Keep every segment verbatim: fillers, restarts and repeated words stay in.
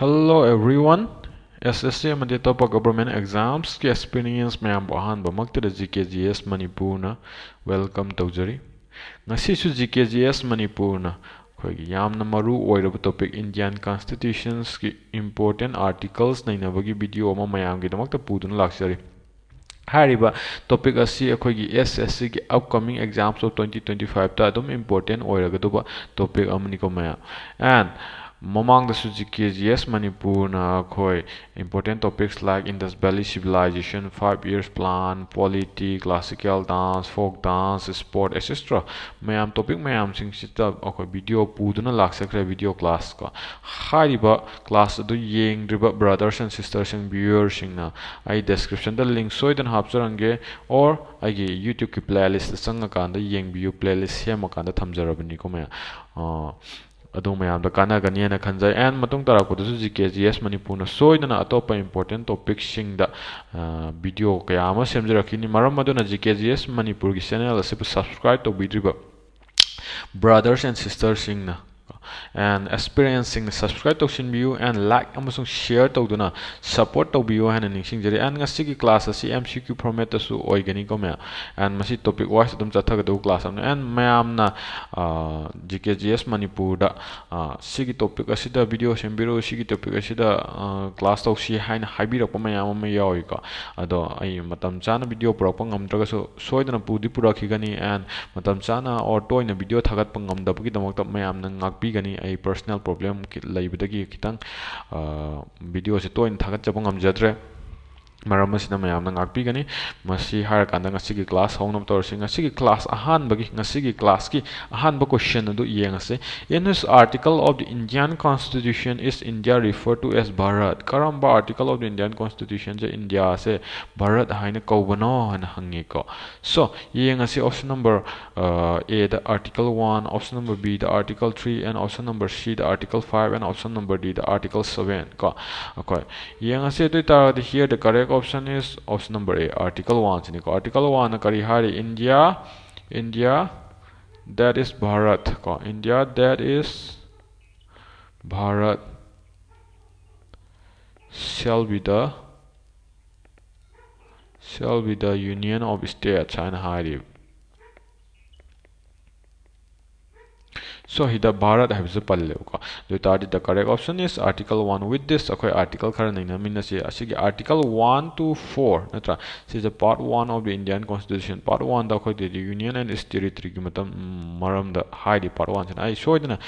Hello everyone, S S C ꯑꯃꯗꯤ ꯑꯇꯣꯞꯄ government examsꯀꯤ experience ꯃꯌꯥꯝꯕꯨ ꯑꯍꯥꯟꯕꯃꯛꯇꯗ G K G S ꯃꯅꯤꯄꯨꯔꯅ welcome ꯇꯧꯖꯔꯤ꯫ ꯉꯁꯤꯁꯨ G K G S ꯃꯅꯤꯄꯨꯔꯅ ꯑꯩꯈꯣꯏꯒꯤ ꯌꯥꯝꯅ ꯃꯔꯨ ꯑꯣꯏꯔꯕ topic Indian Constitutionsꯀꯤ important articles ꯅꯩꯅꯕꯒꯤ video ꯑꯃ ꯃꯌꯥꯝꯒꯤꯗꯃꯛꯇ ꯄꯨꯗꯨꯅ ꯂꯥꯛꯆꯔꯤ꯫ ꯍꯥꯏꯔꯤꯕ topic ꯑꯁꯤ ꯑꯩꯈꯣꯏꯒꯤ S S Cꯒꯤ upcoming exams of twenty twenty fiveꯇ ꯑꯗꯨꯝ important ꯑꯣꯏꯔꯒꯗꯧꯕ topic ꯑꯃꯅꯤꯀꯣ ꯃꯌꯥꯝ꯫ And ꯃꯃꯥꯡꯗꯁꯨ G K G S ꯃꯅꯤꯄꯨꯔꯅ ꯑꯩꯈꯣꯏ important topics like Indus Valley Civilization, Five Years Plan, Polity, Classical Dance, Folk Dance, Sport, et cetera ꯃꯌꯥꯝ topic ꯃꯌꯥꯝꯁꯤꯡꯁꯤꯗ ꯑꯩꯈꯣꯏ video ꯄꯨꯗꯨꯅ ꯂꯥꯛꯆꯈ꯭ꯔꯦ, video class ꯀꯣ꯫ ꯍꯥꯏꯔꯤꯕ class ꯑꯗꯨ ꯌꯦꯡꯗ꯭ꯔꯤꯕ brothers and sistersꯁꯤꯡ, viewerꯁꯤꯡꯅ ꯑꯩ descriptionꯗ link ꯁꯣꯏꯗꯅ ꯍꯥꯞꯆꯔꯝꯒꯦ, or ꯑꯩꯒꯤ YouTubeꯀꯤ playlistꯇ ꯆꯪꯉꯀꯥꯟꯗ ꯌꯦꯡꯕꯤꯌꯨ, playlist ꯁꯦꯝꯃꯀꯥꯟꯗ ꯊꯝꯖꯔꯕꯅꯤꯀꯣ ꯃꯌꯥꯝ꯫ ꯑꯥ, ꯑꯗꯨ ꯃꯌꯥꯝꯗ ꯀꯥꯟꯅꯒꯅꯤ ꯍꯥꯏꯅ ꯈꯟꯖꯩ꯫ And ꯃꯇꯨꯡ ꯇꯥꯔꯛꯄꯗꯁꯨ G K G S ꯃꯅꯤꯄꯨꯔꯅ ꯁꯣꯏꯗꯅ ꯑꯇꯣꯞꯄ important topicꯁꯤꯡꯗ, ꯑ, video ꯀꯌꯥ ꯑꯃ ꯁꯦꯝꯖꯔꯛꯈꯤꯅꯤ꯫ ꯃꯔꯝ ꯑꯗꯨꯅ G K G S ꯃꯅꯤꯄꯨꯔꯒꯤ channel ꯑꯁꯤꯕꯨ subscribe ꯇꯧꯕꯤꯗ꯭ꯔꯤꯕ brothers and sistersꯁꯤꯡꯅ and aspirantꯁꯤꯡꯅ subscribe ꯇꯧꯁꯤꯟꯕꯤꯌꯨ and like ꯑꯃꯁꯨꯡ share ꯇꯧꯗꯨꯅ support ꯇꯧꯕꯤꯌꯨ ꯍꯥꯏꯅ ꯅꯤꯡꯁꯤꯡꯖꯔꯤ꯫ And ꯉꯁꯤꯒꯤ class ꯑꯁꯤ M C Q formatꯇꯁꯨ ꯑꯣꯏꯒꯅꯤꯀꯣ ꯃꯌꯥꯝ꯫ And ꯃꯁꯤ topic wise ꯑꯗꯨꯝ ꯆꯠꯊꯒꯗꯧꯕ class ꯑꯃꯅꯤ꯫ And ꯃꯌꯥꯝꯅ, ꯑ, G K G S ꯃꯅꯤꯄꯨꯔꯗ, ꯑ, ꯁꯤꯒꯤ topic ꯑꯁꯤꯗ video ꯁꯦꯝꯕꯤꯔꯛꯎ, ꯁꯤꯒꯤ topic ꯑꯁꯤꯗ, ꯑ, class ꯇꯧꯁꯤ ꯍꯥꯏꯅ ꯍꯥꯏꯕꯤꯔꯛꯄ ꯃꯌꯥꯝ ꯑꯃ ꯌꯥꯎꯏꯀꯣ꯫ ꯑꯗꯣ ꯑꯩ ꯃꯇꯝ ꯆꯥꯅ video ꯄꯨꯔꯛꯄ ꯉꯝꯗ꯭ꯔꯒꯁꯨ ꯁꯣꯏꯗꯅ ꯄꯨꯗꯤ ꯄꯨꯔꯛꯈꯤꯒꯅꯤ꯫ And ꯃꯇꯝ ꯆꯥꯅ or ꯇꯣꯏꯅ video ꯊꯥꯒꯠꯄ ꯉꯝꯗꯕꯒꯤꯗꯃꯛꯇ ꯃꯌꯥꯝꯅ ꯉꯥꯛꯄꯤꯒꯅꯤ꯫ ꯑꯩ personal problem ꯈꯤ-, ꯂꯩꯕꯗꯒꯤ ꯈꯤꯇꯪ, ꯑ, videoꯁꯦ ꯇꯣꯏꯅ ꯊꯥꯒꯠꯆꯕ ꯉꯝꯖꯗ꯭ꯔꯦ꯫ ꯃꯔꯝ ꯑꯁꯤꯅ ꯃꯌꯥꯝꯅ ꯉꯥꯛꯄꯤꯒꯅꯤ꯫ ꯃꯁꯤ ꯍꯥꯏꯔꯀꯥꯟꯗ ꯉꯁꯤꯒꯤ class ꯍꯧꯅꯕ ꯇꯧꯔꯁꯤ꯫ ꯉꯁꯤꯒꯤ class ꯑꯍꯥꯟꯕꯒꯤ, ꯉꯁꯤꯒꯤ classꯀꯤ ꯑꯍꯥꯟꯕ question ꯑꯗꯨ ꯌꯦꯡꯉꯁꯤ꯫ In which article of the Indian Constitution is India referred to as Bharat? ꯀꯔꯝꯕ article of the Indian Constitutionꯁꯦ ꯏꯟꯗꯤꯌꯥꯁꯦ Bharat ꯍꯥꯏꯅ ꯀꯧꯕꯅꯣ ꯍꯥꯏꯅ ꯍꯪꯉꯤꯀꯣ꯫ So, ꯌꯦꯡꯉꯁꯤ option number, uh, Aꯗ article one, option number Bꯗ article three, and option number Cꯗ article five, and option number Dꯗ article seven ꯀꯣ꯫ ꯑꯩꯈꯣꯏ ꯌꯦꯡꯉꯁꯤ꯫ ꯑꯗꯨ ꯑꯣꯏꯇꯥꯔꯒꯗꯤ here the correct option is option number A, article one ꯁꯤꯅꯤꯀꯣ꯫ Article oneꯅ ꯀꯔꯤ ꯍꯥꯏꯔꯤ? India, India, that is Bharat ꯀꯣ꯫ India, that is Bharat. shall be the shall be the union of states ꯍꯥꯏꯅ ꯍꯥꯏꯔꯤꯕ꯫ So ꯁꯤꯗ ꯚꯥꯔꯠ ꯍꯥꯏꯕꯁꯤ ꯄꯜꯂꯦꯕꯀꯣ꯫ ꯑꯗꯨ ꯑꯣꯏꯇꯥꯔꯗꯤ the correct option is article one. With this ꯑꯩꯈꯣꯏ article ꯈꯔ ꯅꯩꯅꯃꯤꯟꯅꯁꯤ꯫ ꯑꯁꯤꯒꯤ article one to four ꯅꯠꯇ꯭ꯔꯥ, ꯁꯤꯁꯦ part one of the Indian Constitution꯫ Part one ꯗ ꯑꯩꯈꯣꯏꯗꯗꯤ union and territory ꯒꯤ ꯃꯇꯝ ꯃꯔꯝꯗ ꯍꯥꯏꯔꯤ꯫ Part one ꯁꯤꯅ ꯑꯩ ꯁꯣꯏꯗꯅ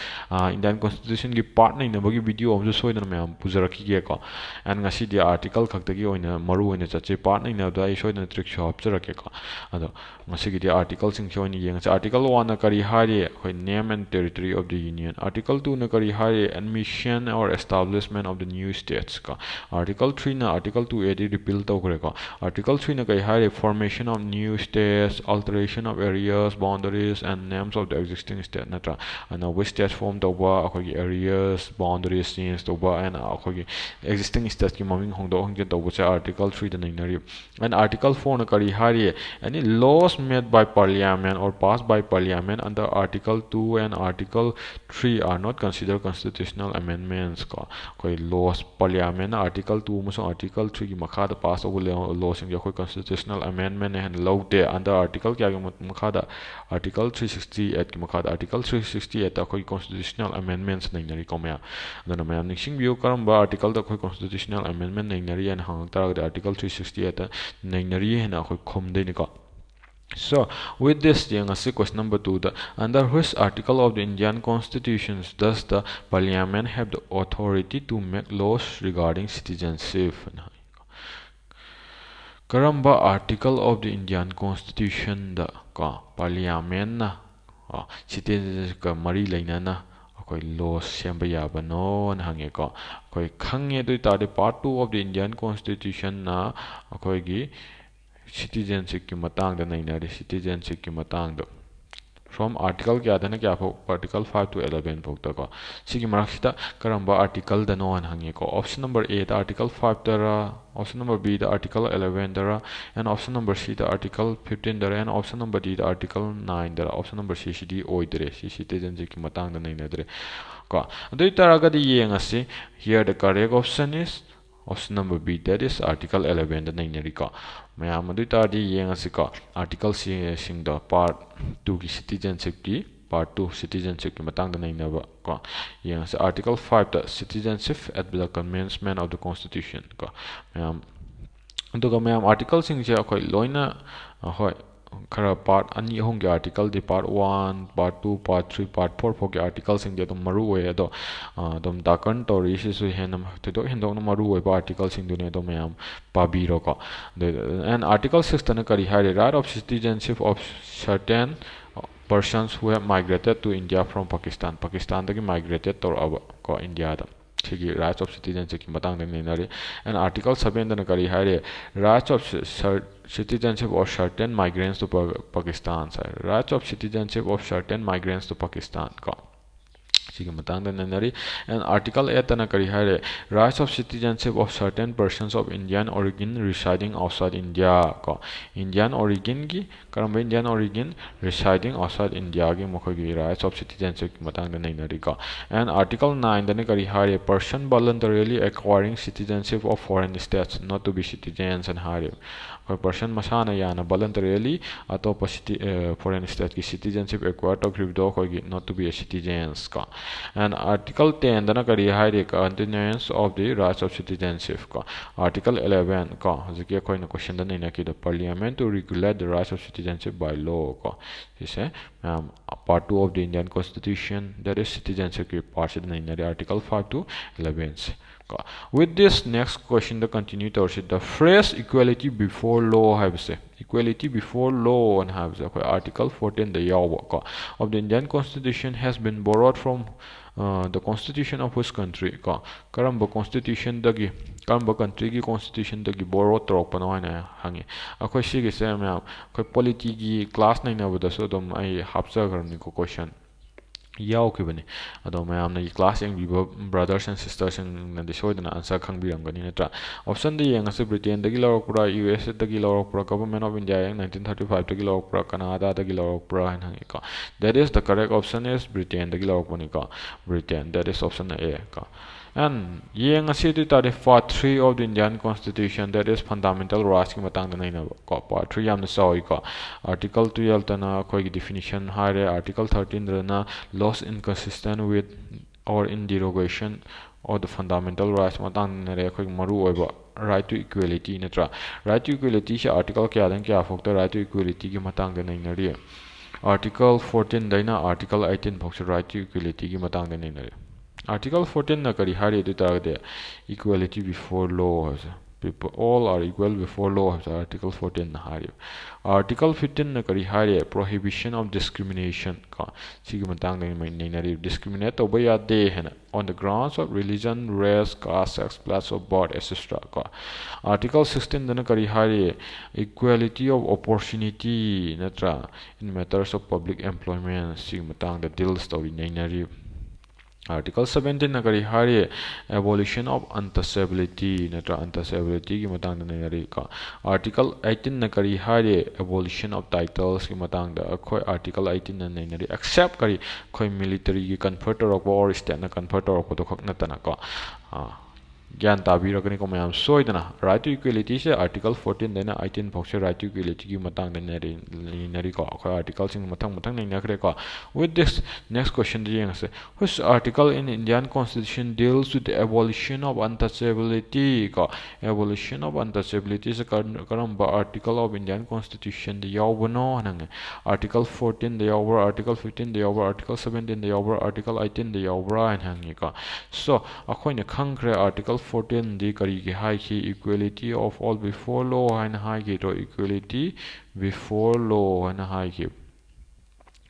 Indian Constitution ꯒꯤ part ꯅꯩꯅꯕꯒꯤ video ꯑꯃꯁꯨ ꯁꯣꯏꯗꯅ ꯃꯌꯥꯝ ꯄꯨꯖꯔꯛꯈꯤꯒꯦꯀꯣ꯫ And ꯉꯁꯤꯗꯤ article ꯈꯛꯇꯒꯤ ꯑꯣꯏꯅ ꯃꯔꯨ ꯑꯣꯏꯅ ꯆꯠꯁꯤ꯫ Part ꯅꯩꯅꯕꯗ ꯑꯩ ꯁꯣꯏꯗꯅ trick ꯁꯨ ꯍꯥꯞꯆꯔꯛꯀꯦꯀꯣ꯫ ꯑꯗꯣ ꯉꯁꯤꯒꯤꯗꯤ article ꯁꯤꯡꯁꯤ ꯑꯣꯏꯅ ꯌꯦꯡꯉꯁꯤ꯫ Article one ꯅ ꯀꯔꯤ ꯍꯥꯏꯔꯤ? ꯑꯩꯈꯣꯏ name and territory of the union꯫ Article two ꯅ ꯀꯔꯤ ꯍꯥꯏꯔꯤ? Admission or establishment of the new states ꯀꯣ꯫ Article three ꯅ article two A D repeal ꯇꯧꯈ꯭ꯔꯦꯀꯣ꯫ Article three ꯅ ꯀꯔꯤ ꯍꯥꯏꯔꯤ? Formation of new states, alteration of areas, boundaries and names of the existing state ꯅꯠꯇ꯭ꯔꯥ? ꯑꯅꯧꯕ states form ꯇꯧꯕ, ꯑꯩꯈꯣꯏꯒꯤ areas, boundaries change ꯇꯧꯕ, and ꯑꯩꯈꯣꯏꯒꯤ existing states ꯀꯤ ꯃꯃꯤꯡ ꯍꯣꯡꯗꯣꯛ ꯍꯣꯡꯖꯤꯟ ꯇꯧꯕꯁꯦ article three the ꯅꯩꯅꯔꯤ꯫ And article four ꯅ ꯀꯔꯤ ꯍꯥꯏꯔꯤ? Any laws made by parliament or passed by parliament under article two and article three are not considered constitutional amendments ꯀꯣ꯫ ꯑꯩꯈꯣꯏ laws, parliament ꯅ article two ꯑꯃꯁꯨꯡ article three ꯒꯤ ꯃꯈꯥꯗ pass ꯇꯧꯕ law ꯁꯤꯡꯁꯦ ꯑꯩꯈꯣꯏ constitutional amendment ꯅ ꯍꯦꯟꯅ ꯂꯧꯗꯦ꯫ Under article ꯀꯌꯥꯒꯤ ꯃꯈꯥꯗ? Article three sixty eight ꯀꯤ ꯃꯈꯥꯗ꯫ Article three sixty eight ꯇ ꯑꯩꯈꯣꯏ constitutional amendments ꯅꯩꯅꯔꯤꯀꯣ ꯃꯌꯥꯝ꯫ ꯑꯗꯨꯅ ꯃꯌꯥꯝ ꯅꯤꯡꯁꯤꯡꯕꯤꯌꯨ, ꯀꯔꯝꯕ article ꯗ ꯑꯩꯈꯣꯏ constitutional amendment ꯅꯩꯅꯔꯤ ꯍꯥꯏꯅ ꯍꯪꯉꯛ ꯇꯥꯔꯒꯗꯤ article three sixty eight ꯇ ꯅꯩꯅꯔꯤ ꯍꯥꯏꯅ ꯑꯩꯈꯣꯏ ꯈꯨꯝꯗꯣꯏꯅꯤꯀꯣ꯫ So with this ꯌꯦꯡꯉꯁꯤ question number two the, under which article of the Indian Constitution does the parliament have the authority to make laws regarding citizenship? ꯀꯔꯝꯕ article of the Indian Constitution ꯗ ꯀꯣ parliament ꯅ citizenship ꯀ ꯃꯔꯤ ꯂꯩꯅꯅ ꯑꯩꯈꯣꯏ laws ꯁꯦꯝꯕ ꯌꯥꯕꯅꯣꯅ ꯍꯪꯉꯦꯀꯣ꯫ ꯑꯩꯈꯣꯏ ꯈꯪꯉꯦ꯫ ꯑꯗꯨ ꯑꯣꯏꯇꯥꯔꯗꯤ part two of the Indian Constitution ꯅ ꯑꯩꯈꯣꯏꯒꯤ citizenship ꯀꯤ ꯃꯇꯥꯡꯗ ꯅꯩꯅꯔꯤ꯫ Citizenship ꯀꯤ ꯃꯇꯥꯡꯗ from article ꯀꯌꯥꯗꯅ ꯀꯌꯥ ꯐꯥꯎ? Article five to eleven ꯐꯥꯎꯗꯀꯣ꯫ ꯁꯤꯒꯤ ꯃꯔꯛꯁꯤꯗ ꯀꯔꯝꯕ article ꯗꯅꯣ ꯍꯥꯏꯅ ꯍꯪꯉꯦꯀꯣ꯫ Option number A the article five ꯇꯔꯥ, option number B ꯗ article eleven ꯗꯔ, and option number C the article fifteen ꯗꯔ, and option number D the article nine ꯗꯔ꯫ Option number C ꯁꯤꯗꯤ ꯑꯣꯏꯗ꯭ꯔꯦ꯫ ꯁꯤ citizenship ꯀꯤ ꯃꯇꯥꯡꯗ ꯅꯩꯅꯗ꯭ꯔꯦ ꯀꯣ꯫ ꯑꯗꯨ ꯑꯣꯏꯇꯥꯔꯒꯗꯤ ꯌꯦꯡꯉꯁꯤ꯫ Here the correct option is Option number B, that is article eleven ꯗ ꯅꯩꯅꯔꯤꯀꯣ꯫ ꯃꯌꯥꯝ ꯑꯗꯨ ꯑꯣꯏꯇꯥꯔꯗꯤ ꯌꯦꯡꯉꯁꯤꯀꯣ, article ꯁꯤꯡꯗꯣ part two ꯒꯤ citizenship ꯀꯤ, part two citizenship ꯀꯤ ꯃꯇꯥꯡꯗ ꯅꯩꯅꯕ ꯀꯣ꯫ ꯌꯦꯡꯉꯁꯤ article five ꯇ citizenship at the commencement of the constitution ꯀꯣ꯫ ꯃꯌꯥꯝ ꯑꯗꯨꯒ ꯃꯌꯥꯝ article ꯁꯤꯡꯁꯦ ꯑꯩꯈꯣꯏ ꯂꯣꯏꯅ, ꯑ, ꯍꯣꯏ, ꯈꯔ part ꯑꯅꯤ ꯑꯍꯨꯝꯒꯤ article ꯗꯤ, part one, part two, part three, part four ꯐꯥꯎꯒꯤ article ꯁꯤꯡꯗꯤ ꯑꯗꯨꯝ ꯃꯔꯨ ꯑꯣꯏ꯫ ꯑꯗꯣ, ꯑ, ꯑꯗꯨꯝ ꯗꯥꯀꯟ ꯇꯧꯔꯤꯁꯤꯁꯨ ꯍꯦꯟꯅ ꯊꯣꯏꯗꯣꯛ ꯍꯦꯟꯗꯣꯛꯅ ꯃꯔꯨ ꯑꯣꯏꯕ article ꯁꯤꯡꯗꯨꯅꯤ꯫ ꯑꯗꯣ ꯃꯌꯥꯝ ꯄꯥꯕꯤꯔꯣꯀꯣ꯫ ꯑꯗꯨ, and article six ꯇꯅ ꯀꯔꯤ ꯍꯥꯏꯔꯤ? Right of citizenship of certain persons who have migrated to India from Pakistan꯫ ꯄꯥꯀꯤꯁꯇꯥꯟꯗꯒꯤ migrated ꯇꯧꯔꯛꯑꯕ ꯀꯣ ꯏꯟꯗꯤꯌꯥꯗ꯫ ꯁꯤꯒꯤ rights of citizenship ꯀꯤ ꯃꯇꯥꯡꯗ ꯅꯩꯅꯔꯤ꯫ And article seven ꯗꯅ ꯀꯔꯤ ꯍꯥꯏꯔꯤ? Rights of ci-, cer-, citizenship of certain migrants to Pa-, Pakistan high. Rights of citizenship of certain migrants to Pakistan ꯀꯣ꯫ ꯁꯤꯒꯤ ꯃꯇꯥꯡꯗ ꯅꯩꯅꯔꯤ꯫ And article eight ꯇꯅ ꯀꯔꯤ ꯍꯥꯏꯔꯦ? Rights of citizenship of certain persons of Indian origin residing outside India ꯀꯣ꯫ Indian origin ꯒꯤ, ꯀꯔꯝꯕ Indian origin? Residing outside India ꯒꯤ ꯃꯈꯣꯏꯒꯤ rights of citizenship ꯀꯤ ꯃꯇꯥꯡꯗ ꯅꯩꯅꯔꯤꯀꯣ꯫ And article nine ꯗꯅ ꯀꯔꯤ ꯍꯥꯏꯔꯦ? Person voluntarily acquiring citizenship of foreign states not to be citizens ꯍꯥꯏꯅ ꯍꯥꯏꯔꯦ꯫ ꯑꯩꯈꯣꯏ person ꯃꯁꯥꯅ ꯌꯥꯅ voluntarily ꯑꯇꯣꯞꯄ citi-, ꯑ, foreign state ꯀꯤ citizenship acquire ꯇꯧꯈꯤꯕꯗꯣ ꯑꯩꯈꯣꯏꯒꯤ not to be a citizens ꯀꯣ꯫ And article ten ꯗꯅ ꯀꯔꯤ ꯍꯥꯏꯔꯤ? Continuance of the rights of citizenship ꯀꯣ꯫ Article eleven ꯀꯣ, ꯍꯧꯖꯤꯛꯀꯤ ꯑꯩꯈꯣꯏꯅ question the ꯅꯩꯅꯈꯤꯕꯗꯣ, Parliament to regulate the rights of citizenship by law ꯀꯣ꯫ ꯁꯤꯁꯦ, ꯃꯌꯥꯝ, part two of the Indian Constitution, that is citizenship ꯀꯤ part ꯁꯤꯗ ꯅꯩꯅꯔꯤ, article five to eleven ꯁꯦ ꯀꯣ꯫ With this, next question the continue ꯇꯧꯔꯁꯤ꯫ The phrase equality before law ꯍꯥꯏꯕꯁꯦ, equality before law ꯑꯅ ꯍꯥꯏꯕꯁꯦ ꯑꯩꯈꯣꯏ article fourteen ꯗ ꯌꯥꯎꯕ ꯀꯣ, of the Indian Constitution has been borrowed from, uh, the constitution of which country ꯀꯣ? ꯀꯔꯝꯕ constitution ꯗꯒꯤ, ꯀꯔꯝꯕ country ꯒꯤ constitution ꯗꯒꯤ borrow ꯇꯧꯔꯛꯄꯅꯣ ꯍꯥꯏꯅ ꯍꯪꯉꯤ꯫ ꯑꯩꯈꯣꯏ ꯁꯤꯒꯤꯁꯦ ꯃꯌꯥꯝ, ꯑꯩꯈꯣꯏ polity ꯒꯤ class ꯅꯩꯅꯕꯗꯁꯨ ꯑꯗꯨꯝ ꯑꯩ ꯍꯥꯞꯆꯈ꯭ꯔꯕꯅꯤꯀꯣ, question ꯌꯥꯎꯈꯤꯕꯅꯤ꯫ ꯑꯗꯣ ꯃꯌꯥꯝꯅ class ꯌꯦꯡꯕꯤꯕ brothers and sisters ꯁꯤꯡꯅꯗꯤ ꯁꯣꯏꯗꯅ answer ꯈꯪꯕꯤꯔꯝꯒꯅꯤ, ꯅꯠꯇ꯭ꯔꯥ? Option ꯗ ꯌꯦꯡꯉꯁꯤ, Britain ꯗꯒꯤ ꯂꯧꯔꯛꯄ꯭ꯔꯥ, U S A ꯗꯒꯤ ꯂꯧꯔꯛꯄ꯭ꯔꯥ, Government of India Act nineteen thirty five ꯗꯒꯤ ꯂꯧꯔꯛꯄ꯭ꯔꯥ, Canada ꯗꯒꯤ ꯂꯧꯔꯛꯄ꯭ꯔꯥ ꯍꯥꯏꯅ ꯍꯪꯉꯤꯀꯣ꯫ That is, the correct option is Britain ꯗꯒꯤ ꯂꯧꯔꯛꯄꯅꯤꯀꯣ꯫ Britain, that is option A ꯀꯣ꯫ And ꯌꯦꯡꯉꯁꯤ ꯑꯗꯨ ꯑꯣꯏꯇꯥꯔꯗꯤ part three of the Indian Constitution, that is fundamental rights ꯀꯤ ꯃꯇꯥꯡꯗ ꯅꯩꯅꯕ ꯀꯣ, part three ꯌꯥꯝꯅ ꯆꯥꯎꯏꯀꯣ꯫ Article twelve ꯇꯅ ꯑꯩꯈꯣꯏꯒꯤ definition ꯍꯥꯏꯔꯦ, article thirteen ꯗꯅ laws inconsistent with or in derogation of the fundamental rights ꯃꯇꯥꯡꯗ ꯅꯩꯅꯔꯦ, ꯑꯩꯈꯣꯏꯒꯤ ꯃꯔꯨ ꯑꯣꯏꯕ right to equality ꯅꯠꯇ꯭ꯔꯥ? Right to equality say article ꯀꯌꯥꯗꯩꯅ ꯀꯌꯥ ꯐꯥꯎꯗ right to equality ꯒꯤ ꯃꯇꯥꯡꯗ ꯅꯩꯅꯔꯤ? Article fourteen ꯗꯩꯅ article eighteen ꯐꯥꯎꯁꯦ right to equality ꯒꯤ ꯃꯇꯥꯡꯗ ꯅꯩꯅꯔꯤ꯫ Article fourteen ꯅ ꯀꯔꯤ ꯍꯥꯏꯔꯤ ꯑꯗꯨ ꯑꯣꯏ ꯇꯥꯔꯒꯗꯤ, equality before law ꯍꯥꯏꯕꯁꯦ, people, all are equal before law ꯍꯥꯏꯕꯁꯦ article fourteen ꯅ ꯍꯥꯏꯔꯤꯕ꯫ Article fifteen ꯅ ꯀꯔꯤ ꯍꯥꯏꯔꯤ? Prohibition of discrimination ꯀꯣ, ꯁꯤꯒꯤ ꯃꯇꯥꯡꯗ ꯅꯩꯅꯔꯤ꯫ Discriminate ꯇꯧꯕ ꯌꯥꯗꯦ ꯍꯥꯏꯅ, on the grounds of religion, race, caste, sex, place of birth, et cetera ꯀꯣ꯫ Article sixteen ꯗꯅ ꯀꯔꯤ ꯍꯥꯏꯔꯤ? Equality of opportunity ꯅꯠꯇ꯭ꯔꯥ, in matters of public employment, ꯁꯤꯒꯤ ꯃꯇꯥꯡꯗ deals ꯇꯧꯔꯤ, ꯅꯩꯅꯔꯤ꯫ Article seventeen ꯅ ꯀꯔꯤ ꯍꯥꯏꯔꯤ? Abolition of untouchability ꯅꯠꯇ꯭ꯔꯥ, untouchability ꯒꯤ ꯃꯇꯥꯡꯗ ꯅꯩꯅꯔꯤ ꯀꯣ꯫ Article eighteen ꯅ ꯀꯔꯤ ꯍꯥꯏꯔꯤ? Abolition of titles ꯀꯤ ꯃꯇꯥꯡꯗ ꯑꯩꯈꯣꯏ article eighteen ꯅ ꯅꯩꯅꯔꯤ, except ꯀꯔꯤ, ꯑꯩꯈꯣꯏ military ꯒꯤ confer ꯇꯧꯔꯛꯄ or state ꯅ confer ꯇꯧꯔꯛꯄꯗꯨ ꯈꯛ ꯅꯠꯇꯅ ꯀꯣ꯫ ꯑꯥ, ꯒ꯭ꯌꯥꯟ ꯇꯥꯕꯤꯔꯒꯅꯤꯀꯣ ꯃꯌꯥꯝ ꯁꯣꯏꯗꯅ꯫ Right to equality say article fourteen ꯗꯩꯅ eighteen ꯐꯥꯎꯁꯦ right to equality ꯒꯤ ꯃꯇꯥꯡꯗ ꯅꯩꯅꯔꯤ-, ꯅꯩꯅꯔꯤꯀꯣ꯫ ꯑꯩꯈꯣꯏ article ꯁꯤꯡ ꯃꯊꯪ ꯃꯊꯪ ꯅꯩꯅꯈ꯭ꯔꯦꯀꯣ꯫ With this, next question ꯗ ꯌꯦꯡꯉꯁꯦ꯫ Which article in Indian Constitution deals with the abolition of untouchability ꯀꯣ? Abolition of untouchability ꯁꯦ ꯀꯔ-, ꯀꯔꯝꯕ article of Indian Constitution ꯗ ꯌꯥꯎꯕꯅꯣ ꯍꯥꯏꯅ ꯍꯪꯉꯦ꯫ Article fourteen ꯗ ꯌꯥꯎꯕ꯭ꯔꯥ, article fifteen ꯗ ꯌꯥꯎꯕ꯭ꯔꯥ, article seventeen ꯗ ꯌꯥꯎꯕ꯭ꯔꯥ, article eighteen ꯗ ꯌꯥꯎꯕ꯭ꯔꯥ ꯍꯥꯏꯅ ꯍꯪꯉꯤꯀꯣ꯫ So, ꯑꯩꯈꯣꯏꯅ ꯈꯪꯈ꯭ꯔꯦ article fourteen ꯗꯤ ꯀꯔꯤꯒꯤ ꯍꯥꯏꯈꯤ? Equality of all before law ꯍꯥꯏꯅ ꯍꯥꯏꯈꯤꯗ꯭ꯔꯣ? Equality before law ꯍꯥꯏꯅ ꯍꯥꯏꯈꯤ꯫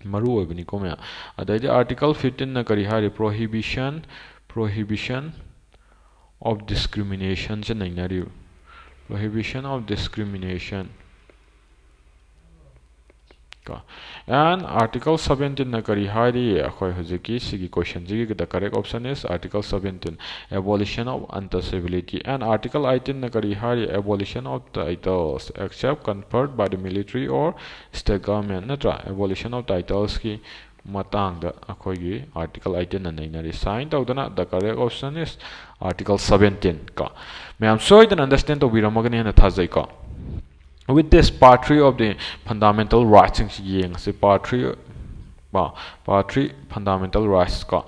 ꯃꯔꯨ ꯑꯣꯏꯕꯅꯤꯀꯣ ꯃꯌꯥꯝ꯫ ꯑꯗꯩꯗꯤ article fifteen ꯅ ꯀꯔꯤ ꯍꯥꯏꯔꯤ? Prohibition, prohibition of discrimination say ꯅꯩꯅꯔꯤꯕ꯫ Prohibition of discrimination ꯀꯣ꯫ And article seventeen ꯅ ꯀꯔꯤ ꯍꯥꯏꯔꯤ? ꯑꯩꯈꯣꯏ ꯍꯧꯖꯤꯛꯀꯤ ꯁꯤꯒꯤ question ꯁꯤꯒꯤ the correct option is article seventeen, abolition of untouchability. And article eighteen ꯅ ꯀꯔꯤ ꯍꯥꯏꯔꯤ? Abolition of titles except conferred by the military or state government ꯅꯠꯇ꯭ꯔꯥ? Abolition of titles ꯀꯤ ꯃꯇꯥꯡꯗ ꯑꯩꯈꯣꯏꯒꯤ Article eighteenꯅ ꯅꯩꯅꯔꯤ꯫ Sign ꯇꯧꯗꯅ the correct option is Article seventeen ꯀꯣ꯫ ꯃꯌꯥꯝ ꯁꯣꯏꯗꯅ understand ꯇꯧꯕꯤꯔꯝꯃꯒꯅꯤ ꯍꯥꯏꯅ ꯊꯥꯖꯩꯀꯣ꯫ With this, part three of the fundamental rightsꯁꯤꯡꯁꯤ ꯌꯦꯡꯉꯁꯤ꯫ Part three, part three fundamental rights ꯀꯣ꯫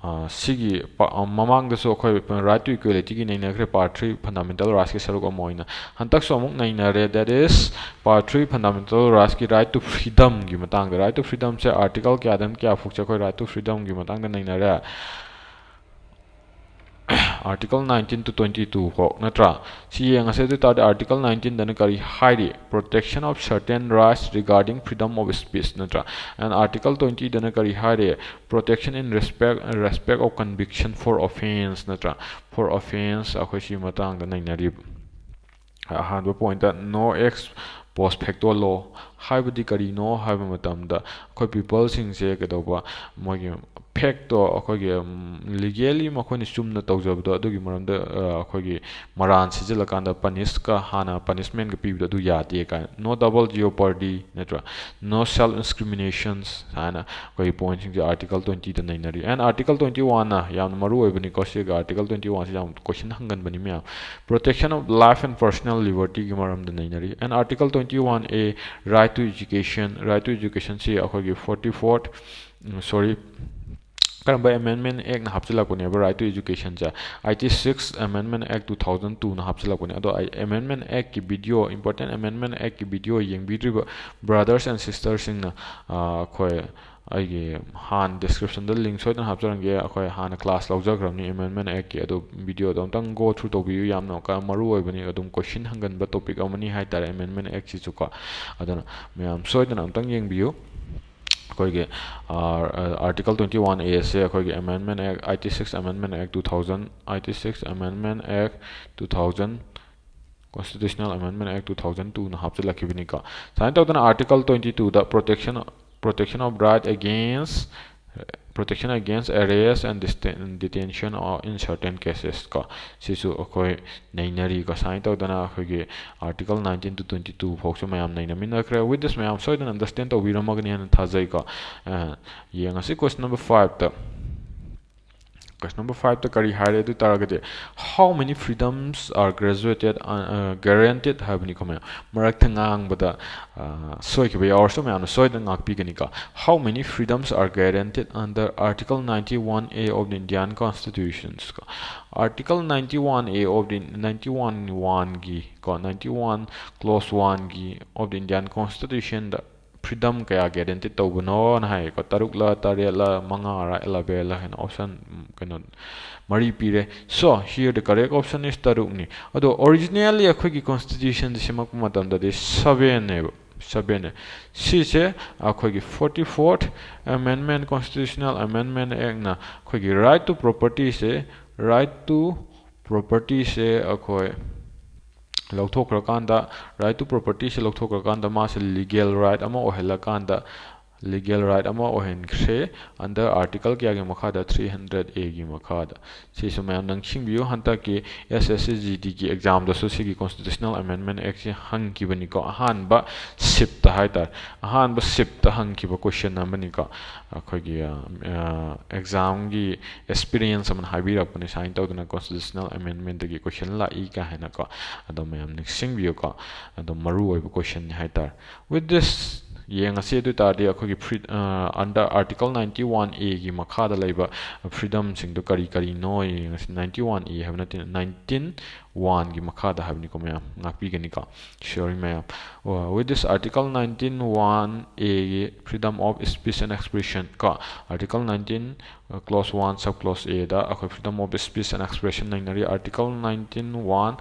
ꯑ, ꯁꯤꯒꯤ ꯄ-, ꯑ, ꯃꯃꯥꯡꯗꯁꯨ ꯑꯩꯈꯣꯏ right to equalityꯒꯤ ꯅꯩꯅꯈ꯭ꯔꯦ, part three fundamental rightsꯀꯤ ꯁꯔꯨꯛ ꯑꯃ ꯑꯣꯏꯅ꯫ ꯍꯟꯗꯛꯁꯨ ꯑꯃꯨꯛ ꯅꯩꯅꯔꯦ, that is part three fundamental rightsꯀꯤ right to freedomꯒꯤ ꯃꯇꯥꯡꯗ꯫ Right to freedomꯁꯦ article ꯀꯌꯥꯗꯅ ꯀꯌꯥ ꯐꯥꯎꯁꯦ ꯑꯩꯈꯣꯏ right to freedomꯒꯤ ꯃꯇꯥꯡꯗ ꯅꯩꯅꯔꯦ? Article nineteen to twenty-two ꯐꯥꯎ ꯅꯠꯇ꯭ꯔꯥ? ꯁꯤ ꯌꯦꯡꯉꯁꯦ꯫ ꯑꯗꯨ ꯑꯣꯏ ꯇꯥꯔꯗꯤ Article nineteenꯗꯅ ꯀꯔꯤ ꯍꯥꯏꯔꯤ? Protection of certain rights regarding freedom of speech ꯅꯠꯇ꯭ꯔꯥ? And Article twentyꯗꯅ ꯀꯔꯤ ꯍꯥꯏꯔꯤ? Protection in respect, respect of conviction for offence ꯅꯠꯇ꯭ꯔꯥ? For offence ꯑꯩꯈꯣꯏ ꯁꯤ ꯃꯇꯥꯡꯗ ꯅꯩꯅꯔꯤꯕ꯫ ꯑꯍꯥꯟꯕ pointꯇ no ex post facto law ꯍꯥꯏꯕꯗꯤ ꯀꯔꯤꯅꯣ ꯍꯥꯏꯕ ꯃꯇꯝꯗ, ꯑꯩꯈꯣꯏ peopleꯁꯤꯡꯁꯦ ꯀꯩꯗꯧꯕ, ꯃꯣꯏꯒꯤ factꯇꯣ ꯑꯩꯈꯣꯏꯒꯤ, ꯎꯝ, legally ꯃꯈꯣꯏꯅ ꯆꯨꯝꯅ ꯇꯧꯖꯕꯗꯣ, ꯑꯗꯨꯒꯤ ꯃꯔꯝꯗ, ꯑ, ꯑꯩꯈꯣꯏꯒꯤ ꯃꯔꯥꯟ ꯁꯤꯖꯤꯜꯂꯀꯥꯟꯗ punishꯀ ꯍꯥꯟꯅ punishmentꯀ ꯄꯤꯕꯗꯣ ꯑꯗꯨ ꯌꯥꯗꯦ ꯀꯥꯏꯅ꯫ No double jeopardy ꯅꯠꯇ꯭ꯔꯥ? No self incriminations ꯍꯥꯏꯅ ꯑꯩꯈꯣꯏꯒꯤ pointꯁꯤꯡꯁꯦ Article twentyꯗ ꯅꯩꯅꯔꯤ꯫ And Article twenty-oneꯅ ꯌꯥꯝꯅ ꯃꯔꯨ ꯑꯣꯏꯕꯅꯤꯀꯣ꯫ ꯁꯤꯒ Article twenty-oneꯁꯤ ꯌꯥꯝ question ꯍꯪꯒꯟꯕꯅꯤ ꯃꯌꯥꯝ꯫ Protection of life and personal libertyꯒꯤ ꯃꯔꯝꯗ ꯅꯩꯅꯔꯤ꯫ And Article twenty-one A, right to education, right to educationꯁꯤ ꯑꯩꯈꯣꯏꯒꯤ forty-fourth, ꯎꯝ, sorry, ꯀꯔꯝꯕ Amendment Actꯅ ꯍꯥꯞꯆꯤꯜꯂꯛꯄꯅꯦꯕ right to educationꯁꯦ? Eighty-six Amendment Act two thousand twoꯅ ꯍꯥꯞꯆꯤꯜꯂꯛꯄꯅꯦ꯫ ꯑꯗꯣ ꯑꯩ Amendment Actꯀꯤ video, important Amendment Actꯀꯤ video ꯌꯦꯡꯕꯤꯗ꯭ꯔꯤꯕ brothers and sistersꯁꯤꯡꯅ, ꯑ, ꯑꯩꯈꯣꯏ ꯑꯩꯒꯤ ꯍꯥꯟꯅ descriptionꯗ link ꯁꯣꯏꯗꯅ ꯍꯥꯞꯆꯔꯝꯒꯦ꯫ ꯑꯩꯈꯣꯏ ꯍꯥꯟꯅ class ꯂꯧꯖꯈ꯭ꯔꯕꯅꯤ Amendment Actꯀꯤ꯫ ꯑꯗꯣ videoꯗꯣ ꯑꯝꯇꯪ go through ꯇꯧꯕꯤꯌꯨ꯫ ꯌꯥꯝꯅ ꯀ-, ꯃꯔꯨ ꯑꯣꯏꯕꯅꯤ, ꯑꯗꯨꯝ question ꯍꯪꯒꯟꯕ topic ꯑꯃꯅꯤ ꯍꯥꯏꯇꯥꯔꯦ Amendment Actꯁꯤꯁꯨꯀꯣ꯫ ꯑꯗꯨꯅ ꯃꯌꯥꯝ ꯁꯣꯏꯗꯅ ꯑꯝꯇꯪ ꯌꯦꯡꯕꯤꯌꯨ꯫ ꯑꯩꯈꯣꯏꯒꯤ, ꯑ, Article twenty-one Aꯁꯦ ꯑꯩꯈꯣꯏꯒꯤ Amendment Act, eighty-six Amendment Act two thousand, eighty-six Amendment Act two thousand, Constitutional Amendment Act two thousand twoꯅ ꯍꯥꯞꯆꯤꯜꯂꯛꯈꯤꯕꯅꯤꯀꯣ꯫ ꯁꯨꯃꯥꯏꯅ ꯇꯧꯗꯅ Article twenty-twoꯗ protection, protection of right against protection against arrest and detention in certain cases ꯀꯣ, ꯁꯤꯁꯨ ꯑꯩꯈꯣꯏ ꯅꯩꯅꯔꯤꯀꯣ꯫ ꯁꯨꯃꯥꯏꯅ ꯇꯧꯗꯅ ꯑꯩꯈꯣꯏꯒꯤ article nineteen to twenty two ꯐꯥꯎꯁꯨ ꯃꯌꯥꯝ ꯅꯩꯅꯃꯤꯟꯅꯈ꯭ꯔꯦ꯫ With this ꯃꯌꯥꯝ ꯁꯣꯏꯗꯅ understand ꯇꯧꯕꯤꯔꯝꯃꯒꯅꯤ ꯍꯥꯏꯅ ꯊꯥꯖꯩꯀꯣ꯫ ꯌꯦꯡꯉꯁꯤ question number five ꯇ꯫ Question number five ꯇ ꯀꯔꯤ ꯍꯥꯏꯔꯦ ꯑꯗꯨ ꯇꯥꯔꯒꯗꯤ, how many freedoms are graduated, uh, guaranteed ꯍꯥꯏꯕꯅꯤꯀꯣ ꯃꯌꯥꯝ꯫ ꯃꯔꯛꯇ ꯉꯥꯡꯕꯗ ꯁꯣꯏꯈꯤꯕ ꯌꯥꯎꯔꯁꯨ ꯃꯌꯥꯝꯅ ꯁꯣꯏꯗꯅ ꯉꯥꯛꯄꯤꯒꯅꯤꯀꯣ꯫ How many freedoms are guaranteed under Article ninety one A of the Indian Constitution? ꯀꯣ, Article ninety one A of the ninety one one ꯒꯤ ꯀꯣ, ninety one clause one ꯒꯤ of the Indian Constitution the freedom ꯀꯌꯥ guaranteed ꯇꯧꯕꯅꯣꯅ ꯍꯥꯏꯌꯦꯀꯣ꯫ ꯇꯔꯨꯛꯂ, ꯇꯔꯦꯠꯂ, ꯃꯉꯥꯔ, eleven ꯂ ꯍꯥꯏꯅ option, ꯎꯝ, ꯀꯩꯅꯣ, ꯃꯔꯤ ꯄꯤꯔꯦ꯫ So here the correct option is ꯇꯔꯨꯛꯅꯤ꯫ ꯑꯗꯣ originally ꯑꯩꯈꯣꯏꯒꯤ constitution ꯁꯦꯝꯃꯛꯄ ꯃꯇꯝꯗꯗꯤ seven ꯅꯦꯕ, seven ꯅꯦ꯫ ꯁꯤꯁꯦ ꯑꯩꯈꯣꯏꯒꯤ forty fourth amendment, constitutional amendment act ꯅ ꯑꯩꯈꯣꯏꯒꯤ right to property say, right to property ꯁꯦ ꯑꯩꯈꯣꯏ ꯂꯧꯊꯣꯛꯈ꯭ꯔꯀꯥꯟꯗ, right to property ꯁꯦ ꯂꯧꯊꯣꯛꯈ꯭ꯔꯀꯥꯟꯗ ꯃꯥꯁꯦ legal right ꯑꯃ ꯑꯣꯏꯍꯜꯂꯀꯥꯟꯗ, legal right ꯑꯃ ꯑꯣꯏꯍꯟꯈ꯭ꯔꯦ under article ꯀꯌꯥꯒꯤ ꯃꯈꯥꯗ? Three hundred A ꯒꯤ ꯃꯈꯥꯗ꯫ ꯁꯤꯁꯨ ꯃꯌꯥꯝ ꯅꯤꯡꯁꯤꯡꯕꯤꯌꯨ, ꯍꯟꯗꯛꯀꯤ S S C G D ꯒꯤ exam ꯗꯁꯨ ꯁꯤꯒꯤ constitutional amendment act ꯁꯦ ꯍꯪꯈꯤꯕꯅꯤꯀꯣ꯫ ꯑꯍꯥꯟꯕ shift ꯍꯥꯏꯇꯥꯔꯦ, ꯑꯍꯥꯟꯕ shift ꯍꯪꯈꯤꯕ question ꯑꯃꯅꯤꯀꯣ꯫ ꯑꯩꯈꯣꯏꯒꯤ, ꯑ, ꯑ, exam ꯒꯤ experience ꯑꯃꯅ ꯍꯥꯏꯕꯤꯔꯛꯄꯅꯤ, ꯁꯨꯃꯥꯏꯅ ꯇꯧꯗꯅ constitutional amendment ꯇꯒꯤ question ꯂꯥꯛꯏ ꯀꯥꯏꯅꯀꯣ꯫ ꯑꯗꯣ ꯃꯌꯥꯝ ꯅꯤꯡꯁꯤꯡꯕꯤꯌꯨꯀꯣ꯫ ꯑꯗꯣ ꯃꯔꯨ ꯑꯣꯏꯕ question ꯅꯤ ꯍꯥꯏꯇꯥꯔꯦ꯫ With this, ꯌꯦꯡꯉꯁꯤ꯫ ꯑꯗꯨ ꯑꯣꯏ ꯇꯥꯔꯗꯤ ꯑꯩꯈꯣꯏꯒꯤ free, ꯑ, under article ninety one A ꯒꯤ ꯃꯈꯥꯗ ꯂꯩꯕ freedom ꯁꯤꯡꯗꯣ ꯀꯔꯤ ꯀꯔꯤꯅꯣ ꯌꯦꯡꯉꯁꯤ꯫ Ninety one A ꯍꯥꯏꯕ ꯅꯠꯇꯦ, nineteen one ꯒꯤ ꯃꯈꯥꯗ ꯍꯥꯏꯕꯅꯤꯀꯣ ꯃꯌꯥꯝ, ꯉꯥꯛꯄꯤꯒꯅꯤꯀꯣ꯫ Sorry ꯃꯌꯥꯝ꯫ ꯑꯣ, with this article nineteen one A ꯒꯤ freedom of speech and expression ꯀꯣ, article nineteen, uh, clause one, sub clause A ꯗ ꯑꯩꯈꯣꯏ freedom of speech and expression ꯅꯩꯅꯔꯤ꯫ Article nineteen one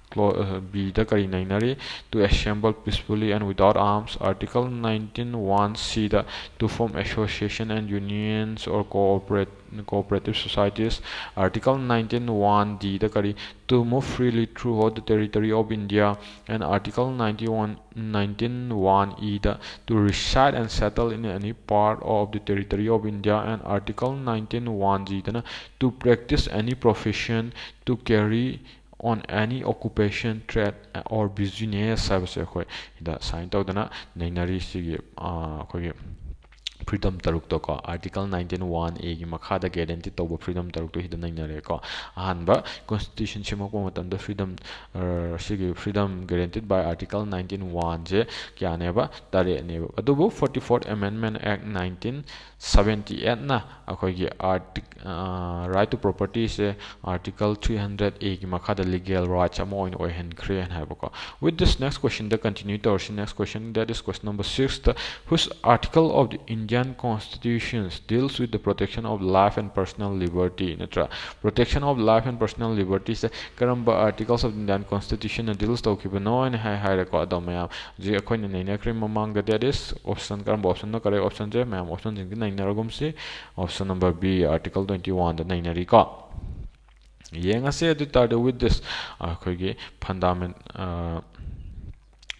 Clo- uh, B ꯗ ꯀꯔꯤ ꯅꯩꯅꯔꯤ? To assemble peacefully and without arms. Article nineteen one C the to form association and unions or cooperate cooperative societies. Article nineteen one D ꯗ ꯀꯔꯤ? To move freely throughout the territory of India. And Article ninety-one nineteen one E the to reside and settle in any part of the territory of India. And Article nineteen one G ꯗꯅ to practice any profession, to carry on any occupation, trade or business ꯍꯥꯏꯕꯁꯦ ꯑꯩꯈꯣꯏ ꯁꯤꯗ sign ꯇꯧꯗꯅ ꯅꯩꯅꯔꯤ꯫ ꯁꯤꯒꯤ ꯑꯩꯈꯣꯏꯒꯤ freedom ꯇꯔꯨꯛꯇꯣꯀꯣ, Article nineteen one A ꯒꯤ ꯃꯈꯥꯗ guarantee ꯇꯧꯕ ꯐ꯭ꯔꯤꯗꯝ ꯇꯔꯨꯛꯇꯣ ꯁꯤꯗ ꯅꯩꯅꯔꯦꯀꯣ꯫ ꯑꯍꯥꯟꯕ, ꯀꯣꯟꯁꯇꯤꯇ꯭ꯌꯨꯁꯟ ꯁꯦꯝꯃꯛꯄ ꯃꯇꯝꯗ ꯐ꯭ꯔꯤꯗꯝ ꯁꯤꯒꯤ ꯐ꯭ꯔꯤꯗꯝ ꯒꯦꯔꯦꯟꯇꯤꯠ ꯕꯥꯏ Article nineteen one ꯁꯦ ꯀꯌꯥꯅꯦꯕ? ꯇꯔꯦꯠꯅꯦꯕ꯫ ꯑꯗꯨꯕꯨ forty-fourth Amendment Act nineteen seventy-eight ꯅ ꯑꯩꯈꯣꯏꯒꯤ artic right to property say Article three hundred A ꯒꯤ ꯃꯈꯥꯗ ꯂꯤꯒꯦꯜ ꯔꯥꯏꯠꯁ ꯑꯃ ꯑꯣꯏꯅ ꯑꯣꯏꯍꯟꯈ꯭ꯔꯦꯅ ꯍꯥꯏꯕꯀꯣ꯫ With this, next question the continue ꯇꯧꯔꯁꯤ꯫ Next question, that is question number six the, which article of the Indian Constitution deals with the protection of life and personal liberty? ꯅꯠꯇ꯭ꯔꯥ? Protection of life and personal liberty ꯁꯦ ꯀꯔꯝꯕ Articles of the Indian Constitution ꯅ ꯗꯤꯜꯁ ꯇꯧꯈꯤꯕꯅꯣ ꯍꯥꯏꯅ ꯍꯥꯏ ꯍꯥꯏꯔꯦꯀꯣ꯫ ꯑꯗꯣ ꯃꯌꯥꯝ ꯍꯧꯖꯤꯛ ꯑꯩꯈꯣꯏꯅ ꯅꯩꯅꯈ꯭ꯔꯦ ꯃꯃꯥꯡꯗ, that is option, ꯀꯔꯝꯕ option ꯅꯣ correct option ꯁꯦ? ꯃꯌꯥꯝ option ꯁꯤꯡꯁꯦ ꯅꯩꯅꯔꯒꯨꯝꯁꯤ꯫ Option number B, Article twenty one ꯗ ꯅꯩꯅꯔꯤꯀꯣ꯫ ꯌꯦꯡꯉꯁꯦ꯫ ꯑꯗꯨ ꯇꯥꯔꯗꯤ with this ꯑꯩꯈꯣꯏꯒꯤ ꯐꯟꯗꯥꯃꯦꯟ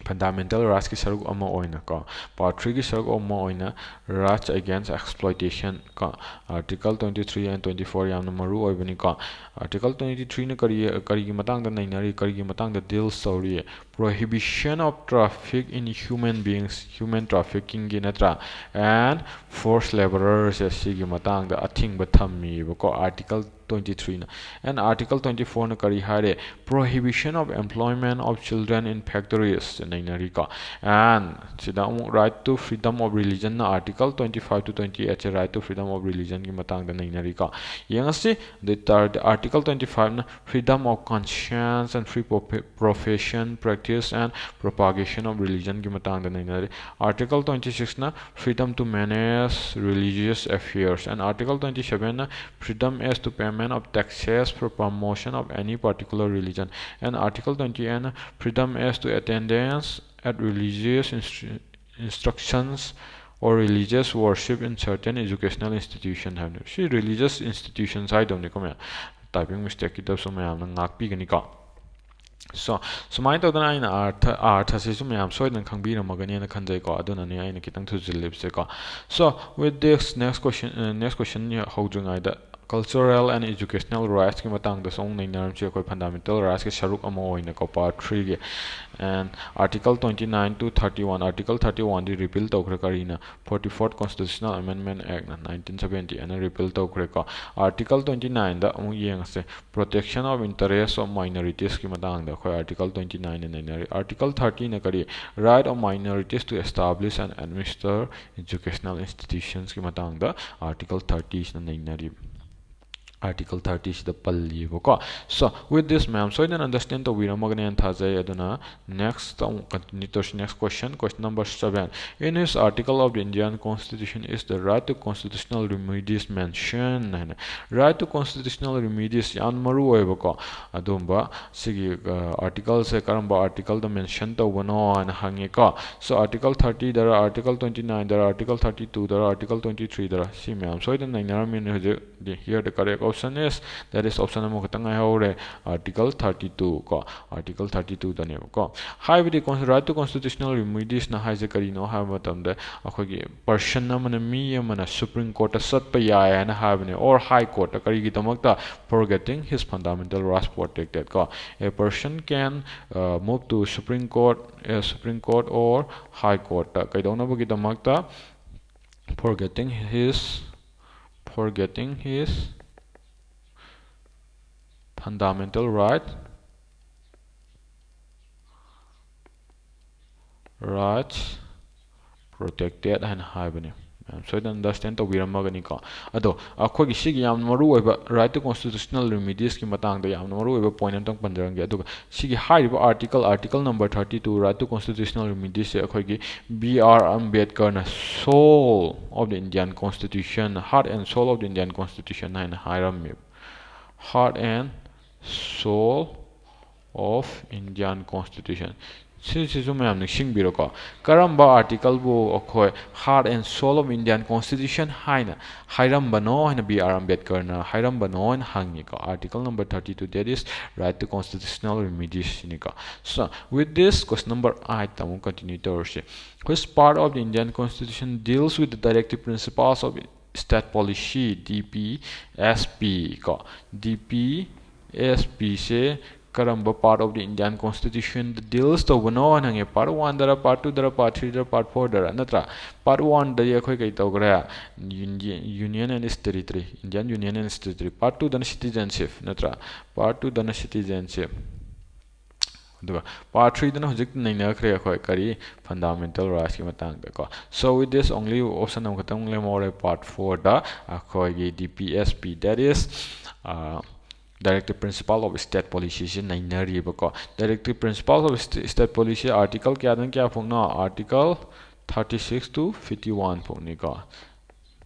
ꯐꯟꯗꯥꯃꯦꯟꯇꯦꯜ ꯔꯥꯏꯠꯁꯀꯤ ꯁꯔꯨꯛ ꯑꯃ ꯑꯣꯏꯅ ꯀꯣ, Part three ꯒꯤ ꯁꯔꯨꯛ ꯑꯃ ꯑꯣꯏꯅ Rights Against Exploitation ꯀꯣ, Article twenty three and twenty four ꯌꯥꯝꯅ ꯃꯔꯨ ꯑꯣꯏꯕꯅꯤꯀꯣ꯫ Article twenty three ꯅ ꯀꯔꯤ, ꯀꯔꯤꯒꯤ ꯃꯇꯥꯡꯗ ꯅꯩꯅꯔꯤ, ꯀꯔꯤꯒꯤ ꯃꯇꯥꯡꯗ ꯗꯤꯜꯁ ꯇꯧꯔꯤ? Prohibition of traffic in human beings, human trafficking ꯒꯤ ꯅꯠꯇ꯭ꯔꯥ, and forced labourers ꯁꯤꯒꯤ ꯃꯇꯥꯡꯗ ꯑꯊꯤꯡꯕ ꯊꯝꯃꯤꯕꯀꯣ Article twenty three ꯅ꯫ And Article twenty four ꯅ ꯀꯔꯤ ꯍꯥꯏꯔꯦ? Prohibition of employment of children in factories say ꯅꯩꯅꯔꯤꯀꯣ꯫ And ꯁꯤꯗ ꯑꯃꯨꯛ Right to Freedom of Religion ꯅ Article twenty five to twenty eight say Right to Freedom of Religion ꯒꯤ ꯃꯇꯥꯡꯗ ꯅꯩꯅꯔꯤꯀꯣ꯫ ꯌꯦꯡꯉꯁꯤ꯫ ꯑꯗꯨ ꯑꯣꯏ ꯇꯥꯔꯗꯤ Article twenty five ꯅ Freedom of Conscience and Free Profe- Profession, Practice and Propagation of Religion ꯒꯤ ꯃꯇꯥꯡꯗ ꯅꯩꯅꯔꯤ꯫ Article twenty six ꯅ Freedom to Manage Religious Affairs, and Article twenty seven ꯅ Freedom as to Payment of taxes for promotion of any particular religion, and Article twenty-eight, freedom as to attendance at religious instru- instructions or religious worship in certain educational institution ꯍꯥꯏꯕꯅꯦ꯫ ꯁꯤ religious institutions ꯍꯥꯏꯗꯧꯅꯤꯀꯣ ꯃꯌꯥꯝ, typing mistakeꯀꯤꯗꯁꯨ ꯃꯌꯥꯝꯅ ꯉꯥꯛꯄꯤꯒꯅꯤꯀꯣ꯫ So ꯁꯨꯃꯥꯏꯅ ꯇꯧꯗꯅ ꯑꯩꯅ ꯑꯥꯔꯊ ꯑꯥꯔꯊꯁꯤꯁꯨ ꯃꯌꯥꯝ ꯁꯣꯏꯗꯅ ꯈꯪꯕꯤꯔꯝꯃꯒꯅꯤꯅ ꯈꯟꯖꯩꯀꯣ꯫ ꯑꯗꯨꯅꯅꯤ ꯑꯩꯅ ꯈꯤꯇꯪ ꯊꯨꯖꯤꯜꯂꯤꯕꯁꯦꯀꯣ꯫ So with this next question, next question ꯍꯧꯗ꯭ꯔꯤꯉꯩꯗ cultural and educational rightsꯀꯤ ꯃꯇꯥꯡꯗꯁꯨ ꯑꯃꯨꯛ ꯅꯩꯅꯔꯝꯁꯤ꯫ ꯑꯩꯈꯣꯏ fundamental rightsꯀꯤ ꯁꯔꯨꯛ ꯑꯃ ꯑꯣꯏꯅꯀꯣ, part threeꯒꯤ꯫ And Article twenty-nine to thirty-one, Article thirty-oneꯗꯤ repeal ꯇꯧꯈ꯭ꯔꯦ꯫ ꯀꯔꯤꯅ? Forty-fourth Constitutional Amendment Actꯅ nineteen seventy ꯑꯅ repeal ꯇꯧꯈ꯭ꯔꯦꯀꯣ꯫ Article twenty-nineꯗ ꯑꯃꯨꯛ ꯌꯦꯡꯉꯁꯦ꯫ Protection of interests of minoritiesꯀꯤ ꯃꯇꯥꯡꯗ ꯑꯩꯈꯣꯏ Article twenty-nineꯅ ꯅꯩꯅꯔꯤ꯫ Article thirtyꯅ ꯀꯔꯤ? Right of minorities to establish and administer educational institutionsꯀꯤ ꯃꯇꯥꯡꯗ Article thirtyꯁꯤꯅ ꯅꯩꯅꯔꯤ꯫ Article thirtyꯁꯤꯗ ꯄꯜꯂꯤꯕꯀꯣ꯫ So with this ꯃꯌꯥꯝ ꯁꯣꯏꯗꯅ understand ꯇꯧꯕꯤꯔꯝꯃꯒꯅꯦꯅ ꯊꯥꯖꯩ꯫ ꯑꯗꯨꯅ next ꯑꯃꯨꯛ continue ꯇꯧꯔꯁꯤ꯫ Next question, question number seven. In his article of the Indian Constitution is the right to constitutional remedies mentioned ꯍꯥꯏꯅ, right to constitutional remedies ꯌꯥꯝ ꯃꯔꯨ ꯑꯣꯏꯕꯀꯣ꯫ ꯑꯗꯨꯝꯕ ꯁꯤꯒꯤ ꯑꯥꯔꯇꯤꯀꯜꯁꯦ ꯀꯔꯝꯕ ꯑꯥꯔꯇꯤꯀꯜꯗ mention ꯇꯧꯕꯅꯣ ꯍꯥꯏꯅ ꯍꯪꯉꯦꯀꯣ꯫ So Article thirtyꯗꯔ, Article twenty-nineꯗꯔ, Article thirty-twoꯗꯔ, Article twenty-threeꯗꯔ, ꯁꯤ ꯃꯌꯥꯝ ꯁꯣꯏꯗꯅ ꯅꯩꯅꯔꯝꯃꯤꯅꯤ ꯍꯧꯖꯤꯛ꯫ Here the correct option is, that is option ꯑꯃꯈꯛꯇꯪ ꯉꯥꯏꯍꯧꯔꯦ, Article thirty-two ꯀꯣ꯫ Article thirty-twoꯗꯅꯦꯕꯀꯣ꯫ ꯍꯥꯏꯕꯗꯤ con- right to constitutional remediesꯅ ꯍꯥꯏꯁꯦ ꯀꯔꯤꯅꯣ ꯍꯥꯏꯕ ꯃꯇꯝꯗ ꯑꯩꯈꯣꯏꯒꯤ person ꯑꯃꯅ, ꯃꯤ ꯑꯃꯅ Supreme Courtꯇ ꯆꯠꯄ ꯌꯥꯏ ꯍꯥꯏꯅ ꯍꯥꯏꯕꯅꯦ, or High Courtꯇ꯫ ꯀꯔꯤꯒꯤꯗꯃꯛꯇ? For getting his fundamental rights protected ꯀꯣ꯫ A person can uh, move to Supreme Court, uh, Supreme Court or High Courtꯇ ꯀꯩꯗꯧꯅꯕꯒꯤꯗꯃꯛꯇ? For getting his, for getting his fundamental right, rights protected ꯍꯥꯏꯅ ꯍꯥꯏꯕꯅꯤ꯫ ꯃꯌꯥꯝ ꯁꯣꯏꯗꯅ understand ꯇꯧꯕꯤꯔꯝꯃꯒꯅꯤꯀꯣ꯫ ꯑꯗꯣ ꯑꯩꯈꯣꯏꯒꯤ ꯁꯤꯒꯤ ꯌꯥꯝꯅ ꯃꯔꯨꯑꯣꯏꯕ right to constitutional remediesꯀꯤ ꯃꯇꯥꯡꯗ ꯌꯥꯝꯅ ꯃꯔꯨꯑꯣꯏꯕ point ꯑꯝꯇꯪ ꯄꯟꯖꯔꯝꯒꯦ꯫ ꯑꯗꯨꯒ ꯁꯤꯒꯤ ꯍꯥꯏꯔꯤꯕ article, article number thirty-two, right to constitutional remediesꯁꯦ ꯑꯩꯈꯣꯏꯒꯤ B R Ambedkarꯅ soul of the Indian Constitution, heart and soul of the Indian Constitution ꯍꯥꯏꯅ ꯍꯥꯏꯔꯝꯃꯦꯕ꯫ Heart and Soul of Indian Constitution. ꯁꯤꯁꯤꯁꯨ ꯃꯌꯥꯝ ꯅꯤꯡꯁꯤꯡꯕꯤꯔꯣꯀꯣ, ꯀꯔꯝꯕ article ꯕꯨ ꯑꯩꯈꯣꯏ Heart and Soul of Indian Constitution ꯍꯥꯏꯅ ꯍꯥꯏꯔꯝꯕꯅꯣ ꯍꯥꯏꯅ B R ꯑꯝꯕꯦꯗꯀꯔꯅ ꯍꯥꯏꯔꯝꯕꯅꯣ ꯍꯥꯏꯅ ꯍꯪꯉꯤꯀꯣ꯫ Article number thirty two, that is right to constitutional remedies ꯁꯤꯅꯤꯀꯣ꯫ So with this, question number eight ꯑꯃꯨꯛ continue ꯇꯧꯔꯁꯤ꯫ Which part of the Indian Constitution deals with the directive principles of state policy, D P S P ꯀꯣ? D P S P ꯁꯦ ꯀꯔꯝꯕ part of the Indian Constitution the deals ꯇꯧꯕꯅꯣ ꯍꯥꯏꯅ ꯍꯪꯉꯦ꯫ Part one ꯗꯔ, part two ꯗꯔ, part three ꯗꯔ, part four ꯗꯔ, ꯅꯠꯇ꯭ꯔꯥ? Part one ꯗꯗꯤ ꯑꯩꯈꯣꯏ ꯀꯩ ꯇꯧꯈ꯭ꯔꯦ? Uni-, Union and Territory, Indian Union and Territory꯫ Part two ꯗꯅ citizenship, ꯅꯠꯇ꯭ꯔꯥ? Part two ꯗꯅ citizenship꯫ ꯑꯗꯨꯒ part three ꯗꯅ ꯍꯧꯖꯤꯛ ꯅꯩꯅꯈ꯭ꯔꯦ ꯑꯩꯈꯣꯏ ꯀꯔꯤ? Fundamental rights ꯀꯤ ꯃꯇꯥꯡꯗ ꯀꯣ꯫ So with this, only option ꯑꯃꯈꯛꯇꯪ ꯂꯦꯝꯍꯧꯔꯦ part four ꯗ, ꯑꯩꯈꯣꯏꯒꯤ D P S P, that is, ꯑ, directive principle of state policy ꯁꯤ ꯅꯩꯅꯔꯤꯕꯀꯣ꯫ Directive principle of sta-, state policy article ꯀꯌꯥꯗꯅ ꯀꯌꯥ ꯐꯥꯎꯅꯣ? Article thirty six to fifty one ꯐꯥꯎꯅꯤꯀꯣ꯫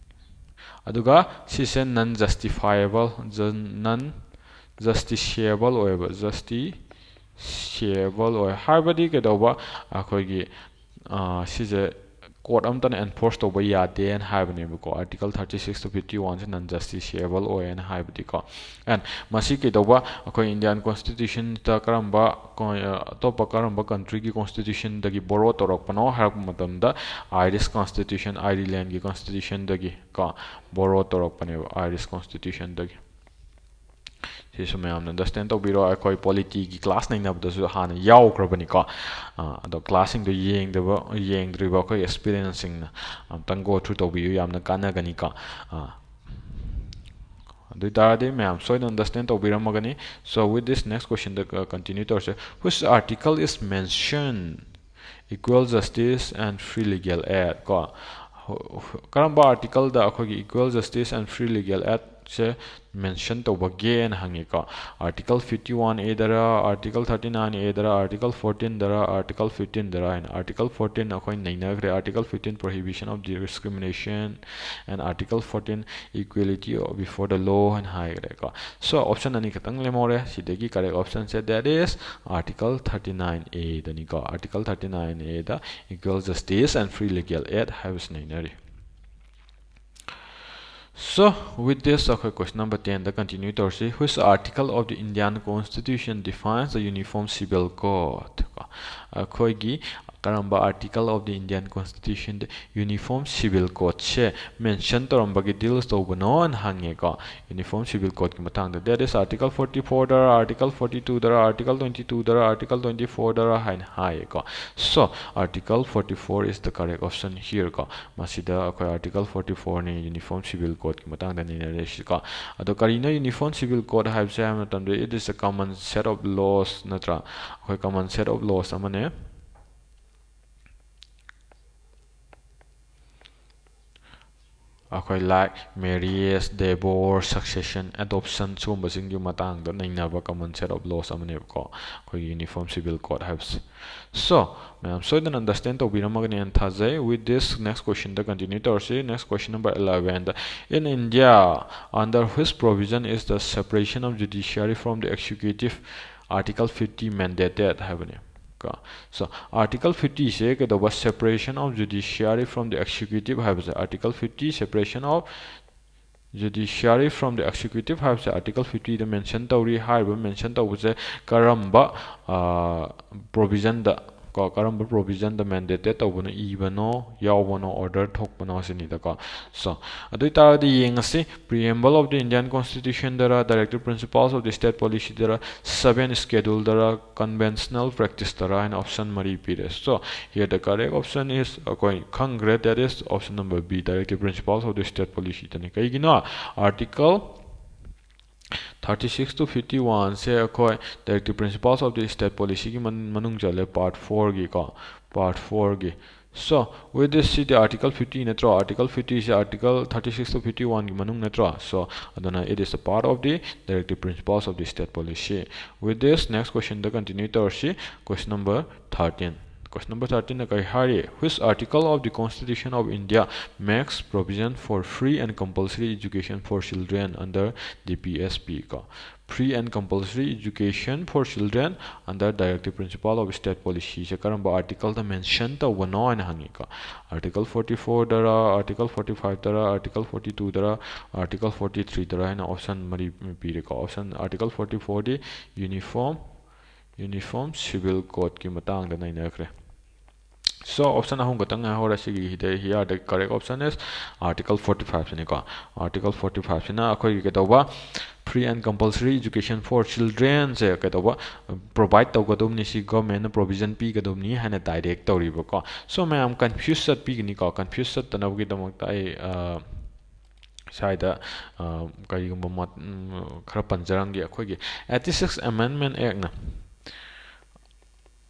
ꯑꯗꯨꯒ ꯁꯤꯁꯦ non justifiable, ꯖ-, non justiciable ꯑꯣꯏꯕ, justiciable ꯑꯣꯏ ꯍꯥꯏꯕꯗꯤ ꯀꯩꯗꯧꯕ? ꯑꯩꯈꯣꯏꯒꯤ, ꯑ, ꯁꯤꯁꯦ court ꯑꯝꯇꯅ enforce ꯇꯧꯕ ꯌꯥꯗꯦꯅ ꯍꯥꯏꯕꯅꯦꯕꯀꯣ꯫ Article thirty six to fifty one say non justiciable ꯑꯣꯏꯌꯦꯅ ꯍꯥꯏꯕꯗꯤꯀꯣ꯫ And ꯃꯁꯤ ꯀꯩꯗꯧꯕ? ꯑꯩꯈꯣꯏ Indian Constitution ꯗ ꯀꯔꯝꯕ ꯀꯣ-, ꯑꯇꯣꯞꯄ ꯀꯔꯝꯕ country ꯒꯤ constitution ꯗꯒꯤ borrow ꯇꯧꯔꯛꯄꯅꯣ ꯍꯥꯏꯔꯛꯄ ꯃꯇꯝꯗ, Irish Constitution, Ireland ꯒꯤ constitution ꯗꯒꯤ ꯀꯣ borrow ꯇꯧꯔꯛꯄꯅꯦꯕ, Irish Constitution ꯗꯒꯤ꯫ ꯁꯤꯁꯨ ꯃꯌꯥꯝꯅ understand ꯇꯧꯕꯤꯔꯣ꯫ ꯑꯩꯈꯣꯏ polity ꯒꯤ class ꯅꯩꯅꯕꯗꯁꯨ ꯍꯥꯟꯅ ꯌꯥꯎꯈ꯭ꯔꯕꯅꯤꯀꯣ꯫ ꯑꯥ, ꯑꯗꯣ class ꯁꯤꯡꯗꯣ ꯌꯦꯡꯗꯕ, ꯌꯦꯡꯗ꯭ꯔꯤꯕ ꯑꯩꯈꯣꯏ aspirant ꯁꯤꯡꯅ ꯑꯃꯨꯛꯇꯪ go through ꯇꯧꯕꯤꯌꯨ, ꯌꯥꯝꯅ ꯀꯥꯟꯅꯒꯅꯤꯀꯣ꯫ ꯑꯥ, ꯑꯗꯨ ꯑꯣꯏ ꯇꯥꯔꯗꯤ ꯃꯌꯥꯝ ꯁꯣꯏꯗꯅ understand ꯇꯧꯕꯤꯔꯝꯃꯒꯅꯤ꯫ So with this, next question ꯗ, ꯑ, continue ꯇꯧꯔꯁꯦ꯫ Which article is mentioned equal justice and free legal aid ꯀꯣ? ꯀꯔꯝꯕ article ꯗ ꯑꯩꯈꯣꯏꯒꯤ equal justice and free legal aid ꯁꯦ ꯃꯦꯟꯁꯟ ꯇꯧꯕꯒꯦꯅ ꯍꯪꯉꯤꯀꯣ꯫ Article fifty one A ꯗꯔ, Article thirty nine A ꯗꯔ, Article fourteen ꯗꯔ, Article fifteen ꯗꯔ ꯍꯥꯏꯅ꯫ Article fourteen ꯑꯩꯈꯣꯏ ꯅꯩꯅꯈ꯭ꯔꯦ, Article fifteen prohibition of discrimination and Article fourteen equality before the law ꯍꯥꯏꯅ ꯍꯥꯏꯈ꯭ꯔꯦꯀꯣ꯫ So option ꯑꯅꯤ ꯈꯛꯇꯪ ꯂꯦꯝꯍꯧꯔꯦ꯫ ꯁꯤꯗꯒꯤ correct option say, that is Article thirty nine A ꯗꯅꯤꯀꯣ꯫ Article thirty nine A the equal justice and free legal aid ꯍꯥꯏꯕꯁꯤ ꯅꯩꯅꯔꯤ꯫ So with this ꯑꯩꯈꯣꯏ question number ten ꯗ continue ꯇꯧꯔꯁꯤ꯫ Which article of the Indian Constitution defines the uniform civil code? ꯀꯣ, ꯑꯩꯈꯣꯏꯒꯤ ꯀꯔꯝꯕ article of the Indian Constitution the uniform civil code say mention ꯇꯧꯔꯝꯕꯒꯤ deals ꯇꯧꯕꯅꯣꯅ ꯍꯪꯉꯦꯀꯣ꯫ Uniform civil code ꯀꯤ ꯃꯇꯥꯡꯗ, that is Article forty four ꯗꯔ, Article forty two ꯗꯔ, Article twenty two ꯗꯔ, Article twenty four ꯗꯔ ꯍꯥꯏꯅ ꯍꯥꯏꯌꯦꯀꯣ꯫ So Article forty four is the correct option here ꯀꯣ꯫ ꯃꯁꯤꯗ ꯑꯩꯈꯣꯏ Article forty four ꯅꯤ uniform civil code ꯀꯤ ꯃꯇꯥꯡꯗ ꯅꯩꯅꯔꯤꯁꯤꯀꯣ꯫ ꯑꯗꯣ ꯀꯔꯤꯅꯣ uniform civil code ꯍꯥꯏꯕꯁꯦ ꯍꯥꯏꯕ ꯃꯇꯝꯗ, it is a common set of laws ꯅꯠꯇ꯭ꯔꯥ? ꯑꯩꯈꯣꯏ common set of laws ꯑꯃꯅꯦ꯫ ꯑꯩꯈꯣꯏ like marriage, divorce, succession, adoption ꯁꯤꯒꯨꯝꯕꯁꯤꯡꯒꯤ ꯃꯇꯥꯡꯗ ꯅꯩꯅꯕ common set of laws ꯑꯃꯅꯦꯕꯀꯣ, ꯑꯩꯈꯣꯏꯒꯤ uniform civil code ꯍꯥꯏꯕꯁꯦ꯫ So ꯃꯌꯥꯝ ꯁꯣꯏꯗꯅ understand ꯇꯧꯕꯤꯔꯝꯃꯒꯅꯤ ꯍꯥꯏꯅ ꯊꯥꯖꯩ꯫ With this next question the continue ꯇꯧꯔꯁꯤ꯫ Next question number eleven the, in India, under which provision is the separation of judiciary from the executive, Article fifty mandated ꯍꯥꯏꯕꯅꯤ ꯀꯣ꯫ So Article fifty ꯁꯦ ꯀꯩꯗꯧꯕ, separation of judiciary from the executive ꯍꯥꯏꯕꯁꯦ, Article fifty separation of judiciary from the executive ꯍꯥꯏꯕꯁꯦ Article fifty ꯗ mention ꯇꯧꯔꯤ꯫ ꯍꯥꯏꯔꯤꯕ mention ꯇꯧꯕꯁꯦ ꯀꯔꯝꯕ provision ꯗ ꯀꯣ, ꯀꯔꯝꯕ provision ꯗ mandated ꯇꯧꯕꯅꯣ, ꯏꯕꯅꯣ, ꯌꯥꯎꯕꯅꯣ, order ꯊꯣꯛꯄꯅꯣ ꯁꯤꯅꯤꯗꯀꯣ꯫ So ꯑꯗꯨ ꯑꯣꯏꯇꯥꯔꯒꯗꯤ ꯌꯦꯡꯉꯁꯤ, preamble of the Indian Constitution ꯗꯔ, directive principles of the state policy ꯗꯔ, seventh schedule ꯗꯔ, conventional practice ꯇꯔꯥ ꯍꯥꯏꯅ option ꯃꯔꯤ ꯄꯤꯔꯦ꯫ So here the correct option is, ꯑꯩꯈꯣꯏ ꯈꯪꯈ꯭ꯔꯦ, that is option number B, directive principles of the state policy ꯗꯅꯤ꯫ ꯀꯩꯒꯤꯅꯣ? Article thirty six to fifty one ꯁꯦ ꯑꯩꯈꯣꯏ directive principles of the state policy ꯒꯤ ꯃꯅꯨꯡ ꯆꯜꯂꯦ, part four ꯒꯤꯀꯣ, part four ꯒꯤ꯫ So, with this, CD Article fifty ꯅꯠꯇ꯭ꯔꯣ? Article fifty ꯁꯤ Article thirty six to fifty one ꯒꯤ ꯃꯅꯨꯡ ꯅꯠꯇ꯭ꯔꯣ? So, ꯑꯗꯨꯅ it is a part of the directive principles of the state policy. With this, next question the continue ꯇꯧꯔꯁꯤ꯫ Question number thirteen꯫ Question number thirteen ꯅ ꯀꯔꯤ ꯍꯥꯏꯔꯤ? Which article of the Constitution of India makes provision for free and compulsory education for children under the P S P ꯀꯣ? Free and compulsory education for children under directive principle of state policy ꯁꯦ ꯀꯔꯝꯕ article ꯗ mention ꯇꯧꯕꯅꯣ ꯍꯥꯏꯅ ꯍꯪꯉꯤꯀꯣ꯫ Article forty four ꯗꯔ, Article forty five ꯗꯔ, Article forty two ꯗꯔ, Article forty three ꯗꯔ ꯍꯥꯏꯅ option ꯃꯔꯤ ꯄꯤꯔꯦꯀꯣ꯫ Option, Article forty four ꯗꯤ uniform, uniform civil code ꯀꯤ ꯃꯇꯥꯡꯗ ꯅꯩꯅꯈ꯭ꯔꯦ꯫ So, option ꯑꯍꯨꯝ ꯈꯛꯇꯪ ꯉꯥꯏꯍꯧꯔꯦ꯫ ꯁꯤꯒꯤ ꯍꯤꯗ-, here the correct option is Article forty five ꯁꯤꯅꯤꯀꯣ꯫ Article forty five ꯁꯤꯅ ꯑꯩꯈꯣꯏꯒꯤ ꯀꯩꯗꯧꯕ, free and compulsory education for children ꯁꯦ ꯀꯩꯗꯧꯕ, provide ꯇꯧꯒꯗꯕꯅꯤ, ꯁꯤ government ꯅ provision ꯄꯤꯒꯗꯕꯅꯤ ꯍꯥꯏꯅ direct ꯇꯧꯔꯤꯕꯀꯣ꯫ So, ꯃꯌꯥꯝ confuse ꯆꯠꯄꯤꯒꯅꯤꯀꯣ꯫ Confuse ꯆꯠꯇꯅꯕꯒꯤꯗꯃꯛꯇ ꯑꯩ, ꯑ, ꯁ꯭ꯋꯥꯏꯗ, ꯑ, ꯀꯔꯤꯒꯨꯝꯕ ꯃꯠ-, ꯎꯝ, ꯈꯔ ꯄꯟꯖꯔꯝꯒꯦ꯫ ꯑꯩꯈꯣꯏꯒꯤ eighty six Amendment Act ꯅ,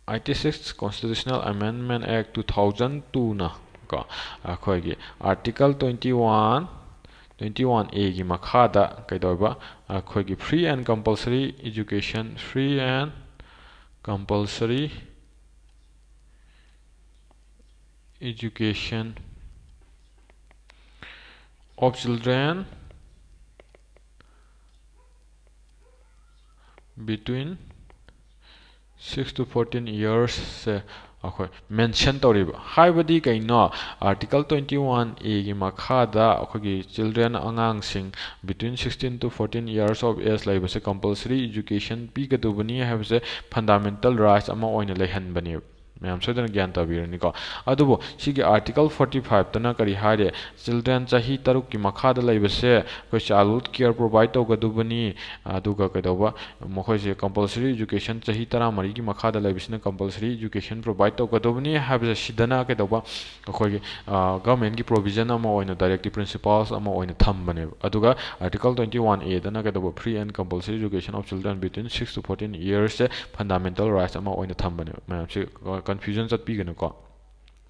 eighty six Constitutional Amendment Act two thousand two ꯅ ꯀꯣ, ꯑꯩꯈꯣꯏꯒꯤ Article twenty one, twenty one A ꯒꯤ ꯃꯈꯥꯗ ꯀꯩꯗꯧꯕ, ꯑꯩꯈꯣꯏꯒꯤ free and compulsory education, free and compulsory education of children between six to fourteen years ꯁꯦ ꯑꯩꯈꯣꯏ mention ꯇꯧꯔꯤꯕ꯫ ꯍꯥꯏꯕꯗꯤ ꯀꯩꯅꯣ? Article twenty one A ꯒꯤ ꯃꯈꯥꯗ ꯑꯩꯈꯣꯏꯒꯤ children, ꯑꯉꯥꯡꯁꯤꯡ between sixteen to fourteen years of age ꯂꯩꯕꯁꯦ compulsory education ꯄꯤꯒꯗꯧꯕꯅꯤ ꯍꯥꯏꯕꯁꯦ fundamental rights ꯑꯃ ꯑꯣꯏꯅ ꯂꯩꯍꯟꯕꯅꯦꯕ꯫ ꯃꯌꯥꯝ ꯁꯣꯏꯗꯅ ꯒ꯭ꯌꯥꯟ ꯇꯥꯕꯤꯔꯅꯤꯀꯣ꯫ ꯑꯗꯨꯕꯨ ꯁꯤꯒꯤ Article forty five ꯇꯅ ꯀꯔꯤ ꯍꯥꯏꯔꯦ? Children ꯆꯍꯤ ꯇꯔꯨꯛꯀꯤ ꯃꯈꯥꯗ ꯂꯩꯕꯁꯦ ꯑꯩꯈꯣꯏ childhood care provide ꯇꯧꯒꯗꯧꯕꯅꯤ, ꯑꯗꯨꯒ ꯀꯩꯗꯧꯕ, ꯃꯈꯣꯏꯁꯦ compulsory education, ꯆꯍꯤ ꯇꯔꯥꯃꯔꯤꯒꯤ ꯃꯈꯥꯗ ꯂꯩꯕꯁꯤꯅ compulsory education provide ꯇꯧꯒꯗꯧꯕꯅꯤ ꯍꯥꯏꯕꯁꯦ ꯁꯤꯗꯅ ꯀꯩꯗꯧꯕ, ꯑꯩꯈꯣꯏꯒꯤ, ꯑ, government ꯀꯤ provision ꯑꯃ ꯑꯣꯏꯅ, directive principles ꯑꯃ ꯑꯣꯏꯅ ꯊꯝꯕꯅꯦꯕ꯫ ꯑꯗꯨꯒ Article twenty one A ꯗꯅ ꯀꯩꯗꯧꯕ, free and compulsory education of children between six to fourteen years say fundamental rights ꯑꯃ ꯑꯣꯏꯅ ꯊꯝꯕꯅꯦꯕ꯫ ꯃꯌꯥꯝꯁꯦ, ꯑ, confusion ꯆꯠꯄꯤꯒꯅꯨꯀꯣ꯫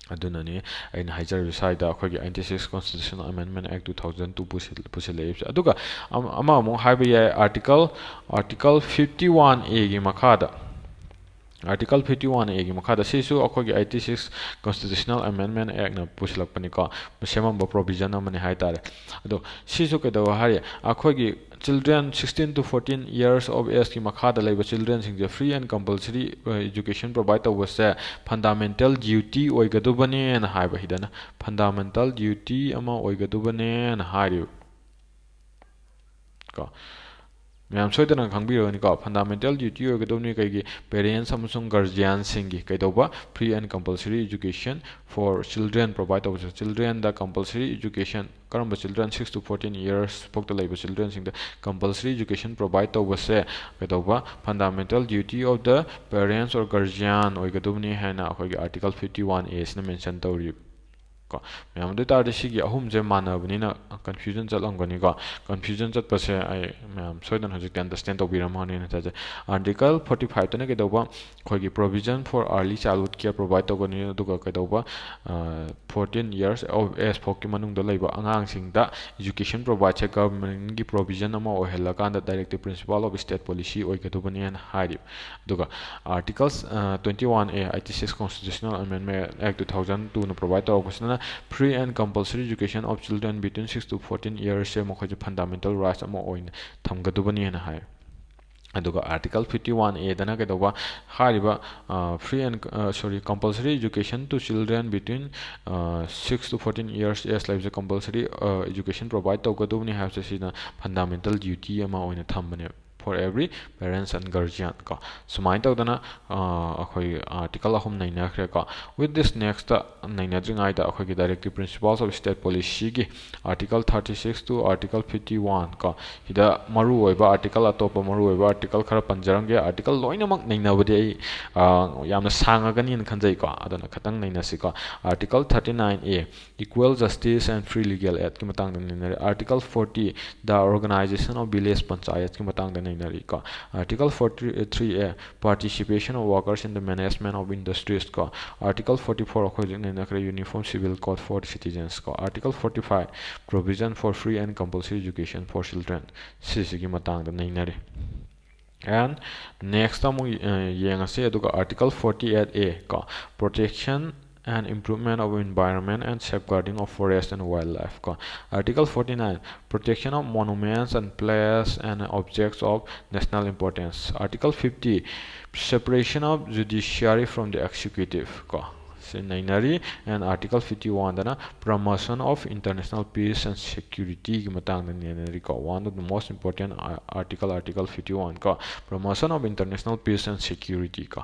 ꯑꯗꯨꯅꯅꯤ ꯑꯩꯅ ꯍꯥꯏꯖꯔꯤꯕ ꯁ꯭ꯋꯥꯏꯗ ꯑꯩꯈꯣꯏꯒꯤ ninety six Constitutional Amendment Act two thousand two ꯄꯨꯁꯤꯜ- ꯄꯨꯁꯤꯜꯂꯛꯏꯕꯁꯦ꯫ ꯑꯗꯨꯒ ꯑꯃ ꯑꯃ ꯑꯃꯨꯛ ꯍꯥꯏꯕ ꯌꯥꯏ, article article fifty one A ꯒꯤ ꯃꯈꯥꯗ, article fifty one A ꯒꯤ ꯃꯈꯥꯗ, ꯁꯤꯁꯨ ꯑꯩꯈꯣꯏꯒꯤ ninety six Constitutional Amendment Actꯅ ꯄꯨꯁꯤꯜꯂꯛꯄꯅꯤꯀꯣ, ꯁꯦꯝꯃꯝꯕ provision ꯑꯃꯅꯤ ꯍꯥꯏꯇꯥꯔꯦ꯫ ꯑꯗꯣ ꯁꯤꯁꯨ ꯀꯩꯗꯧꯕ ꯍꯥꯏꯔꯤ, ꯑꯩꯈꯣꯏꯒꯤ children sixteen to fourteen years of ageꯀꯤ ꯃꯈꯥꯗ ꯂꯩꯕ childrenꯁꯤꯡꯁꯦ free and compulsory education provide ꯇꯧꯕꯁꯦ fundamental duty ꯑꯣꯏꯒꯗꯕꯅꯦꯅ ꯍꯥꯏꯕ, ꯁꯤꯗꯅ fundamental duty ꯑꯃ ꯑꯣꯏꯒꯗꯕꯅꯦꯅ ꯍꯥꯏꯔꯤꯕ ꯀꯣ꯫ ꯃꯌꯥꯝ ꯁꯣꯏꯗꯅ ꯈꯪꯕꯤꯔꯒꯅꯤꯀꯣ, fundamental duty ꯑꯣꯏꯒꯗꯕꯅꯤ꯫ ꯀꯩꯒꯤ? Parents ꯑꯃꯁꯨꯡ guardianꯁꯤꯡꯒꯤ ꯀꯩꯗꯧꯕ? Free and compulsory education for children provide ꯇꯧꯕꯁꯦ, childrenꯗ compulsory education, ꯀꯔꯝꯕ children? Six to fourteen years ꯐꯥꯎꯗ ꯂꯩꯕ childrenꯁꯤꯡꯗ compulsory education provide ꯇꯧꯕꯁꯦ ꯀꯩꯗꯧꯕ? Fundamental duty of the parents or guardian ꯑꯣꯏꯒꯗꯕꯅꯤ ꯍꯥꯏꯅ ꯑꯩꯈꯣꯏꯒꯤ article fifty one A ꯁꯤꯅ mention ꯇꯧꯔꯤ꯫ ꯀꯣ, ꯃꯌꯥꯝ, ꯑꯗꯨ ꯑꯣꯏ ꯇꯥꯔꯗꯤ ꯁꯤꯒꯤ ꯑꯍꯨꯝꯁꯦ ꯃꯥꯟꯅꯕꯅꯤꯅ confusion ꯆꯠꯂꯝꯒꯅꯤꯀꯣ꯫ Confusion ꯆꯠꯄꯁꯦ ꯑꯩ ꯃꯌꯥꯝ ꯁꯣꯏꯗꯅ ꯍꯧꯖꯤꯛꯇꯤ understand ꯇꯧꯕꯤꯔꯝꯃꯅꯤꯅ ꯊꯥꯖꯩ꯫ Article forty fiveꯇꯅ ꯀꯩꯗꯧꯕ? ꯑꯩꯈꯣꯏꯒꯤ provision for early childhood care provide ꯇꯧꯒꯅꯤ, ꯑꯗꯨꯒ ꯀꯩꯗꯧꯕ? Fourteen years of age ꯐꯥꯎꯒꯤ ꯃꯅꯨꯡꯗ ꯂꯩꯕ ꯑꯉꯥꯡꯁꯤꯡꯗ education provideꯁꯦ governmentꯀꯤ provision ꯑꯃ ꯑꯣꯏꯍꯜꯂꯀꯥꯟꯗ directive principle of state policy ꯑꯣꯏꯒꯗꯕꯅꯦꯅ ꯍꯥꯏꯔꯤꯕ꯫ ꯑꯗꯨꯒ articles twenty one A, ninety six Constitutional Amendment Act two thousand twoꯅ provide ꯇꯧꯔꯛꯄꯁꯤꯅ free and compulsory education of children between six to fourteen yearsꯁꯦ ꯃꯈꯣꯏꯁꯦ fundamental rights ꯑꯃ ꯑꯣꯏꯅ ꯊꯝꯒꯗꯕꯅꯦꯅ ꯍꯥꯏ꯫ ꯑꯗꯨꯒ article fifty one Aꯗꯅ ꯀꯩꯗꯧꯕ? ꯍꯥꯏꯔꯤꯕ free and, sorry, compulsory education to children between six to fourteen years age ꯂꯩꯕꯁꯦ compulsory education provide ꯇꯧꯒꯗꯕꯅꯤ ꯍꯥꯏꯕꯁꯦ ꯁꯤꯅ fundamental duty ꯑꯃ ꯑꯣꯏꯅ ꯊꯝꯕꯅꯦꯕ for every parents and guardian ꯀꯣ꯫ ꯁꯨꯃꯥꯏꯅ ꯇꯧꯗꯅ ꯑꯩꯈꯣꯏ article ꯑꯍꯨꯝ ꯅꯩꯅꯈ꯭ꯔꯦꯀꯣ꯫ With this, next ꯅꯩꯅꯗ꯭ꯔꯤꯉꯩꯗ ꯑꯩꯈꯣꯏꯒꯤ directive principles of state policyꯒꯤ article thirty six to article fifty one ꯀꯣ, ꯁꯤꯗ ꯃꯔꯨꯑꯣꯏꯕ article, ꯑꯇꯣꯞꯄ ꯃꯔꯨꯑꯣꯏꯕ article ꯈꯔ ꯄꯟꯖꯔꯝꯒꯦ꯫ Article ꯂꯣꯏꯅꯃꯛ ꯅꯩꯅꯕꯗꯤ ꯑꯩ ꯌꯥꯝꯅ ꯁꯥꯡꯉꯒꯅꯤꯅ ꯈꯟꯖꯩꯀꯣ, ꯑꯗꯨꯅ ꯈꯤꯇꯪ ꯅꯩꯅꯁꯤꯀꯣ꯫ Article thirty nine A, equal justice and free legal aidꯀꯤ ꯃꯇꯥꯡꯗ ꯅꯩꯅꯔꯦ꯫ Article forty, the organization of village panchayatꯀꯤ ꯃꯇꯥꯡꯗ ꯅꯩꯅꯔꯤ ꯀꯣ꯫ Article forty-three A, participation of workers in the management of industries ꯀꯣ꯫ Article forty-four ꯑꯩꯈꯣꯏ ꯍꯧꯖꯤꯛ ꯅꯩꯅꯈ꯭ꯔꯦ, Uniform Civil Code for citizens ꯀꯣ꯫ Article forty-five, provision for free and compulsory education for children, ꯁꯤꯁꯤꯒꯤ ꯃꯇꯥꯡꯗ ꯅꯩꯅꯔꯤ꯫ And next ꯑꯃꯨꯛ ꯑ, ꯌꯦꯡꯉꯁꯤ꯫ ꯑꯗꯨꯒ Article forty-eight A ꯀꯣ, protection and improvement of environment and safeguarding of forest and wildlife ꯀꯣ꯫ Article forty-nine, protection of monuments and places and objects of national importance. Article fifty, separation of judiciary from the executive ꯀꯣ, ꯁꯤ ꯅꯩꯅꯔꯤ꯫ And Article fifty-one ꯗꯅ promotion of international peace and security ꯒꯤ ꯃꯇꯥꯡꯗ ꯅꯩꯅꯔꯤ ꯀꯣ꯫ One of the most important ar-, article, Article fifty-one ꯀꯣ, promotion of international peace and security ꯀꯣ꯫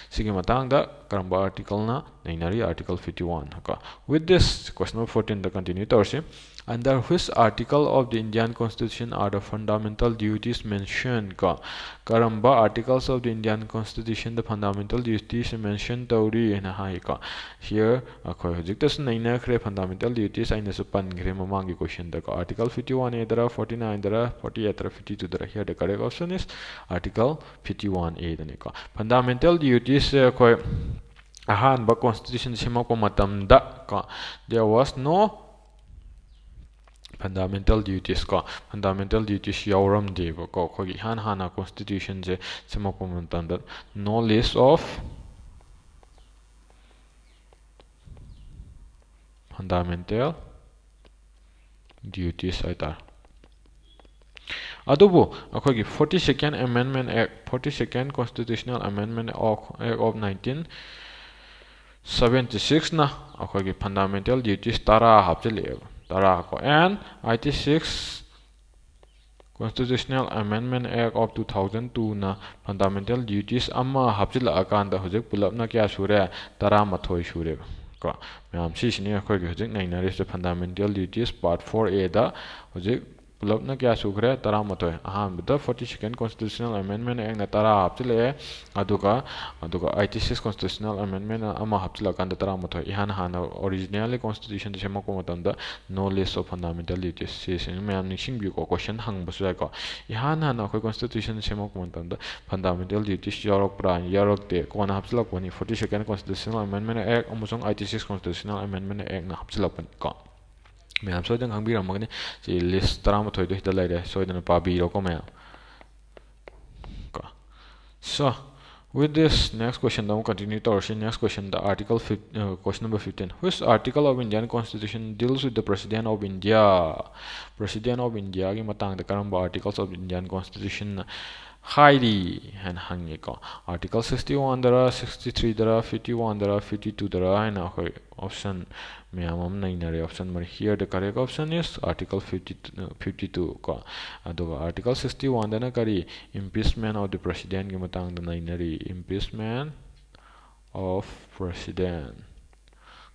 ꯁꯤꯒꯤ ꯃꯇꯥꯡꯗ ꯀꯔꯝꯕ article ꯅ ꯅꯩꯅꯔꯤ? Article fifty-one ꯀꯣ꯫ With this, question number fourteen the continue ꯇꯧꯔꯁꯤ꯫ Under which article of the Indian Constitution are the fundamental duties mentioned ꯀꯣ? ꯀꯔꯝꯕ articles of the Indian Constitution the fundamental duties mention ꯇꯧꯔꯤ ꯍꯥꯏꯅ ꯍꯥꯏꯀꯣ꯫ Here ꯑꯩꯈꯣꯏ ꯍꯧꯖꯤꯛꯇꯁꯨ ꯅꯩꯅꯈ꯭ꯔꯦ fundamental duties, ꯑꯩꯅꯁꯨ ꯄꯟꯈ꯭ꯔꯦ ꯃꯃꯥꯡꯒꯤ question ꯗꯀꯣ꯫ Article fifty-one A ꯗꯔ, forty-nine ꯗꯔ, forty-eight ꯗꯔ, fifty-two ꯗꯔ? Here the correct option is Article fifty-one A ꯗꯅꯤꯀꯣ꯫ Fundamental duties ꯁꯦ ꯑꯩꯈꯣꯏ ꯑꯍꯥꯟꯕ constitution ꯁꯦꯝꯃꯛꯄ ꯃꯇꯝꯗ ꯀꯣ, there was no fundamental duties ꯀꯣ, fundamental duties ꯌꯥꯎꯔꯝꯗꯦꯕꯀꯣ꯫ ꯑꯩꯈꯣꯏꯒꯤ ꯏꯍꯥꯟ ꯍꯥꯟꯅ constitution ꯁꯦ ꯁꯦꯝꯃꯛꯄ ꯃꯇꯝꯗ no list of fundamental duties ꯍꯥꯏꯇꯥꯔꯦ꯫ ꯑꯗꯨꯕꯨ ꯑꯩꯈꯣꯏꯒꯤ forty-second Amendment Act, forty-second Constitutional Amendment of, Act of nineteen seventy-six ꯅ ꯑꯩꯈꯣꯏꯒꯤ fundamental duties ꯇꯔꯥ ꯍꯥꯞꯆꯤꯜꯂꯛꯑꯦꯕ, ꯇꯔꯥ ꯀꯣ꯫ And eighty-six Constitutional Amendment Act of two thousand two ꯅ fundamental duties ꯑꯃ ꯍꯥꯞꯆꯤꯜꯂꯛꯑꯀꯥꯟꯗ ꯍꯧꯖꯤꯛ ꯄꯨꯂꯞꯅ ꯀꯌꯥ ꯁꯨꯔꯦ? ꯇꯔꯥꯃꯥꯊꯣꯏ ꯁꯨꯔꯦꯕ ꯀꯣ꯫ ꯃꯌꯥꯝ, ꯁꯤꯁꯤꯅꯤ ꯑꯩꯈꯣꯏꯒꯤ ꯍꯧꯖꯤꯛ ꯅꯩꯅꯔꯤꯁꯦ, fundamental duties part four A ꯗ ꯍꯧꯖꯤꯛ ꯄꯨꯂꯞꯅ ꯀꯌꯥ ꯁꯨꯈ꯭ꯔꯦ? ꯇꯔꯥꯃꯥꯊꯣꯏ꯫ ꯑꯍꯥꯟꯕꯗ forty second Constitutional Amendment Actꯅ ꯇꯔꯥ ꯍꯥꯞꯆꯤꯜꯂꯛꯑꯦ, ꯑꯗꯨꯒ ꯑꯗꯨꯒ eighty six Constitutional Amendment ꯑꯃ ꯍꯥꯞꯆꯤꯜꯂꯀꯥꯟꯗ ꯇꯔꯥꯃꯥꯊꯣꯏ꯫ ꯏꯍꯥꯟ ꯍꯥꯟꯅ originally Constitutionꯗ ꯁꯦꯝꯃꯛꯄ ꯃꯇꯝꯗ no list of fundamental duties, ꯁꯤꯁꯤꯅ ꯃꯌꯥꯝ ꯅꯤꯡꯁꯤꯡꯕꯤꯌꯨꯀꯣ, question ꯍꯪꯕꯁꯨ ꯌꯥꯏꯀꯣ꯫ ꯏꯍꯥꯟ ꯍꯥꯟꯅ ꯑꯩꯈꯣꯏ Constitution ꯁꯦꯝꯃꯛꯄ ꯃꯇꯝꯗ fundamental duties ꯌꯥꯎꯔꯛꯄ꯭ꯔꯥ? ꯌꯥꯎꯔꯛꯇꯦ꯫ ꯀꯣꯟꯅ ꯍꯥꯞꯆꯤꯜꯂꯛꯄꯅꯤ, forty second Constitutional Amendment Act ꯑꯃꯁꯨꯡ eighty six Constitutional Amendment Actꯅ ꯍꯥꯞꯆꯤꯜꯂꯛꯄꯅꯤ ꯀꯣ꯫ ꯃꯌꯥꯝ ꯁꯣꯏꯗꯅ ꯈꯪꯕꯤꯔꯝꯃꯒꯅꯤ꯫ ꯁꯤ list ꯇꯔꯥꯃꯥꯊꯣꯏꯗꯣ ꯁꯤꯗ ꯂꯩꯔꯦ, ꯁꯣꯏꯗꯅ ꯄꯥꯕꯤꯔꯣꯀꯣ ꯃꯌꯥꯝ ꯀꯣ꯫ So, with this, next questionꯗ ꯑꯃꯨꯛ continue ꯇꯧꯔꯁꯤ꯫ Next questionꯗ article fifteen, question number fifteen, which article of Indian Constitution deals with the President of India? President of Indiaꯒꯤ ꯃꯇꯥꯡꯗ ꯀꯔꯝꯕ articles of Indian Constitutionꯅ ꯍꯥꯏꯔꯤ ꯍꯥꯏꯅ ꯍꯪꯉꯦꯀꯣ꯫ Article sixty oneꯗꯔ, sixty threeꯗꯔ, fifty oneꯗꯔ, fifty twoꯗꯔ ꯍꯥꯏꯅ ꯑꯩꯈꯣꯏ option ꯃꯌꯥꯝ ꯑꯃ ꯅꯩꯅꯔꯦ꯫ Option ꯃꯔꯤ꯫ Here the correct option is article fifty, fifty two ꯀꯣ꯫ ꯑꯗꯨꯒ article sixty oneꯗꯅ ꯀꯔꯤ? Impeachment of the Presidentꯀꯤ ꯃꯇꯥꯡꯗ ꯅꯩꯅꯔꯤ꯫ Impeachment of President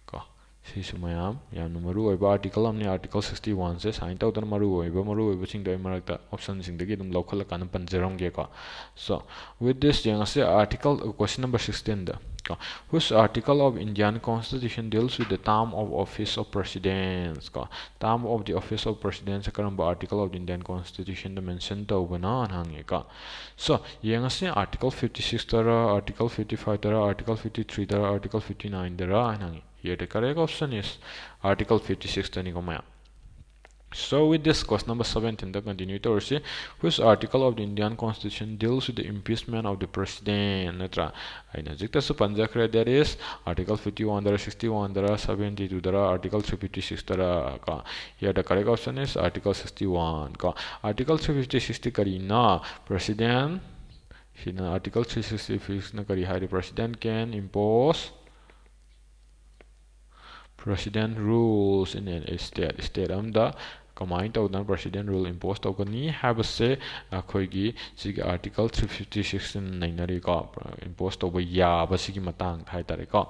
ꯀꯣ꯫ ꯁꯤꯁꯨ ꯃꯌꯥꯝ ꯌꯥꯝꯅ ꯃꯔꯨ ꯑꯣꯏꯕ article ꯑꯃꯅꯤ꯫ Article sixty oneꯁꯦ ꯁꯨꯃꯥꯏꯅ ꯇꯧꯗꯅ ꯃꯔꯨ ꯑꯣꯏꯕ, ꯃꯔꯨ ꯑꯣꯏꯕꯁꯤꯡꯗꯣ ꯑꯩ ꯃꯔꯛꯇ optionꯁꯤꯡꯗꯒꯤ ꯑꯗꯨꯝ ꯂꯧꯈꯠꯂꯀꯥꯟꯗ ꯄꯟꯖꯔꯝꯒꯦꯀꯣ꯫ So, with this, ꯌꯦꯡꯉꯁꯤ article, question number sixteenꯗ ꯀꯣ꯫ Which article of Indian Constitution deals with the term of office of Presidents ꯀꯣ? Term of the office of Presidents ꯀꯔꯝꯕ article of the Indian Constitutionꯗ mention ꯇꯧꯕꯅꯣ ꯍꯥꯏꯅ ꯍꯪꯉꯦꯀꯣ꯫ So, ꯌꯦꯡꯉꯁꯤ article fifty sixꯇꯔ, article fifty fiveꯇꯔ, article fifty threeꯗꯔ, article fifty nineꯗꯔ ꯍꯥꯏꯅ ꯍꯪꯉꯤ꯫ Here the correct option is article fifty sixꯇꯅꯤꯀꯣ ꯃꯌꯥꯝ꯫ So with this, question number seventeenꯗ continue ꯇꯧꯔꯁꯤ꯫ Which article of the Indian Constitution deals with the impeachment of the President? ꯅꯠꯇ꯭ꯔꯥ? ꯑꯩꯅ ꯍꯧꯖꯤꯛꯇꯁꯨ ꯄꯟꯖꯈ꯭ꯔꯦ, that is article fifty oneꯗꯔ, sixty oneꯗꯔ, seventy twoꯗꯔ, article three fifty sixꯇꯔ ꯀꯣ꯫ Here the correct option is article sixty one ꯀꯣ꯫ Article three fifty sixꯇꯤ ꯀꯔꯤꯅꯣ? President, ꯁꯤꯅ article three sixty sixꯅ ꯀꯔꯤ ꯍꯥꯏꯔꯤ? President can impose President rules in a state, state ꯑꯃꯗ ꯀꯃꯥꯏꯅ ꯇꯧꯗꯅ president rule impose ꯇꯧꯒꯅꯤ ꯍꯥꯏꯕꯁꯦ ꯑꯩꯈꯣꯏꯒꯤ ꯁꯤꯒꯤ article three fifty six ꯅꯩꯅꯔꯤꯀꯣ, impose ꯇꯧꯕ ꯌꯥꯕꯁꯤꯒꯤ ꯃꯇꯥꯡꯗ ꯍꯥꯏꯇꯥꯔꯦꯀꯣ꯫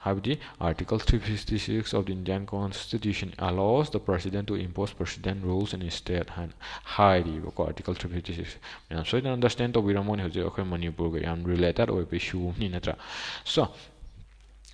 ꯍꯥꯏꯕꯗꯤ article three fifty six of the Indian constitution allows the president to impose president rules in state ꯍꯥꯏꯅ ꯍꯥꯏꯔꯤꯕꯀꯣ, article three fifty six꯫ ꯃꯌꯥꯝ ꯁꯣꯏꯗꯅ understand ꯇꯧꯕꯤꯔꯝꯃꯣꯅꯦ, ꯍꯧꯖꯤꯛ ꯑꯩꯈꯣꯏ ꯃꯅꯤꯄꯨꯔꯒ ꯌꯥꯝ related ꯑꯣꯏꯕ issue ꯑꯃꯅꯤ ꯅꯠꯇ꯭ꯔꯥ? So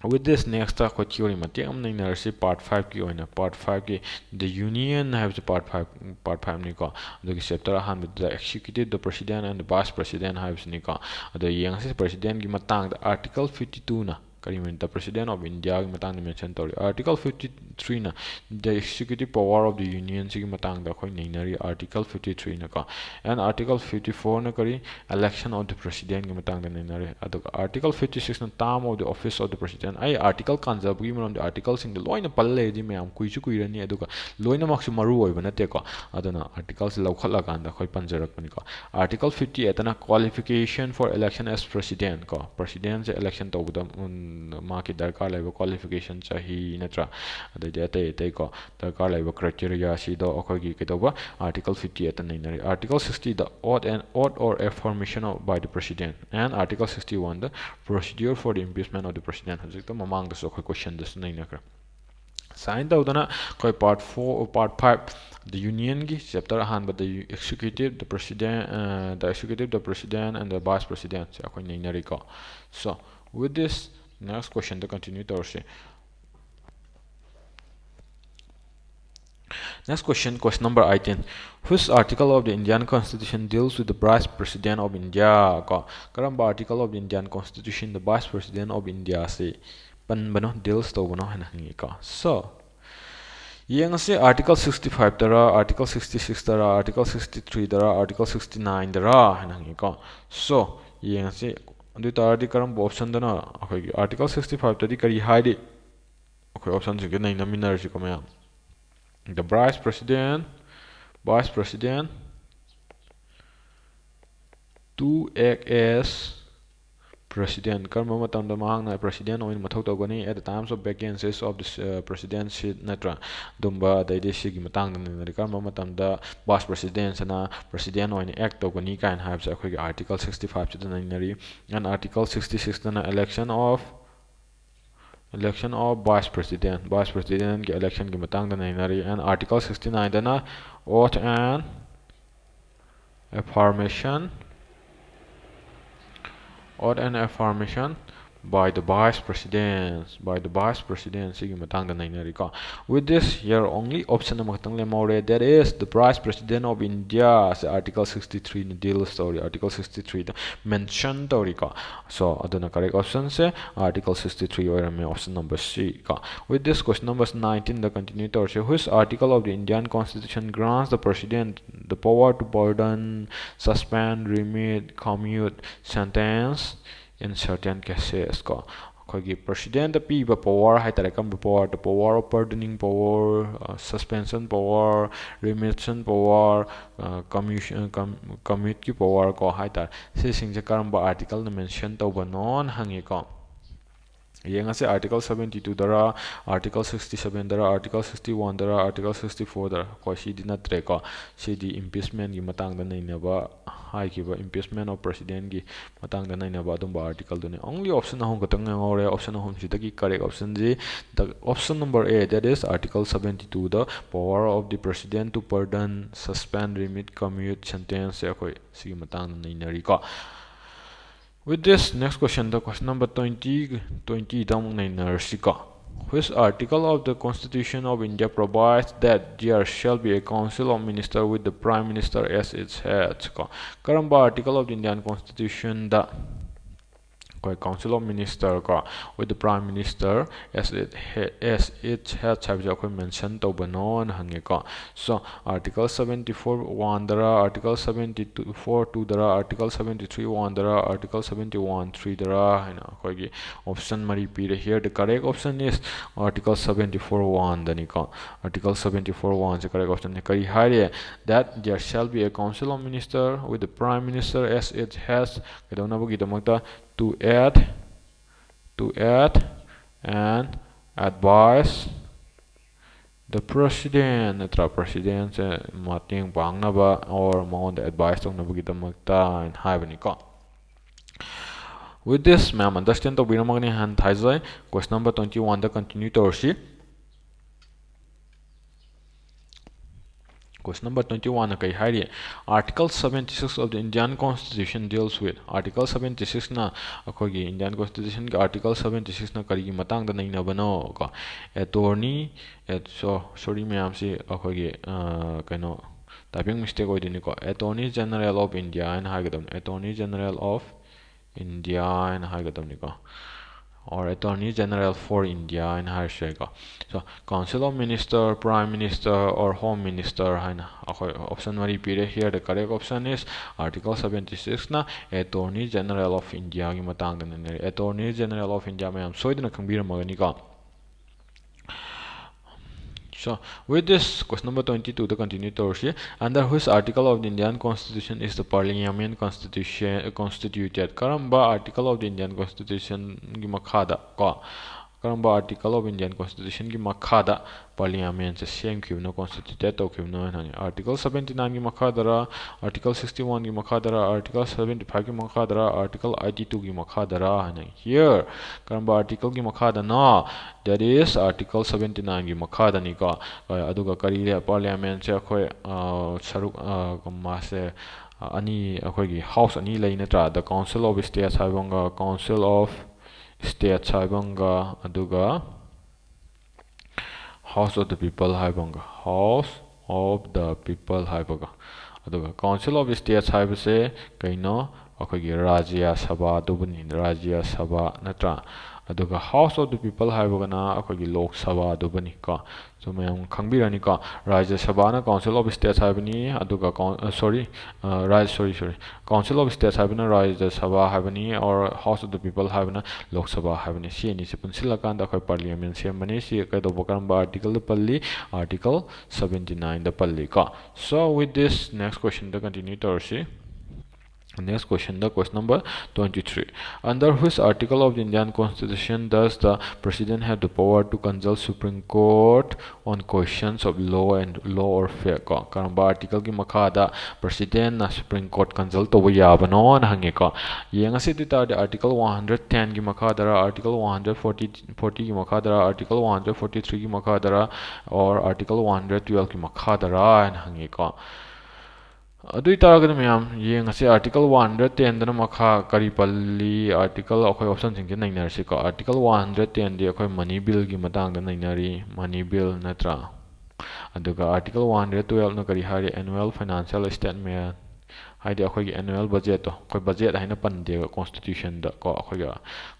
with this, next ꯑꯩꯈꯣꯏ theory ꯃꯇꯦꯛ ꯑꯃ ꯅꯩꯅꯔꯁꯤ꯫ Part five ꯀꯤ ꯑꯣꯏꯅ, part five ꯀꯤ the union ꯍꯥꯏꯕꯁꯤ part five, part five ꯅꯤꯀꯣ꯫ ꯑꯗꯨꯒꯤ chapter ꯑꯍꯥꯟꯕꯗ executive, the president and the vice president ꯍꯥꯏꯕꯁꯤꯅꯤꯀꯣ꯫ ꯑꯗꯣ ꯌꯦꯡꯉꯁꯤ president ꯀꯤ ꯃꯇꯥꯡꯗ article fifty two ꯅ ꯀꯔꯤ, the president of India ꯒꯤ ꯃꯇꯥꯡꯗ mention ꯇꯧꯔꯤ꯫ Article fifty three ꯅ the executive power of the union ꯁꯤꯒꯤ ꯃꯇꯥꯡꯗ ꯑꯩꯈꯣꯏ ꯅꯩꯅꯔꯤ, article fifty three ꯅꯀꯣ꯫ And article fifty four ꯅ ꯀꯔꯤ, election of the president ꯀꯤ ꯃꯇꯥꯡꯗ ꯅꯩꯅꯔꯤ꯫ ꯑꯗꯨꯒ article fifty six ꯅ term of the office of the president꯫ ꯑꯩ article ꯀꯥꯟꯖꯕꯒꯤ ꯃꯔꯝꯗꯤ article ꯁꯤꯡꯗꯣ ꯂꯣꯏꯅ ꯄꯜ ꯂꯩꯔꯗꯤ ꯃꯌꯥꯝ ꯀꯨꯏꯁꯨ ꯀꯨꯏꯔꯅꯤ, ꯑꯗꯨꯒ ꯂꯣꯏꯅꯃꯛꯁꯨ ꯃꯔꯨ ꯑꯣꯏꯕ ꯅꯠꯇꯦꯀꯣ꯫ ꯑꯗꯨꯅ article ꯁꯤ ꯂꯧꯈꯠꯂꯀꯥꯟꯗ ꯑꯩꯈꯣꯏ ꯄꯟꯖꯔꯛꯄꯅꯤꯀꯣ꯫ Article fifty eight ꯅ qualification for election as president ꯀꯣ, president ꯁꯦ election ꯇꯧꯕꯗ, ꯎꯝ, ꯃꯥꯒꯤ ꯗꯔꯀꯥꯔ ꯂꯩꯕ qualification, ꯆꯍꯤ ꯅꯠꯇ꯭ꯔꯥ, ꯑꯗꯩꯗꯤ ꯑꯇꯩ ꯑꯇꯩ ꯀꯣ, ꯗꯔꯀꯥꯔ ꯂꯩꯕ criteria ꯁꯤꯗꯣ ꯑꯩꯈꯣꯏꯒꯤ ꯀꯩꯗꯧꯕ, article fifty eight ꯅ ꯅꯩꯅꯔꯤ꯫ Article sixty, the oath and, oath or affirmation of, by the president, and article sixty one, the procedure for the impeachment of the president꯫ ꯍꯧꯖꯤꯛꯇ ꯃꯃꯥꯡꯗꯁꯨ ꯑꯩꯈꯣꯏ question ꯗꯁꯨ ꯅꯩꯅꯈ꯭ꯔꯦ꯫ ꯁꯨꯃꯥꯏꯅ ꯇꯧꯗꯅ ꯑꯩꯈꯣꯏ part four, part five, the union ꯒꯤ chapter ꯑꯍꯥꯟꯕꯗ executive, the president, uh, the executive, the president and the vice president ꯁꯦ ꯑꯩꯈꯣꯏ ꯅꯩꯅꯔꯤꯀꯣ꯫ So with this, next question the continue ꯇꯧꯔꯁꯤ꯫ Next question, question number eighteen. Which article of the Indian Constitution deals with the Vice President of India? ꯀꯣ, ꯀꯔꯝꯕ article of the Indian Constitution the Vice President of India ꯁꯤ ꯄꯟꯕꯅꯣ, deals ꯇꯧꯕꯅꯣ ꯍꯥꯏꯅ ꯍꯪꯉꯤꯀꯣ꯫ So ꯌꯦꯡꯉꯁꯤ, article sixty five ꯇꯔꯥ, article sixty six ꯇꯔꯥ, article sixty three ꯇꯔꯥ, article sixty nine ꯇꯔꯥ ꯍꯥꯏꯅ ꯍꯪꯉꯤꯀꯣ꯫ So ꯌꯦꯡꯉꯁꯤ, ꯑꯗꯨ ꯑꯣꯏ ꯇꯥꯔꯗꯤ ꯀꯔꯝꯕ option ꯗꯅꯣ? ꯑꯩꯈꯣꯏꯒꯤ article sixty five ꯇꯗꯤ ꯀꯔꯤ ꯍꯥꯏꯔꯤ? ꯑꯩꯈꯣꯏ option ꯁꯤꯡꯁꯦ ꯅꯩꯅꯃꯤꯟꯅꯔꯁꯤꯀꯣ ꯃꯌꯥꯝ꯫ The Vice President, Vice President to act as President, ꯀꯔꯝꯕ ꯃꯇꯝꯗ ꯃꯍꯥꯛꯅ President ꯑꯣꯏꯅ ꯃꯊꯧ ꯇꯧꯒꯅꯤ? At the times of vacancies of the, uh, President seat, ꯅꯠꯇ꯭ꯔꯥ? ꯑꯗꯨꯝꯕ, ꯑꯗꯩꯗꯤ ꯁꯤꯒꯤ ꯃꯇꯥꯡꯗ ꯅꯩꯅꯔꯤ꯫ ꯀꯔꯝꯕ ꯃꯇꯝꯗ Vice Presidentꯁꯤꯅ President ꯑꯣꯏꯅ act ꯇꯧꯒꯅꯤ ꯀꯥꯏꯅ ꯍꯥꯏꯕꯁꯦ ꯑꯩꯈꯣꯏꯒꯤ Article sixty fiveꯁꯤꯗ ꯅꯩꯅꯔꯤ꯫ And Article sixty sixꯇꯅ election of, election of Vice President, Vice Presidentꯀꯤ electionꯒꯤ ꯃꯇꯥꯡꯗ ꯅꯩꯅꯔꯤ꯫ And Article sixty nineꯗꯅ oath and affirmation, oath and affirmation by the Vice President, by the Vice President, ꯁꯤꯒꯤ ꯃꯇꯥꯡꯗ ꯅꯩꯅꯔꯤꯀꯣ꯫ With this, here only option ꯑꯃꯈꯛꯇꯪ ꯂꯦꯝꯍꯧꯔꯦ, that is the Vice President of India say Article sixty threeꯅ deals ꯇꯧꯔꯤ, Article sixty threeꯗ mention ꯇꯧꯔꯤꯀꯣ꯫ So ꯑꯗꯨꯅ correct optionꯁꯦ Article sixty three ꯑꯣꯏꯔꯝꯃꯦ, option number C ꯀꯣ꯫ With this, question number nineteenꯗ continue ꯇꯧꯔꯁꯦ꯫ Which article of the Indian Constitution grants the President the power to pardon, suspend, remit, commute sentence in certain cases ꯀꯣ? ꯑꯩꯈꯣꯏꯒꯤ Presidentꯇ ꯄꯤꯕ power ꯍꯥꯏꯇꯥꯔꯦ, ꯀꯔꯝꯕ power? The power of pardoning power, uh, suspension power, remission power, uh, commution, com-, commuteꯀꯤ power ꯀꯣ ꯍꯥꯏꯇꯥꯔꯦ꯫ ꯁꯤꯁꯤꯡꯁꯦ ꯀꯔꯝꯕ articleꯅ mention ꯇꯧꯕꯅꯣꯅ ꯍꯪꯉꯤꯀꯣ꯫ ꯌꯦꯡꯉꯁꯦ, Article seventy twoꯗꯔ, Article sixty sevenꯗꯔ, Article sixty oneꯗꯔ, Article sixty fourꯗꯔ꯫ ꯑꯩꯈꯣꯏ ꯁꯤꯗꯤ ꯅꯠꯇ꯭ꯔꯦꯀꯣ꯫ ꯁꯤꯗꯤ impeachmentꯀꯤ ꯃꯇꯥꯡꯗ ꯅꯩꯅꯕ ꯍꯥꯏꯈꯤꯕ, impeachment of Presidentꯀꯤ ꯃꯇꯥꯡꯗ ꯅꯩꯅꯕ ꯑꯗꯨꯝꯕ articleꯗꯨꯅꯤ꯫ Only option ꯑꯍꯨꯝ ꯈꯛꯇꯪ ꯉꯥꯏꯍꯧꯔꯦ꯫ Option ꯑꯍꯨꯝꯁꯤꯗꯒꯤ correct optionꯁꯤ the option number A, that is Article seventy twoꯗ power of the President to pardon, suspend, remit, commute sentenceꯁꯦ ꯑꯩꯈꯣꯏ ꯁꯤꯒꯤ ꯃꯇꯥꯡꯗ ꯅꯩꯅꯔꯤꯀꯣ꯫ With this, next questionꯗ, question number twenty, twentyꯗ ꯑꯃꯨꯛ ꯅꯩꯅꯔꯁꯤꯀꯣ꯫ Which article of the Constitution of India provides that there shall be a Council of Minister with the Prime Minister as its head ꯀꯣ? ꯀꯔꯝꯕ article of the Indian Constitutionꯗ ꯑꯩꯈꯣꯏ Council of Minister ꯀꯣ, with the Prime Minister as it he-, as its head ꯍꯥꯏꯕꯁꯦ ꯑꯩꯈꯣꯏ mention ꯇꯧꯕꯅꯣꯅ ꯍꯪꯉꯦꯀꯣ? So, Article seventy four oneꯗꯔ, Article seventy four twoꯗꯔ, Article seventy three oneꯗꯔ, Article seventy one threeꯗꯔ ꯍꯥꯏꯅ ꯑꯩꯈꯣꯏꯒꯤ option ꯃꯔꯤ ꯄꯤꯔꯦ꯫ Here the correct option is Article seventy four oneꯗꯅꯤꯀꯣ꯫ Article seventy four oneꯁꯦ correct optionꯅꯤ꯫ ꯀꯔꯤ ꯍꯥꯏꯔꯦ? That there shall be a Council of Minister with the Prime Minister as its head, ꯀꯩꯗꯧꯅꯕꯒꯤꯗꯃꯛꯇ? To aid, to aid and advise the president, ꯅꯠꯇ꯭ꯔꯥ? Presidentꯁꯦ ꯃꯇꯦꯡ ꯄꯥꯡꯅꯕ or ꯃꯉꯣꯟꯗ advice ꯇꯧꯅꯕꯒꯤꯗꯃꯛꯇ ꯍꯥꯏꯅ ꯍꯥꯏꯕꯅꯤꯀꯣ꯫ With this ꯃꯌꯥꯝ understand ꯇꯧꯕꯤꯔꯝꯃꯒꯅꯤ ꯍꯥꯏꯅ ꯊꯥꯖꯩ꯫ Question number twenty oneꯗ continue ꯇꯧꯔꯁꯤ꯫ Question number twenty oneꯅ ꯀꯩ ꯍꯥꯏꯔꯤ? Article seventy six of the Indian Constitution deals with, Article seventy sixꯅ, ꯑꯩꯈꯣꯏꯒꯤ Indian Constitutionꯒꯤ Article seventy sixꯅ ꯀꯔꯤꯒꯤ ꯃꯇꯥꯡꯗ ꯅꯩꯅꯕꯅꯣ ꯀꯣ? Attorney, so sorry ꯃꯌꯥꯝꯁꯤ, ꯑꯩꯈꯣꯏꯒꯤ ꯀꯩꯅꯣ typing mistake ꯑꯣꯏꯗꯣꯏꯅꯤꯀꯣ꯫ Attorney General of India ꯍꯥꯏꯅ ꯍꯥꯏꯒꯗꯕꯅꯤ꯫ Attorney General of India ꯍꯥꯏꯅ ꯍꯥꯏꯒꯗꯕꯅꯤꯀꯣ, or Attorney General for India ꯍꯥꯏꯅ ꯍꯥꯏꯔꯁꯨ ꯌꯥꯏꯀꯣ꯫ So Council of Minister, Prime Minister or Home Minister ꯍꯥꯏꯅ ꯑꯩꯈꯣꯏ option ꯃꯔꯤ ꯄꯤꯔꯦ꯫ Here the correct option is Article seventy sixꯅ Attorney General of Indiaꯒꯤ ꯃꯇꯥꯡꯗ ꯅꯩꯅꯔꯦ꯫ Attorney General of India ꯃꯌꯥꯝ ꯁꯣꯏꯗꯅ ꯈꯪꯕꯤꯔꯝꯃꯒꯅꯤꯀꯣ꯫ So with this question number twenty twoꯗ continue ꯇꯧꯔꯁꯤ꯫ Under which article of the Indian Constitution is the Parliament constitution constituted? ꯀꯔꯝꯕ Article of the Indian Constitutionꯒꯤ ꯃꯈꯥꯗ ꯀꯣ, ꯀꯔꯝꯕ Article of Indian Constitutionꯒꯤ ꯃꯈꯥꯗ Parliamentꯁꯦ ꯁꯦꯝꯈꯤꯕꯅꯣ, constituted ꯇꯧꯈꯤꯕꯅꯣ ꯍꯥꯏꯅ ꯍꯪꯉꯤ꯫ Article seventy nineꯒꯤ ꯃꯈꯥꯗꯔ, Article sixty oneꯒꯤ ꯃꯈꯥꯗꯔ, Article seventy fiveꯀꯤ ꯃꯈꯥꯗꯔ, Article eighty twoꯒꯤ ꯃꯈꯥꯗꯔ ꯍꯥꯏꯅ ꯍꯪꯉꯤ꯫ Here ꯀꯔꯝꯕ articleꯒꯤ ꯃꯈꯥꯗꯅꯣ? That is Article seventy nineꯒꯤ ꯃꯈꯥꯗꯅꯤꯀꯣ꯫ ꯑꯗꯨꯒ ꯀꯔꯤ ꯂꯩ? Parliamentꯁꯦ ꯑꯩꯈꯣꯏ ꯁꯔꯨꯛ, ꯃꯥꯁꯦ ꯑꯅꯤ, ꯑꯩꯈꯣꯏꯒꯤ House ꯑꯅꯤ ꯂꯩ ꯅꯠꯇ꯭ꯔꯥ? The Council of States ꯍꯥꯏꯕ ꯑꯃꯒ, Council of States ꯍꯥꯏꯕ ꯑꯃꯒ, ꯑꯗꯨꯒ House of the People ꯍꯥꯏꯕ ꯑꯃꯒ, House of the People ꯍꯥꯏꯕꯒ꯫ ꯑꯗꯨꯒ Council of States ꯍꯥꯏꯕꯁꯦ ꯀꯩꯅꯣ? ꯑꯩꯈꯣꯏꯒꯤ ꯔꯥꯖ꯭ꯌ ꯁꯚꯥ ꯑꯗꯨꯕꯨꯅꯤ, ꯔꯥꯖ꯭ꯌ ꯁꯚꯥ ꯅꯠꯇ꯭ꯔꯥ? ꯑꯗꯨꯒ House of the People ꯍꯥꯏꯕꯒꯅ ꯑꯩꯈꯣꯏꯒꯤ ꯂꯣꯛ ꯁꯚꯥ ꯑꯗꯨꯕꯨꯅꯤꯀꯣ꯫ So ꯃꯌꯥꯝ ꯈꯪꯕꯤꯔꯅꯤꯀꯣ, ꯔꯥꯖ꯭ꯌ ꯁꯚꯥꯅ Council of States ꯍꯥꯏꯕꯅꯤ, ꯑꯗꯨꯒ sorry, sorry sorry Council of States ꯍꯥꯏꯕꯅ ꯔꯥꯖ꯭ꯌ ꯁꯚꯥ ꯍꯥꯏꯕꯅꯤ, or House of the People ꯍꯥꯏꯕꯅ ꯂꯣꯛ ꯁꯚꯥ ꯍꯥꯏꯕꯅꯤ꯫ ꯁꯤ ꯑꯅꯤꯁꯤ ꯄꯨꯟꯁꯤꯜꯂꯀꯥꯟꯗ ꯑꯩꯈꯣꯏ Parliament ꯁꯦꯝꯕꯅꯤ꯫ ꯁꯤ ꯀꯩꯗꯧꯕ, ꯀꯔꯝꯕ articleꯗ ꯄꯜꯂꯤ? Article seventy nineꯗ ꯄꯜꯂꯤꯀꯣ꯫ So with this next questionꯗ continue ꯇꯧꯔꯁꯤ꯫ Next question, the question number twenty-three. Under which article of the Indian Constitution does the President have the power to consult Supreme Court on questions of law and law or fact? ꯀꯣ, ꯀꯔꯝꯕ article ꯒꯤ ꯃꯈꯥꯗ President ꯅ Supreme Court consult ꯇꯧꯕ ꯌꯥꯕꯅꯣꯅ ꯍꯪꯉꯦꯀꯣ꯫ ꯌꯦꯡꯉꯁꯤ ꯑꯗꯨ ꯑꯣꯏ ꯇꯥꯔꯗꯤ article one hundred ten ꯒꯤ ꯃꯈꯥꯗꯔ, article one hundred forty, forty ꯒꯤ ꯃꯈꯥꯗꯔ, article one hundred forty-three ꯒꯤ ꯃꯈꯥꯗꯔ, or article one hundred twelve ꯒꯤ ꯃꯈꯥꯗꯔ ꯍꯥꯏꯅ ꯍꯪꯉꯦꯀꯣ꯫ ꯑꯗꯨ ꯑꯣꯏ ꯇꯥꯔꯒꯗꯤ ꯃꯌꯥꯝ ꯌꯦꯡꯉꯁꯤ, article one hundred ten ꯗꯅ ꯃꯈꯥ ꯀꯔꯤ ꯄꯜꯂꯤ? Article, ꯑꯩꯈꯣꯏ option ꯁꯤꯡꯁꯦ ꯅꯩꯅꯔꯁꯤꯀꯣ꯫ Article one hundred ten ꯗꯤ ꯑꯩꯈꯣꯏ money bill ꯒꯤ ꯃꯇꯥꯡꯗ ꯅꯩꯅꯔꯤ, money bill ꯅꯠꯇ꯭ꯔꯥ? ꯑꯗꯨꯒ article one hundred twelve ꯅ ꯀꯔꯤ ꯍꯥꯏꯔꯤ? Annual financial statement, ꯍꯥꯏꯗꯤ ꯑꯩꯈꯣꯏꯒꯤ annual budget ꯇꯣ, ꯑꯩꯈꯣꯏ budget ꯍꯥꯏꯅ ꯄꯟꯗꯦꯕ constitution ꯗ ꯀꯣ, ꯑꯩꯈꯣꯏꯒꯤ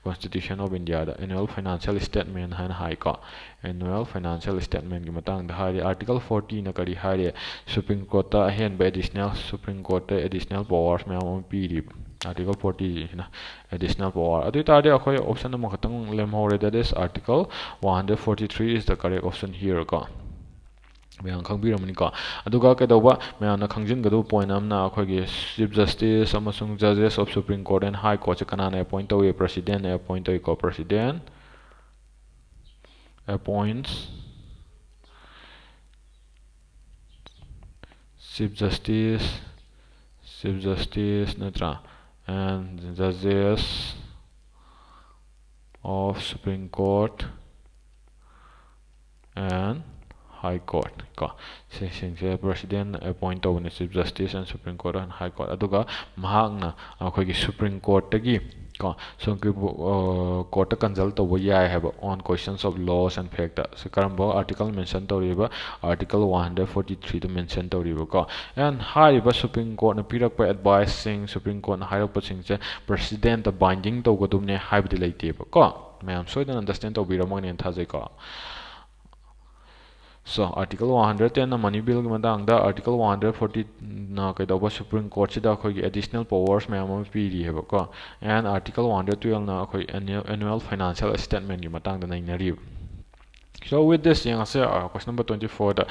Constitution of India the annual financial statement ꯍꯥꯏꯅ ꯍꯥꯏꯀꯣ꯫ Annual financial statement ꯒꯤ ꯃꯇꯥꯡꯗ ꯍꯥꯏꯔꯤ꯫ Article forty ꯅ ꯀꯔꯤ ꯍꯥꯏꯔꯤ? Supreme Court ꯇ ꯑꯍꯦꯟꯕ additional, Supreme Court ꯇ additional powers ꯃꯌꯥꯝ ꯑꯃ ꯄꯤꯔꯤ꯫ Article forty ꯁꯤꯅ additional power꯫ ꯑꯗꯨ ꯑꯣꯏ ꯇꯥꯔꯗꯤ ꯑꯩꯈꯣꯏ option ꯑꯃꯈꯛꯇꯪ ꯂꯦꯝꯍꯧꯔꯦ, that is article one hundred forty-three is the correct option here ꯀꯣ꯫ ꯃꯌꯥꯝ ꯈꯪꯕꯤꯔꯝꯃꯅꯤꯀꯣ꯫ ꯑꯗꯨꯒ ꯀꯩꯗꯧꯕ, ꯃꯌꯥꯝꯅ ꯈꯪꯖꯤꯟꯒꯗꯧꯕ point ꯑꯃꯅ, ꯑꯩꯈꯣꯏꯒꯤ Chief Justice ꯑꯃꯁꯨꯡ Judges of Supreme Court and High Court ꯁꯦ ꯀꯅꯥꯅ appoint ꯇꯧꯏ? President ꯅ appoint ꯇꯧꯏꯀꯣ꯫ President appoints Chief Justice, Chief Justice ꯅꯠꯇ꯭ꯔꯥ, and Judges of Supreme Court and High Court ꯀꯣ, ꯁꯤꯁꯤꯡꯁꯦ President ꯅ appoint ꯇꯧꯕꯅꯦ, Chief Justice and Supreme Court and High Court꯫ ꯑꯗꯨꯒ ꯃꯍꯥꯛꯅ ꯑꯩꯈꯣꯏꯒꯤ Supreme Court ꯇꯒꯤ ꯀꯣ, Supreme Court ꯇ consult ꯇꯧꯕ ꯌꯥꯏ ꯍꯥꯏꯕ on questions of laws and fact꯫ ꯁꯤ ꯀꯔꯝꯕ article mention ꯇꯧꯔꯤꯕ? Article one hundred forty-three the mention ꯇꯧꯔꯤꯕꯀꯣ꯫ And ꯍꯥꯏꯔꯤꯕ Supreme Court ꯅ ꯄꯤꯔꯛꯄ advice ꯁꯤꯡ, Supreme Court ꯅ ꯍꯥꯏꯔꯛꯄꯁꯤꯡꯁꯦ President ꯇ binding ꯇꯧꯒꯗꯕꯅꯦ ꯍꯥꯏꯕꯗꯤ ꯂꯩꯇꯦꯕꯀꯣ꯫ ꯃꯌꯥꯝ ꯁꯣꯏꯗꯅ understand ꯇꯧꯕꯤꯔꯝꯃꯒꯅꯦꯅ ꯊꯥꯖꯩꯀꯣ꯫ So, article one hundred ten ꯅ money bill ꯒꯤ ꯃꯇꯥꯡꯗ, article one hundred forty ꯅ ꯀꯩꯗꯧꯕ, Supreme Court ꯁꯤꯗ ꯑꯩꯈꯣꯏꯒꯤ additional powers ꯃꯌꯥꯝ ꯑꯃ ꯄꯤꯔꯤ ꯍꯥꯏꯕꯀꯣ, and article one hundred twelve ꯅ ꯑꯩꯈꯣꯏ annual, annual financial statement ꯀꯤ ꯃꯇꯥꯡꯗ ꯅꯩꯅꯔꯤꯕ꯫ So, with this, ꯌꯦꯡꯉꯁꯦ, uh, question number twenty-four the.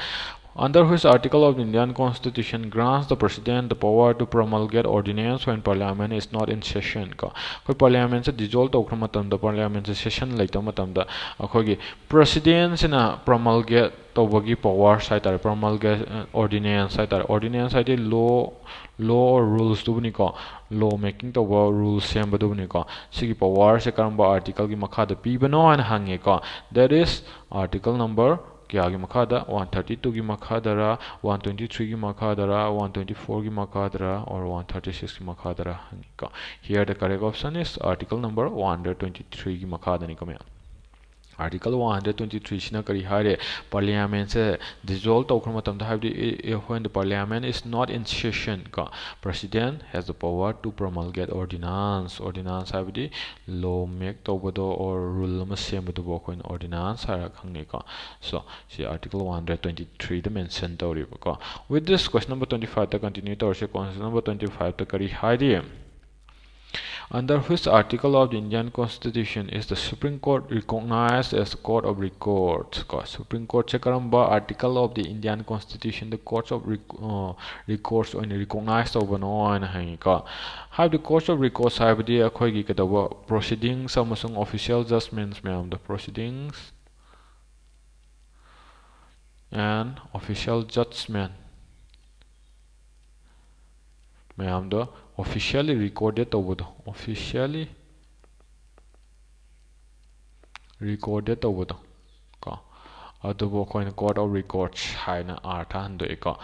Under which article of the Indian Constitution grants the President the power to promulgate ordinance when Parliament is not in session? ꯀꯣ, ꯑꯩꯈꯣꯏ Parliamentꯁꯦ dissolve ꯇꯧꯈ꯭ꯔ ꯃꯇꯝꯗ, Parliamentꯁꯦ session ꯂꯩꯇꯕ ꯃꯇꯝꯗ ꯑꯩꯈꯣꯏꯒꯤ Presidentꯁꯤꯅ promulgate ꯇꯧꯕꯒꯤ powers ꯍꯥꯏꯇꯥꯔꯦ, promulgate, ordinance ꯍꯥꯏꯇꯥꯔꯦ, ordinance ꯍꯥꯏꯗꯤ law, law or rulesꯇꯨꯕꯨꯅꯤꯀꯣ, law making ꯇꯧꯕ, rules ꯁꯦꯝꯕꯗꯨꯕꯨꯅꯤꯀꯣ꯫ ꯁꯤꯒꯤ powerꯁꯦ ꯀꯔꯝꯕ articleꯒꯤ ꯃꯈꯥꯗ ꯄꯤꯕꯅꯣ ꯍꯥꯏꯅ ꯍꯪꯉꯦꯀꯣ꯫ That is article number ꯀꯌꯥꯒꯤ ꯃꯈꯥꯗ? One thirty twoꯒꯤ ꯃꯈꯥꯗꯔ, one twenty threeꯒꯤ ꯃꯈꯥꯗꯔ, one twenty fourꯒꯤ ꯃꯈꯥꯗꯔ, or one thirty sixꯀꯤ ꯃꯈꯥꯗꯔ ꯍꯪꯉꯤꯀꯣ꯫ Here the correct option is article number one hundred twenty threeꯒꯤ ꯃꯈꯥꯗꯅꯤꯀꯣ ꯃꯌꯥꯝ꯫ Article one hundred twenty threeꯁꯤꯅ ꯀꯔꯤ ꯍꯥꯏꯔꯦ? Parliamentꯁꯦ dissolve ꯇꯧꯈ꯭ꯔ ꯃꯇꯝꯗ, ꯍꯥꯏꯕꯗꯤ when the Parliament is not in session ꯀꯣ, President has the power to promulgate ordinance꯫ Ordinance ꯍꯥꯏꯕꯗꯤ law make ꯇꯧꯕꯗꯣ or rule ꯑꯃ ꯁꯦꯝꯕꯗꯨꯕꯨ ꯑꯩꯈꯣꯏꯅ ordinance ꯍꯥꯏꯔꯒ ꯈꯪꯅꯩꯀꯣ꯫ So ꯁꯤ article one hundred twenty threeꯗ mention ꯇꯧꯔꯤꯕꯀꯣ꯫ With this, question number twenty fiveꯇ continue ꯇꯧꯔꯁꯤ꯫ Question number twenty fiveꯇ ꯀꯔꯤ ꯍꯥꯏꯔꯤ? Under which article of the Indian Constitution is the Supreme Court recognized as a court of records? ꯀꯣ, Supreme Courtꯁꯦ ꯀꯔꯝꯕ article of the Indian Constitutionꯗ courts of rec-, records ꯑꯣꯏꯅ recognize ꯇꯧꯕꯅꯣ ꯍꯥꯏꯅ ꯍꯪꯉꯤꯀꯣ꯫ ꯍꯥꯏꯕꯗꯤ courts of records ꯍꯥꯏꯕꯗꯤ ꯑꯩꯈꯣꯏꯒꯤ ꯀꯩꯗꯧꯕ, proceedings ꯑꯃꯁꯨꯡ official judgments ꯃꯌꯥꯝꯗꯣ, proceedings and official judgment ꯃꯌꯥꯝꯗꯣ officially recorded ꯇꯧꯕꯗꯣ, officially recorded ꯇꯧꯕꯗꯣ ꯀꯣ, ꯑꯗꯨꯕꯨ ꯑꯩꯈꯣꯏꯅ court of records ꯍꯥꯏꯅ ꯑꯥꯔꯊ ꯍꯟꯗꯣꯛꯏꯀꯣ꯫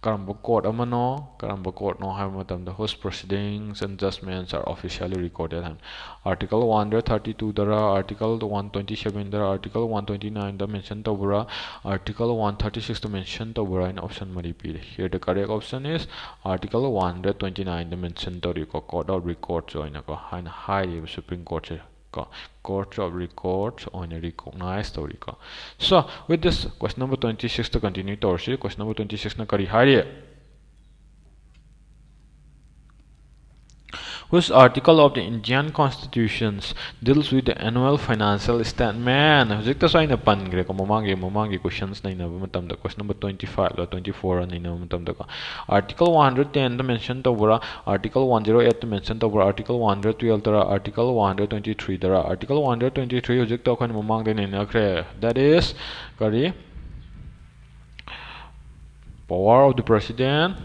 ꯀꯔꯝꯕ court ꯑꯃꯅꯣ, ꯀꯔꯝꯕ courtꯅꯣ ꯍꯥꯏꯕ ꯃꯇꯝꯗ, whose proceedings and judgments are officially recorded ꯍꯥꯏꯅ꯫ Article one hundred thirty twoꯗꯔ, article one twenty sevenꯗꯔ, article one twenty nineꯗ mention ꯇꯧꯕ꯭ꯔꯥ, article one thirty sixꯇ mention ꯇꯧꯕ꯭ꯔꯥ ꯍꯥꯏꯅ option ꯃꯔꯤ ꯄꯤꯔꯤ꯫ Here the correct option is article one hundred twenty nineꯗ mention ꯇꯧꯔꯤꯀꯣ, court of records ꯑꯣꯏꯅꯀꯣ, ꯍꯥꯏꯅ ꯍꯥꯏꯔꯤꯕ Supreme Courtꯁꯦ ꯀꯣ, courts of records ꯑꯣꯏꯅ recognize ꯇꯧꯔꯤꯀꯣ꯫ So with this, question number twenty sixꯇ continue ꯇꯧꯔꯁꯤ꯫ Question number twenty sixꯅ ꯀꯔꯤ ꯍꯥꯏꯔꯤ? Which article of the Indian Constitution deals with the annual financial statement? ꯍꯧꯖꯤꯛꯇꯁꯨ ꯑꯩꯅ ꯄꯟꯈ꯭ꯔꯦꯀꯣ, ꯃꯃꯥꯡꯒꯤ ꯃꯃꯥꯡꯒꯤ questions ꯅꯩꯅꯕ ꯃꯇꯝꯗ, question number twenty five ꯂ twenty four ꯔ ꯅꯩꯅꯕ ꯃꯇꯝꯗꯀꯣ, article one hundred ten ꯗ mention ꯇꯧꯕ꯭ꯔꯥ, article one zero eight ꯇ mention ꯇꯧꯕ꯭ꯔꯥ, article one hundred twelve ꯗꯔ, article one hundred twenty three ꯗꯔ? Article one hundred twenty three ꯍꯧꯖꯤꯛꯇ ꯑꯩꯈꯣꯏꯅ ꯃꯃꯥꯡꯗ ꯅꯩꯅꯈ꯭ꯔꯦ, that is ꯀꯔꯤ? Power of the president.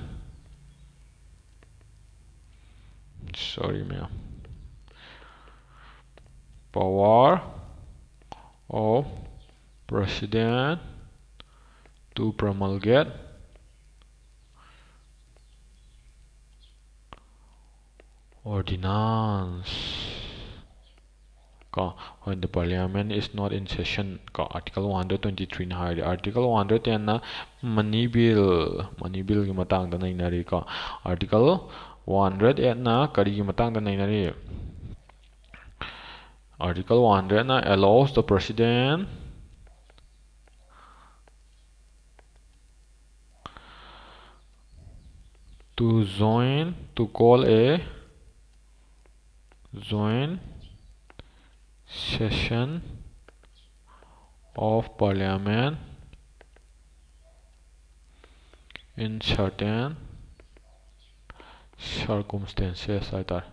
Sorry, ꯃꯌꯥꯝ. Power of president to promulgate ordinance. ꯀꯣ, when the parliament is not in session ꯀꯣ, article one hundred twenty three ꯅ ꯍꯥꯏꯔꯤ꯫ Article one hundred ten ꯅ money bill, money bill ꯒꯤ ꯃꯇꯥꯡꯗ ꯅꯩꯅꯔꯤ ꯀꯣ꯫ Article one hundred eight ꯅ ꯀꯔꯤꯒꯤ ꯃꯇꯥꯡꯗ ꯅꯩꯅꯔꯤ? Article one hundred ꯅ allows the president to join, to call a joint session of parliament in certain circumstances ꯍꯥꯏꯇꯥꯔꯦ꯫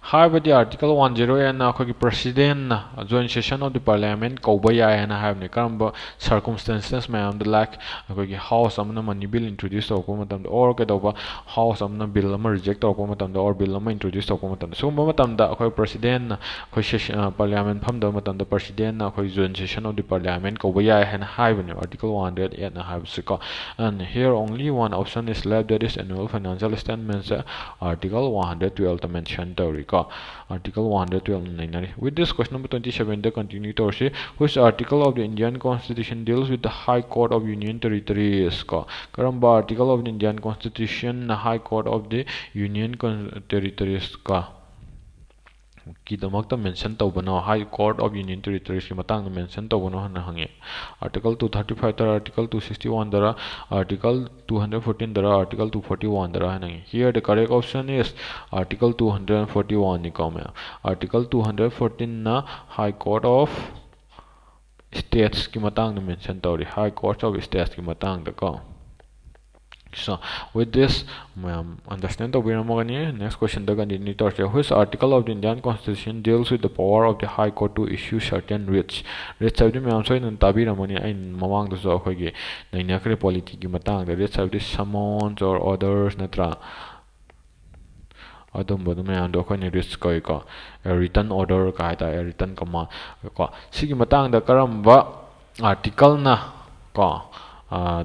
ꯍꯥꯏꯕꯗꯤ article one zero eight ꯅ ꯑꯩꯈꯣꯏꯒꯤ president ꯅ joint session of the parliament ꯀꯧꯕ ꯌꯥꯏ ꯍꯥꯏꯅ ꯍꯥꯏꯕꯅꯤ꯫ ꯀꯔꯝꯕ circumstances ꯃꯌꯥꯝꯗ, like ꯑꯩꯈꯣꯏꯒꯤ house ꯑꯃꯅ money bill introduce ꯇꯧꯔꯛꯄ ꯃꯇꯝꯗ, or ꯀꯩꯗꯧꯕ, house ꯑꯃꯅ bill ꯑꯃ reject ꯇꯧꯔꯛꯄ ꯃꯇꯝꯗ, or bill ꯑꯃ introduce ꯇꯧꯔꯛꯄ ꯃꯇꯝꯗ, ꯁꯤꯒꯨꯝꯕ ꯃꯇꯝꯗ ꯑꯩꯈꯣꯏ president ꯅ ꯑꯩꯈꯣꯏ session, parliament ꯐꯝꯗꯕ ꯃꯇꯝꯗ president ꯅ ꯑꯩꯈꯣꯏ joint session of the parliament ꯀꯧꯕ ꯌꯥꯏ ꯍꯥꯏꯅ ꯍꯥꯏꯕꯅꯦꯕ, article one hundred eight ꯅ ꯍꯥꯏꯕꯁꯤꯀꯣ꯫ And here only one option is left, that is annual financial statements, article one hundred twelve ꯇ mention ꯇꯧꯔꯤꯀꯣ꯫ Article one hundred twelve ꯅ ꯅꯩꯅꯔꯤ꯫ With this, question number twenty seven the continue ꯇꯧꯔꯁꯤ꯫ Which article of the Indian Constitution deals with the High Court of Union Territories ꯀꯣ? ꯀꯔꯝꯕ article of the Indian Constitution ꯅ High Court of the Union Con-, Territories ꯀꯣ? ꯀꯤꯗꯃꯛꯇ mention ꯇꯧꯕꯅꯣ, High Court of Union Territoriesꯀꯤ ꯃꯇꯥꯡꯗ mention ꯇꯧꯕꯅꯣ ꯍꯥꯏꯅ ꯍꯪꯉꯤ꯫ Article two thirty five ꯗꯔ, Article two sixty one ꯗꯔ, Article two hundred fourteen ꯗꯔ, Article two forty one ꯗꯔ ꯍꯥꯏꯅ ꯍꯪꯉꯤ꯫ Here the correct option is Article two hundred forty one ꯅꯤꯀꯣ ꯃꯌꯥꯝ꯫ Article two hundred fourteen ꯅ High Court of Statesꯀꯤ ꯃꯇꯥꯡꯗ mention ꯇꯧꯔꯤ, High Court of Statesꯀꯤ ꯃꯇꯥꯡꯗ ꯀꯣ꯫ So with this ꯃꯌꯥꯝ understand ꯇꯧꯕꯤꯔꯝꯃꯒꯅꯤ꯫ Next questionꯗ continue ꯇꯧꯔꯁꯦ꯫ Which article of the Indian Constitution deals with the power of the High Court to issue certain writs? Writs ꯍꯥꯏꯕꯗꯤ ꯃꯌꯥꯝ ꯁꯣꯏꯗꯅ ꯇꯥꯕꯤꯔꯝꯃꯅꯤ, ꯑꯩ ꯃꯃꯥꯡꯗꯁꯨ ꯑꯩꯈꯣꯏꯒꯤ ꯅꯩꯅꯈ꯭ꯔꯦ polityꯒꯤ ꯃꯇꯥꯡꯗ꯫ Writs ꯍꯥꯏꯕꯗꯤ summons or orders ꯅꯠꯇ꯭ꯔꯥ? ꯑꯗꯨꯝꯕꯗꯨ ꯃꯌꯥꯝꯗꯣ ꯑꯩꯈꯣꯏꯅ writs ꯀꯧꯏꯀꯣ꯫ Written order ꯀ ꯍꯥꯏ ꯇꯥꯔꯦ, written command ꯀꯣ꯫ ꯁꯤꯒꯤ ꯃꯇꯥꯡꯗ ꯀꯔꯝꯕ articleꯅ ꯀꯣ,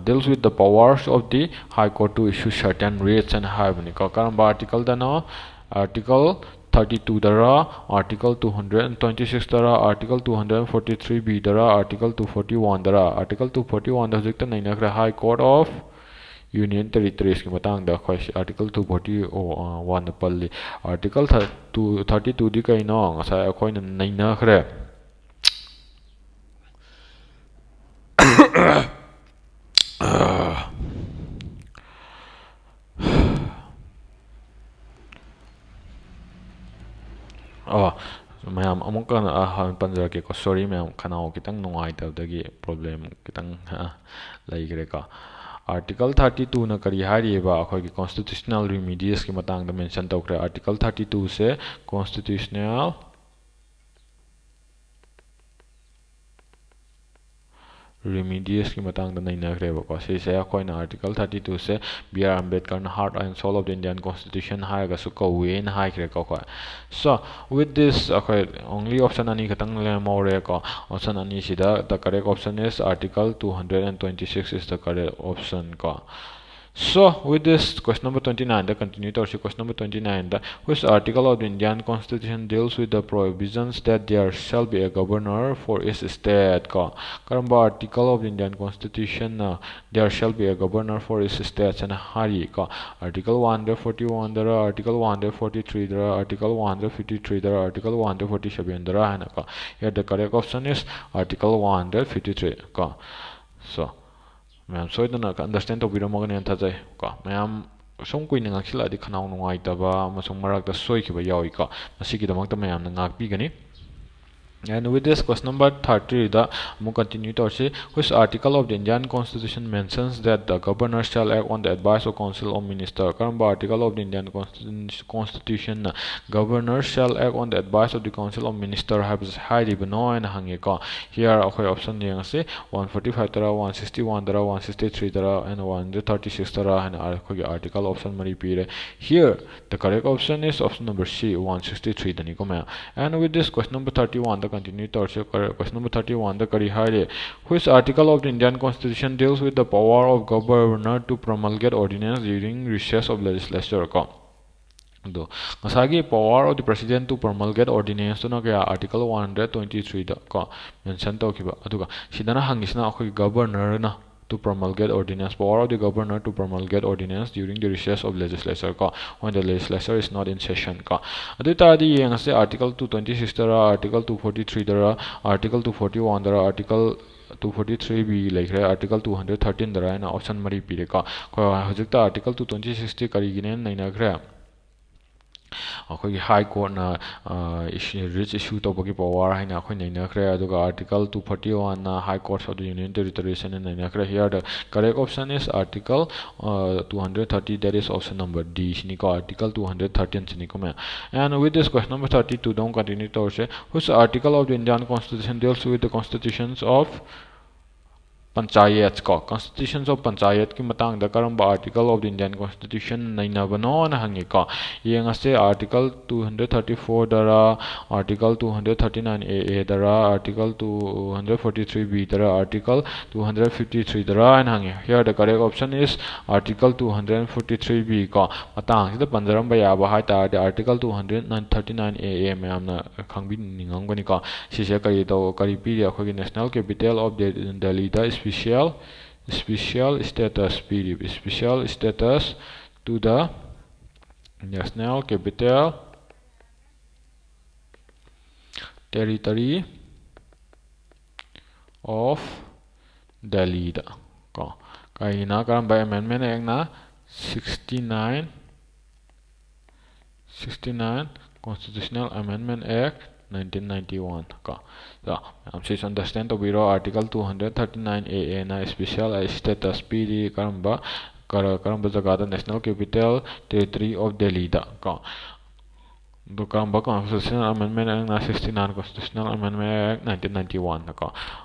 deals with the powers of the High Court to issue certain writs ꯍꯥꯏꯅ ꯍꯥꯏꯕꯅꯤꯀꯣ꯫ ꯀꯔꯝꯕ articleꯗꯅꯣ? Article thirty two ꯗꯔ, Article two hundred twenty six ꯗꯔ, Article two hundred forty three B ꯗꯔ, Article two forty one ꯗꯔ? Article two forty oneꯗ ꯍꯧꯖꯤꯛꯇ ꯅꯩꯅꯈ꯭ꯔꯦ, High Court of Union Territoriesꯀꯤ ꯃꯇꯥꯡꯗ ꯑꯩꯈꯣꯏ Article two forty oneꯗ ꯄꯜꯂꯤ꯫ Article two thirty twoꯗꯤ ꯀꯩꯅꯣ? ꯉꯁꯥꯏ ꯑꯩꯈꯣꯏꯅ ꯅꯩꯅꯈ꯭ꯔꯦ꯫ ꯑꯣ, ꯃꯌꯥꯝ ꯑꯃꯨꯛꯀ ꯍꯟꯅ ꯄꯟꯖꯔꯛꯀꯦꯀꯣ꯫ Sorry ꯃꯌꯥꯝ, ꯈꯅꯥꯎ ꯈꯤꯇꯪ ꯅꯨꯡꯉꯥꯏꯇꯕꯗꯒꯤ problem ꯈꯤꯇꯪ ꯂꯩꯈ꯭ꯔꯦꯀꯣ꯫ Article thirty twoꯅ ꯀꯔꯤ ꯍꯥꯏꯔꯤꯕ? ꯑꯩꯈꯣꯏꯒꯤ constitutional remediesꯀꯤ ꯃꯇꯥꯡꯗ mention ꯇꯧꯈ꯭ꯔꯦ꯫ Article thirty twoꯁꯦ constitutional remediesꯀꯤ ꯃꯇꯥꯡꯗ ꯅꯩꯅꯈ꯭ꯔꯦꯕꯀꯣ꯫ ꯁꯤꯁꯦ ꯑꯩꯈꯣꯏꯅ Article thirty twoꯁꯦ B R Ambedkarꯅ Heart and Soul of the Indian Constitution ꯍꯥꯏꯔꯒꯁꯨ ꯀꯧꯋꯦꯅ ꯍꯥꯏꯈ꯭ꯔꯦꯀꯣ ꯑꯩꯈꯣꯏ꯫ So with this ꯑꯩꯈꯣꯏ only option ꯑꯅꯤ ꯈꯛꯇꯪ ꯂꯦꯝꯍꯧꯔꯦꯀꯣ꯫ Option ꯑꯅꯤꯁꯤꯗ the correct option is Article two hundred and twenty six is the correct option ꯀꯣ꯫ So with this, question number twenty nine the continue ꯇꯧꯔꯁꯤ꯫ Question number twenty nine the, which article of the Indian Constitution deals with the provisions that there shall be a governor for each state? ꯀꯣ, ꯀꯔꯝꯕ article of the Indian Constitution ꯅ there shall be a governor for each state ꯍꯥꯏꯅ ꯍꯥꯏꯔꯤ? ꯀꯣ, article one forty one ꯗꯔ, article one forty three ꯗꯔ, article one fifty three ꯗꯔ, article one forty seven ꯗꯔ ꯍꯥꯏꯅ꯫ ꯀꯣ, here the correct option is article one fifty three꯫ ꯀꯣ, so ꯃꯌꯥꯝ ꯁꯣꯏꯗꯅ understand ꯇꯧꯕꯤꯔꯝꯃꯒꯅꯦꯅ ꯊꯥꯖꯩ꯫ ꯀꯣ, ꯃꯌꯥꯝ ꯁꯨꯝ ꯀꯨꯏꯅ ꯉꯥꯡꯁꯤꯜꯂꯛꯑꯗꯤ ꯈꯅꯥꯎ ꯅꯨꯡꯉꯥꯏꯇꯕ ꯑꯃꯁꯨꯡ ꯃꯔꯛꯇ ꯁꯣꯏꯈꯤꯕ ꯌꯥꯎꯏꯀꯣ, ꯃꯁꯤꯒꯤꯗꯃꯛꯇ ꯃꯌꯥꯝꯅ ꯉꯥꯛꯄꯤꯒꯅꯤ꯫ And with this, question number thirty ꯗ ꯑꯃꯨꯛ continue ꯇꯧꯔꯁꯤ꯫ Which article of the Indian Constitution mentions that the governor shall act on the advice of council of minister? ꯀꯔꯝꯕ article of the Indian Constitution ꯅ governor shall act on the advice of the council of minister ꯍꯥꯏꯕꯁꯤ ꯍꯥꯏꯔꯤꯕꯅꯣ ꯍꯥꯏꯅ ꯍꯪꯉꯦꯀꯣ꯫ Here ꯑꯩꯈꯣꯏ option ꯌꯦꯡꯉꯁꯤ꯫ One forty five ꯗꯔ, one sixty one ꯗꯔ, one sixty three ꯗꯔ, and one thirty six ꯗꯔ ꯍꯥꯏꯅ ꯑꯩꯈꯣꯏꯒꯤ article option ꯃꯔꯤ ꯄꯤꯔꯦ꯫ Here the correct option is option number C, one sixty three ꯗꯅꯤꯀꯣ ꯃꯌꯥꯝ꯫ And with this, question number thirty one the continue ꯇꯧꯔꯁꯤ꯫ Question number thirty one ꯗ ꯀꯔꯤ ꯍꯥꯏꯔꯤ? Which article of the Indian Constitution deals with the power of governor to promulgate ordinance during recess of legislature? ꯀꯣ, ꯑꯗꯣ ꯉꯁꯥꯏꯒꯤ power of the president to promulgate ordinance ꯇꯨꯅ ꯀꯌꯥ? Article one twenty three ꯗ ꯀꯣ mention ꯇꯧꯈꯤꯕ꯫ ꯑꯗꯨꯒ ꯁꯤꯗꯅ ꯍꯪꯉꯤꯁꯤꯅ ꯑꯩꯈꯣꯏꯒꯤ governor ꯅ to promulgate ordinance, power of the governor to promulgate ordinance during the recess of legislature ꯀꯣ, when the legislature is not in session ꯀꯣ꯫ ꯑꯗꯨ ꯑꯣꯏꯇꯥꯔꯗꯤ ꯌꯦꯡꯉꯁꯦ, article two twenty six ꯗꯔ, article two forty three ꯗꯔ, article two forty one ꯗꯔ, article two forty three B ꯂꯩꯈ꯭ꯔꯦ, article two hundred thirteen ꯗꯔ ꯍꯥꯏꯅ option ꯃꯔꯤ ꯄꯤꯔꯦꯀꯣ꯫ ꯑꯩꯈꯣꯏ ꯍꯧꯖꯤꯛꯇ article two twenty six ꯇꯤ ꯀꯔꯤꯒꯤꯅꯦꯅ ꯅꯩꯅꯈ꯭ꯔꯦ? ꯑꯩꯈꯣꯏꯒꯤ high court ꯅ, ꯑ, ꯏꯁ-, writs issue ꯇꯧꯕꯒꯤ power ꯍꯥꯏꯅ ꯑꯩꯈꯣꯏ ꯅꯩꯅꯈ꯭ꯔꯦ꯫ ꯑꯗꯨꯒ article two forty one ꯅ high courts of the union territories ꯍꯥꯏꯅ ꯅꯩꯅꯈ꯭ꯔꯦ꯫ Here the correct option is article, uh, two hundred thirty, that is option number D ꯁꯤꯅꯤꯀꯣ, article two hundred thirteen ꯁꯤꯅꯤꯀꯣ ꯃꯌꯥꯝ꯫ And with this, question number thirty two ꯗ ꯑꯃꯨꯛ continue ꯇꯧꯔꯁꯦ꯫ Which article of the Indian Constitution deals with the constitutions of Panchayat ꯀꯣ, Constitutions of Panchayat ꯀꯤ ꯃꯇꯥꯡꯗ ꯀꯔꯝꯕ article of the Indian Constitution ꯅꯩꯅꯕꯅꯣꯅ ꯍꯪꯉꯤꯀꯣ꯫ ꯌꯦꯡꯉꯁꯦ, article two hundred thirty four ꯗꯔ, article two hundred thirty nine A A ꯗꯔ, article two hundred forty three B ꯗꯔ, article two hundred fifty three ꯗꯔ ꯍꯥꯏꯅ ꯍꯪꯉꯤ꯫ Here the correct option is article two hundred forty three B ꯀꯣ꯫ ꯃꯇꯥꯡꯁꯤꯗ ꯄꯟꯖꯔꯝꯕ ꯌꯥꯕ ꯍꯥꯏ ꯇꯥꯔꯗꯤ article two hundred thirty nine A A ꯃꯌꯥꯝꯅ ꯈꯪꯕꯤꯅꯤꯡꯉꯝꯒꯅꯤꯀꯣ꯫ ꯁꯤꯁꯦ ꯀꯔꯤ ꯇꯧ ꯀꯔꯤ ꯄꯤꯔꯤ? ꯑꯩꯈꯣꯏꯒꯤ national capital of ꯗꯦꯜꯂꯤꯗ special special status ꯄꯤꯔꯤꯕ, special status to the national capital territory of ꯗꯦꯜꯂꯤꯗ ꯀꯣ꯫ ꯀꯔꯤꯅ, ꯀꯔꯝꯕ amendment act ꯅ? Sixty nine, sixty nine Constitutional Amendment Act nineteen ninety one ꯀꯣ꯫ So, ꯃꯌꯥꯝꯁꯤꯁꯨ understand ꯇꯧꯕꯤꯔꯣ꯫ Article two hundred thirty nine A A ꯅ special status ꯄꯤꯔꯤ ꯀꯔꯝꯕ, ꯀꯔ-, ꯀꯔꯝꯕ ꯖꯒꯥꯗ? National Capital Territory of ꯗꯦꯜꯂꯤꯗ ꯀꯣ꯫ ꯑꯗꯨ ꯀꯔꯝꯕ Constitutional Amendment Act ꯅ? Sixty nine Constitutional Amendment Act nineteen ninety one ꯀꯣ꯫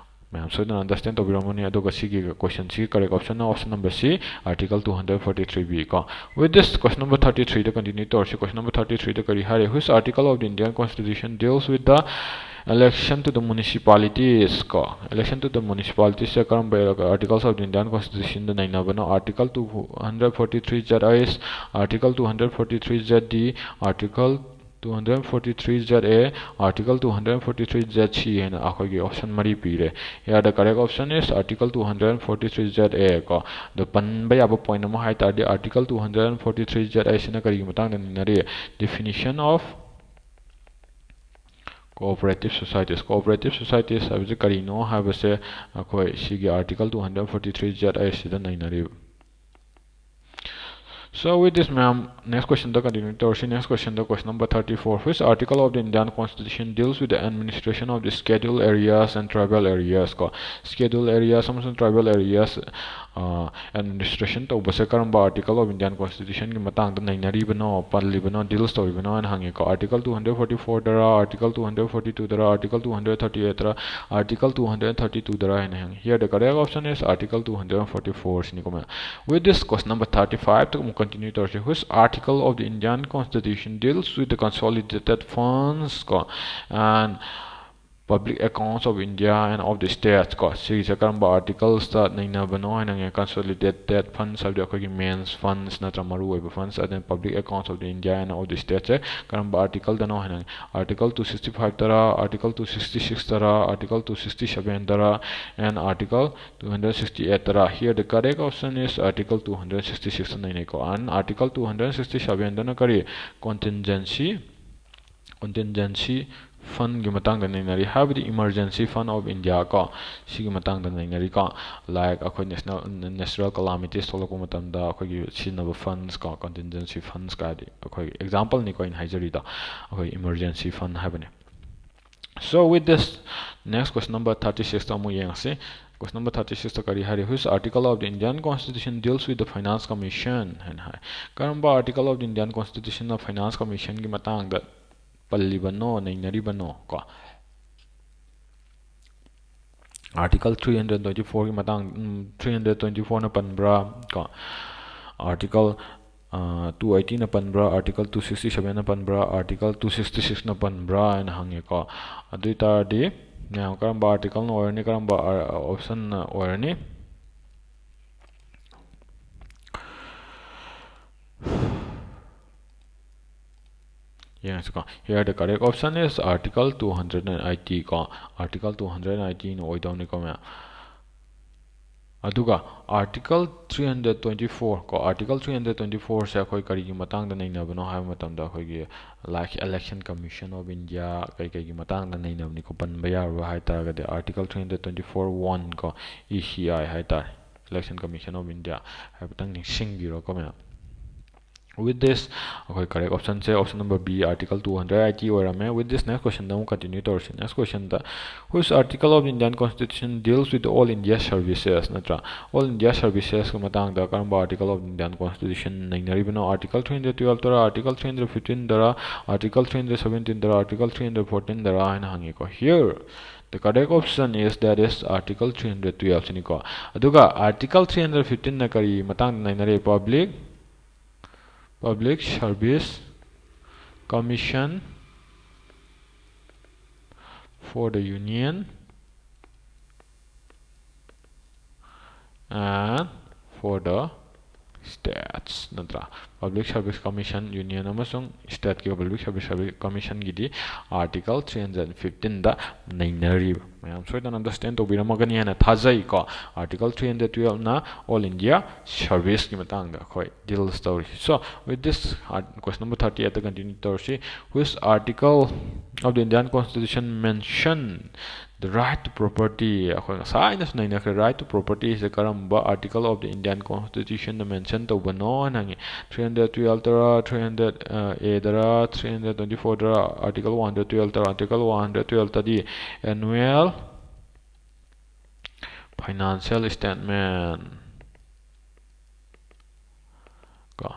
ꯃꯌꯥꯝ ꯁꯣꯏꯗꯅ understand ꯇꯧꯕꯤꯔꯝꯃꯅꯤ꯫ ꯑꯗꯨꯒ ꯁꯤꯒꯤ question ꯁꯤꯒꯤ correct option ꯅ option number C, article two hundred forty three B ꯀꯣ꯫ With this, question number thirty three the continue ꯇꯧꯔꯁꯤ꯫ Question number thirty three ꯗ ꯀꯔꯤ ꯍꯥꯏꯔꯤ? Which article of the Indian Constitution deals with the election to the municipalities ꯀꯣ? Election to the municipalities ꯁꯦ ꯀꯔꯝꯕ articles of the Indian Constitution the ꯅꯩꯅꯕꯅꯣ? Article two hundred forty three Z H, article two hundred forty three Z D, article two hundred forty three Z A, article two hundred forty three Z C ꯍꯥꯏꯅ ꯑꯩꯈꯣꯏꯒꯤ option ꯃꯔꯤ ꯄꯤꯔꯦ꯫ Here the correct option is article two hundred forty three Z A ꯀꯣ꯫ ꯑꯗꯣ ꯄꯟꯕ ꯌꯥꯕ point ꯑꯃ ꯍꯥꯏ ꯇꯥꯔꯗꯤ, article two hundred forty three Z A ꯁꯤꯅ ꯀꯔꯤꯒꯤ ꯃꯇꯥꯡꯗ ꯅꯩꯅꯔꯤ? Definition of cooperative societies꯫ Cooperative societies ꯍꯥꯏꯕꯁꯤ ꯀꯔꯤꯅꯣ ꯍꯥꯏꯕꯁꯦ ꯑꯩꯈꯣꯏ ꯁꯤꯒꯤ article two hundred forty three Z A ꯁꯤꯗ ꯅꯩꯅꯔꯤꯕ꯫ So with this, ꯃꯌꯥꯝ, next question ꯗ continue ꯇꯧꯔꯁꯤ꯫ Next question the, question number thirty four, which article of the Indian Constitution deals with the administration of the scheduled areas and tribal areas ꯀꯣ? Scheduled areas ꯑꯃꯁꯨꯡ tribal areas administration ꯇꯧꯕꯁꯦ ꯀꯔꯝꯕ article of Indian constitution ꯒꯤ ꯃꯇꯥꯡꯗ ꯅꯩꯅꯔꯤꯕꯅꯣ, ꯄꯜꯂꯤꯕꯅꯣ, ꯗꯤꯜꯁ ꯇꯧꯔꯤꯕꯅꯣ ꯍꯥꯏꯅ ꯍꯪꯉꯤꯀꯣ꯫ Article two hundred forty four ꯗꯔ, Article two hundred forty two ꯗꯔ, Article two hundred thirty eight ꯗꯔ, Article two hundred thirty two ꯗꯔ ꯍꯥꯏꯅ ꯍꯪꯉꯤ꯫ Here the correct option is Article two hundred forty four ꯁꯤꯅꯤꯀꯣ ꯃꯌꯥꯝ꯫ With this, question number thirty five ꯇ ꯑꯃꯨꯛ continue ꯇꯧꯔꯁꯤ. Which article of the Indian constitution deals with the consolidated funds ꯀꯣ and public accounts of India and of the states ꯀꯣ? ꯁꯤꯒꯤꯁꯦ ꯀꯔꯝꯕ articles ꯇ ꯅꯩꯅꯕꯅꯣ ꯍꯥꯏꯅ ꯍꯪꯉꯦ꯫ Consolidated funds ꯍꯥꯏꯕꯗꯤ ꯑꯩꯈꯣꯏꯒꯤ main funds ꯅꯠꯇ꯭ꯔ ꯃꯔꯨ ꯑꯣꯏꯕ funds, ꯑꯗꯨꯅ public accounts of the India and of the states ꯁꯦ ꯀꯔꯝꯕ article ꯗꯅꯣ ꯍꯥꯏꯅ ꯍꯪꯉꯦ꯫ Article two sixty five ꯇꯔ, Article two sixty six ꯇꯔ, Article two sixty seven ꯇꯔ and Article two hundred sixty eight ꯇꯔ? Here the correct option is Article two hundred sixty six ꯇ ꯅꯩꯅꯩꯀꯣ꯫ And Article two hundred sixty seven ꯗꯅ ꯀꯔꯤ? Contingency contingency fund ꯒꯤ ꯃꯇꯥꯡꯗ ꯅꯩꯅꯔꯤ, ꯍꯥꯏꯕꯗꯤ emergency fund of India ꯀꯣ, ꯁꯤꯒꯤ ꯃꯇꯥꯡꯗ ꯅꯩꯅꯔꯤꯀꯣ꯫ Like ꯑꯩꯈꯣꯏ national, natural calamities ꯊꯣꯛꯂꯛꯄ ꯃꯇꯝꯗ ꯑꯩꯈꯣꯏꯒꯤ ꯁꯤꯖꯤꯟꯅꯕ funds ꯀꯣ, contingency funds ꯀ ꯍꯥꯏꯗꯤ ꯑꯩꯈꯣꯏꯒꯤ example ꯅꯤꯀꯣ ꯑꯩꯅ ꯍꯥꯏꯖꯔꯤꯗꯣ, ꯑꯩꯈꯣꯏ emergency fund ꯍꯥꯏꯕꯅꯤ꯫ So with this, next question number thirty six ꯇ ꯑꯃꯨꯛ ꯌꯦꯡꯉꯁꯤ꯫ Question number thirty six ꯇ ꯀꯔꯤ ꯍꯥꯏꯔꯤ? Which article of the Indian constitution deals with the finance commission ꯍꯥꯏꯅ ꯍꯥꯏ꯫ ꯀꯔꯝꯕ article of the Indian constitution ꯅ finance commission ꯒꯤ ꯃꯇꯥꯡꯗ ꯄꯜꯂꯤꯕꯅꯣ, ꯅꯩꯅꯔꯤꯕꯅꯣ ꯀꯣ? Article three hundred twenty four ꯒꯤ ꯃꯇꯥꯡ, ꯎꯝ, three hundred twenty four ꯅ ꯄꯟꯕ꯭ꯔꯥ ꯀꯣ? Article two eighty ꯅ ꯄꯟꯕ꯭ꯔꯥ, Article two sixty seven ꯅ ꯄꯟꯕ꯭ꯔꯥ, Article two sixty six ꯅ ꯄꯟꯕ꯭ꯔꯥ ꯍꯥꯏꯅ ꯍꯪꯉꯦꯀꯣ꯫ ꯑꯗꯨ ꯑꯣꯏ ꯇꯥꯔꯗꯤ ꯃꯌꯥꯝ ꯀꯔꯝꯕ article ꯅ ꯑꯣꯏꯔꯅꯤ, ꯀꯔꯝꯕ option ꯅ ꯑꯣꯏꯔꯅꯤ? ꯌꯦꯡꯉꯁꯤꯀꯣ꯫ Here the correct option is Article two hundred and eighty ꯀꯣ꯫ Article two hundred and eighty ꯅ ꯑꯣꯏꯗꯧꯅꯤꯀꯣ ꯃꯌꯥꯝ꯫ ꯑꯗꯨꯒ Article three hundred twenty four ꯀꯣ, Article three hundred twenty four ꯁꯦ ꯑꯩꯈꯣꯏ ꯀꯔꯤꯒꯤ ꯃꯇꯥꯡꯗ ꯅꯩꯅꯕꯅꯣ ꯍꯥꯏꯕ ꯃꯇꯝꯗ, ꯑꯩꯈꯣꯏꯒꯤ, like, Election Commission of India ꯀꯩ ꯀꯩꯒꯤ ꯃꯇꯥꯡꯗ ꯅꯩꯅꯕꯅꯤꯀꯣ꯫ ꯄꯟꯕ ꯌꯥꯔꯕ ꯍꯥꯏ ꯇꯥꯔꯒꯗꯤ Article three hundred twenty four one ꯀꯣ, E C I ꯍꯥꯏ ꯇꯥꯔꯦ, Election Commission of India꯫ ꯍꯥꯏꯐꯦꯠꯇꯪ ꯅꯤꯡꯁꯤꯡꯕꯤꯔꯣꯀꯣ ꯃꯌꯥꯝ꯫ With this, ꯑꯩꯈꯣꯏ correct option ꯁꯦ option number B, article two hundred eighty ꯑꯣꯏꯔꯝꯃꯦ꯫ With this, next question ꯗ ꯑꯃꯨꯛ continue ꯇꯧꯔꯁꯤ꯫ Next question the, which article of the Indian Constitution deals with all India services? ꯅꯠꯇ꯭ꯔꯥ? All India services ꯀꯤ ꯃꯇꯥꯡꯗ ꯀꯔꯝꯕ article of the Indian Constitution ꯅꯩꯅꯔꯤꯕꯅꯣ? Article three hundred twelve ꯗꯔ, article three hundred fifteen ꯗꯔ, article three hundred seventeen ꯗꯔ, article three hundred fourteen ꯗꯔ ꯍꯥꯏꯅ ꯍꯪꯉꯤꯀꯣ꯫ Here, the correct option is, that is, article three hundred twelve ꯁꯤꯅꯤꯀꯣ꯫ ꯑꯗꯨꯒ article three hundred fifteen ꯅ ꯀꯔꯤ ꯃꯇꯥꯡꯗ ꯅꯩꯅꯔꯤ? Public Public Service Commission for the Union and for the States, ꯅꯠꯇ꯭ꯔꯥ? Public Service Commission, Union ꯑꯃꯁꯨꯡ State ꯀꯤ Public Service, Service Commission ꯒꯤꯗꯤ article three hundred fifteen ꯗ ꯅꯩꯅꯔꯤꯕ꯫ ꯃꯌꯥꯝ ꯁꯣꯏꯗꯅ understand ꯇꯧꯕꯤꯔꯝꯃꯒꯅꯤ ꯍꯥꯏꯅ ꯊꯥꯖꯩꯀꯣ꯫ Article three hundred twelve ꯅ All India Service ꯀꯤ ꯃꯇꯥꯡꯗ ꯑꯩꯈꯣꯏ deals ꯇꯧꯔꯤ꯫ So, with this, art-, question number thirty eight ꯇ continue ꯇꯧꯔꯁꯤ꯫ Which article of the Indian Constitution mention the right to property? ꯑꯩꯈꯣꯏ ꯉꯁꯥꯏꯅꯁꯨ ꯅꯩꯅꯈ꯭ꯔꯦ, right to property ꯁꯦ ꯀꯔꯝꯕ article of the Indian Constitution the mention ꯇꯧꯕꯅꯣ ꯍꯥꯏꯅ ꯍꯪꯉꯤ꯫ Three hundred twelve ꯗꯔ, three hundred A ꯗꯔ, three hundred twenty four ꯗꯔ, article one hundred twelve ꯗꯔ? Article one hundred twelve ꯇꯗꯤ annual financial statement ꯀꯣ꯫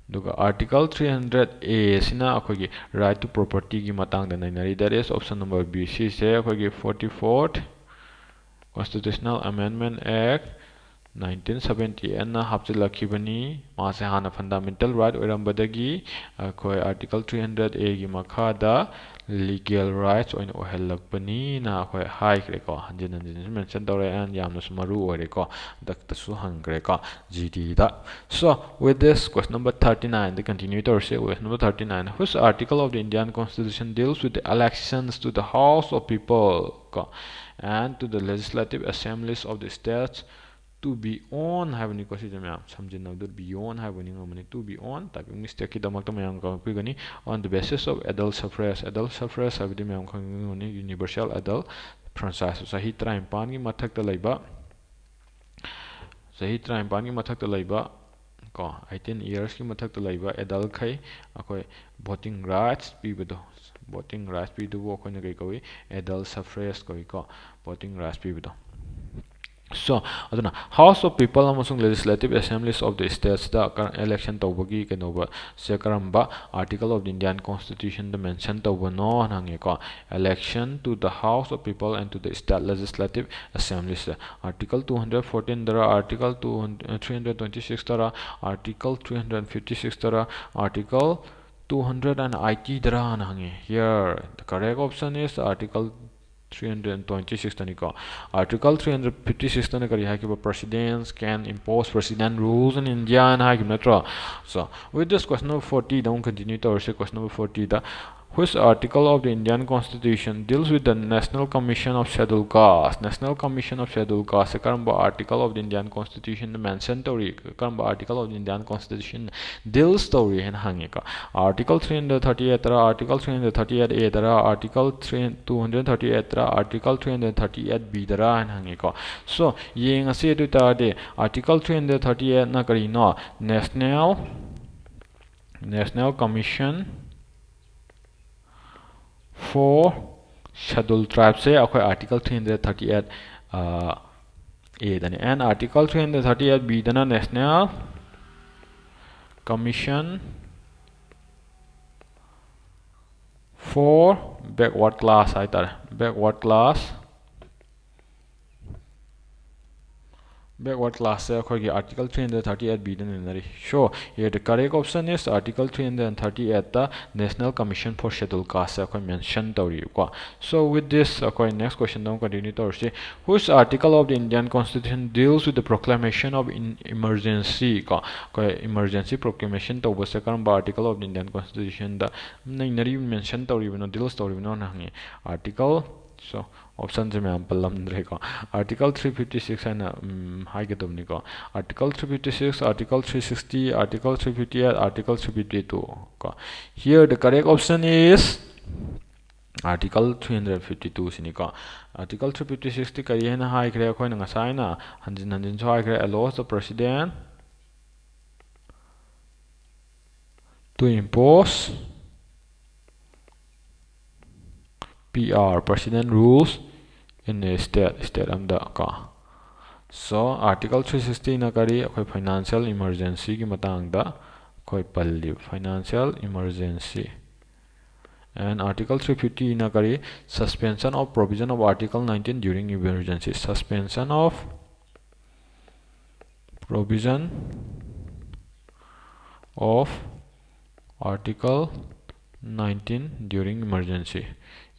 ꯑꯗꯨꯒ article three hundred A ꯁꯤꯅ ꯑꯩꯈꯣꯏꯒꯤ right to property ꯒꯤ ꯃꯇꯥꯡꯗ ꯅꯩꯅꯔꯤ, that is option number B꯫ ꯁꯤꯁꯦ ꯑꯩꯈꯣꯏꯒꯤ forty fourth Constitutional Amendment Act nineteen seventy eight ꯅ ꯍꯥꯞꯆꯤꯜꯂꯛꯈꯤꯕꯅꯤ꯫ ꯃꯥꯁꯦ ꯍꯥꯟꯅ fundamental right ꯑꯣꯏꯔꯝꯕꯗꯒꯤ ꯑꯩꯈꯣꯏ article three hundred A ꯒꯤ ꯃꯈꯥꯗ legal rights ꯑꯣꯏꯅ ꯑꯣꯏꯍꯜꯂꯛꯄꯅꯤꯅ ꯑꯩꯈꯣꯏ ꯍꯥꯏꯈ꯭ꯔꯦꯀꯣ꯫ ꯍꯟꯖꯤꯟ ꯍꯟꯖꯤꯟꯁꯨ mention ꯇꯧꯔꯦ and ꯌꯥꯝꯅꯁꯨ ꯃꯔꯨ ꯑꯣꯏꯔꯦꯀꯣ꯫ ꯍꯟꯗꯛꯇꯁꯨ ꯍꯪꯈ꯭ꯔꯦꯀꯣ G D the. So, with this, question number thirty nine the continue ꯇꯧꯔꯁꯤ꯫ Question number thirty nine, which article of the Indian Constitution deals with the elections to the House of People ꯀꯣ, and to the legislative assemblies of the states to be on ꯍꯥꯏꯕꯅꯤꯀꯣ꯫ ꯁꯤꯁꯦ ꯃꯌꯥꯝ ꯁꯝꯖꯤꯟꯅꯕꯗ be on ꯍꯥꯏꯕ ꯅꯤꯡꯉꯝꯃꯅꯤ꯫ To be on, typing mistake ꯀꯤꯗꯃꯛꯇ ꯃꯌꯥꯝ ꯉꯥꯛꯄꯤꯒꯅꯤ꯫ On the basis of adult suffrage, adult suffrage ꯍꯥꯏꯕꯗꯤ ꯃꯌꯥꯝ ꯈꯪꯉꯝꯒꯅꯤ, universal adult franchise, ꯆꯍꯤ ꯇꯔꯥꯅꯤꯄꯥꯟꯒꯤ ꯃꯊꯛꯇ ꯂꯩꯕ, ꯆꯍꯤ ꯇꯔꯥꯅꯤꯄꯥꯟꯒꯤ ꯃꯊꯛꯇ ꯂꯩꯕ ꯀꯣ, eighteen yearsꯀꯤ ꯃꯊꯛꯇ ꯂꯩꯕ adultꯈꯩ ꯑꯩꯈꯣꯏ voting rights ꯄꯤꯕꯗꯣ, voting rights ꯄꯤꯕꯗꯨꯕꯨ ꯑꯩꯈꯣꯏꯅ ꯀꯩ ꯀꯧꯏ? Adult suffrage ꯀꯧꯏꯀꯣ, voting rights ꯄꯤꯕꯗꯣ꯫ So, ꯑꯗꯨꯅ House of People ꯑꯃꯁꯨꯡ Legislative Assemblies of the Statesꯇ election ꯇꯧꯕꯒꯤ ꯀꯩꯅꯣꯁꯦ ꯀꯔꯝꯕ Article of the Indian Constitutionꯗ mention ꯇꯧꯕꯅꯣ ꯍꯥꯏꯅ ꯍꯪꯉꯦꯀꯣ꯫ Election to the House of People and to the State Legislative Assemblies, Article two hundred fourteenꯗꯔ, Article two hundred, three hundred twenty sixꯇꯔ, Article three hundred fifty sixꯇꯔ, Article two hundred and eightyꯗꯔ ꯍꯥꯏꯅ ꯍꯪꯉꯦ꯫ Here the correct option is Article three hundred twenty sixꯇꯅꯤꯀꯣ꯫ Article three hundred fifty sixꯇꯅ ꯀꯔꯤ ꯍꯥꯏꯈꯤꯕ? Presidents can impose president rules in India ꯍꯥꯏꯅ ꯍꯥꯏꯈꯤꯕ ꯅꯠꯇ꯭ꯔꯣ? So, with this, question number fortyꯗ ꯑꯃꯨꯛ continue ꯇꯧꯔꯁꯦ꯫ Question number fortyꯗ, which article of the Indian Constitution deals with the National Commission of Scheduled Caste? National Commission of Scheduled Casteꯁꯦ ꯀꯔꯝꯕ Article of the Indian Constitutionꯗ mention ꯇꯧꯔꯤ? ꯀꯔꯝꯕ Article of the Indian Constitution deals ꯇꯧꯔꯤ ꯍꯥꯏꯅ ꯍꯪꯉꯦꯀꯣ꯫ Article three hundred thirty eightꯇꯔ, Article three hundred thirty eight Aꯗꯔ, Article three, two hundred thirty eightꯇꯔ, Article three hundred thirty eight Bꯗꯔ ꯍꯥꯏꯅ ꯍꯪꯉꯦꯀꯣ꯫ So, ꯌꯦꯡꯉꯁꯤ꯫ ꯑꯗꯨ ꯑꯣꯏ ꯇꯥꯔꯗꯤ Article three hundred thirty eightꯅ ꯀꯔꯤꯅꯣ? National, National Commission for Scheduled Tribesꯁꯦ ꯑꯩꯈꯣꯏ Article three hundred thirty eight Aꯗꯅꯤ, and Article three hundred thirty eight Bꯗꯅ National Commission for Backward Class ꯍꯥꯏꯇꯥꯔꯦ, backward class, backward classꯁꯦ ꯑꯩꯈꯣꯏꯒꯤ Article three hundred thirty eight Bꯗ ꯅꯩꯅꯔꯤ꯫ So, here the correct option is Article three hundred thirty eightꯇ National Commission for Scheduled Castꯁꯦ ꯑꯩꯈꯣꯏ mention ꯇꯧꯔꯤꯕꯀꯣ꯫ So, with this, ꯑꯩꯈꯣꯏ next questionꯗ ꯑꯃꯨꯛ continue ꯇꯧꯔꯁꯤ꯫ Which article of the Indian Constitution deals with the proclamation of in emergency? ꯀꯣ, ꯑꯩꯈꯣꯏ emergency proclamation ꯇꯧꯕꯁꯦ ꯀꯔꯝꯕ Article of the Indian Constitutionꯗ ꯅꯩꯅꯔꯤꯕ, mention ꯇꯧꯔꯤꯕꯅꯣ, deals ꯇꯧꯔꯤꯕꯅꯣꯅ ꯍꯪꯉꯤ꯫ Article, so, optionꯁꯦ ꯃꯌꯥꯝ ꯄꯜꯂꯝꯗ꯭ꯔꯦꯀꯣ꯫ Article three fifty six ꯍꯥꯏꯅ, ꯎꯝ, ꯍꯥꯏꯒꯗꯕꯅꯤꯀꯣ꯫ Article three fifty six, Article three sixty, Article three fifty eight, Article three fifty two ꯀꯣ꯫ Here the correct option is Article three hundred fifty two ꯁꯤꯅꯤꯀꯣ꯫ Article three fifty sixꯇꯤ ꯀꯔꯤ ꯍꯥꯏꯅ ꯍꯥꯏꯈ꯭ꯔꯦ? ꯑꯩꯈꯣꯏꯅ ꯉꯁꯥꯏꯅ ꯍꯟꯖꯤꯟ ꯍꯟꯖꯤꯟꯁꯨ ꯍꯥꯏꯈ꯭ꯔꯦ, allows the President to impose P R, President Rules in a State, state ꯑꯃꯗ ꯀꯣ꯫ So Article three sixty ꯅ ꯀꯔꯤ? ꯑꯩꯈꯣꯏ financial emergency ꯒꯤ ꯃꯇꯥꯡꯗ ꯑꯩꯈꯣꯏ ꯄꯜꯂꯤꯕ financial emergency꯫ And Article three fifty ꯅ ꯀꯔꯤ? Suspension of provision of Article nineteen during emergency. Suspension of provision of Article nineteen during emergency.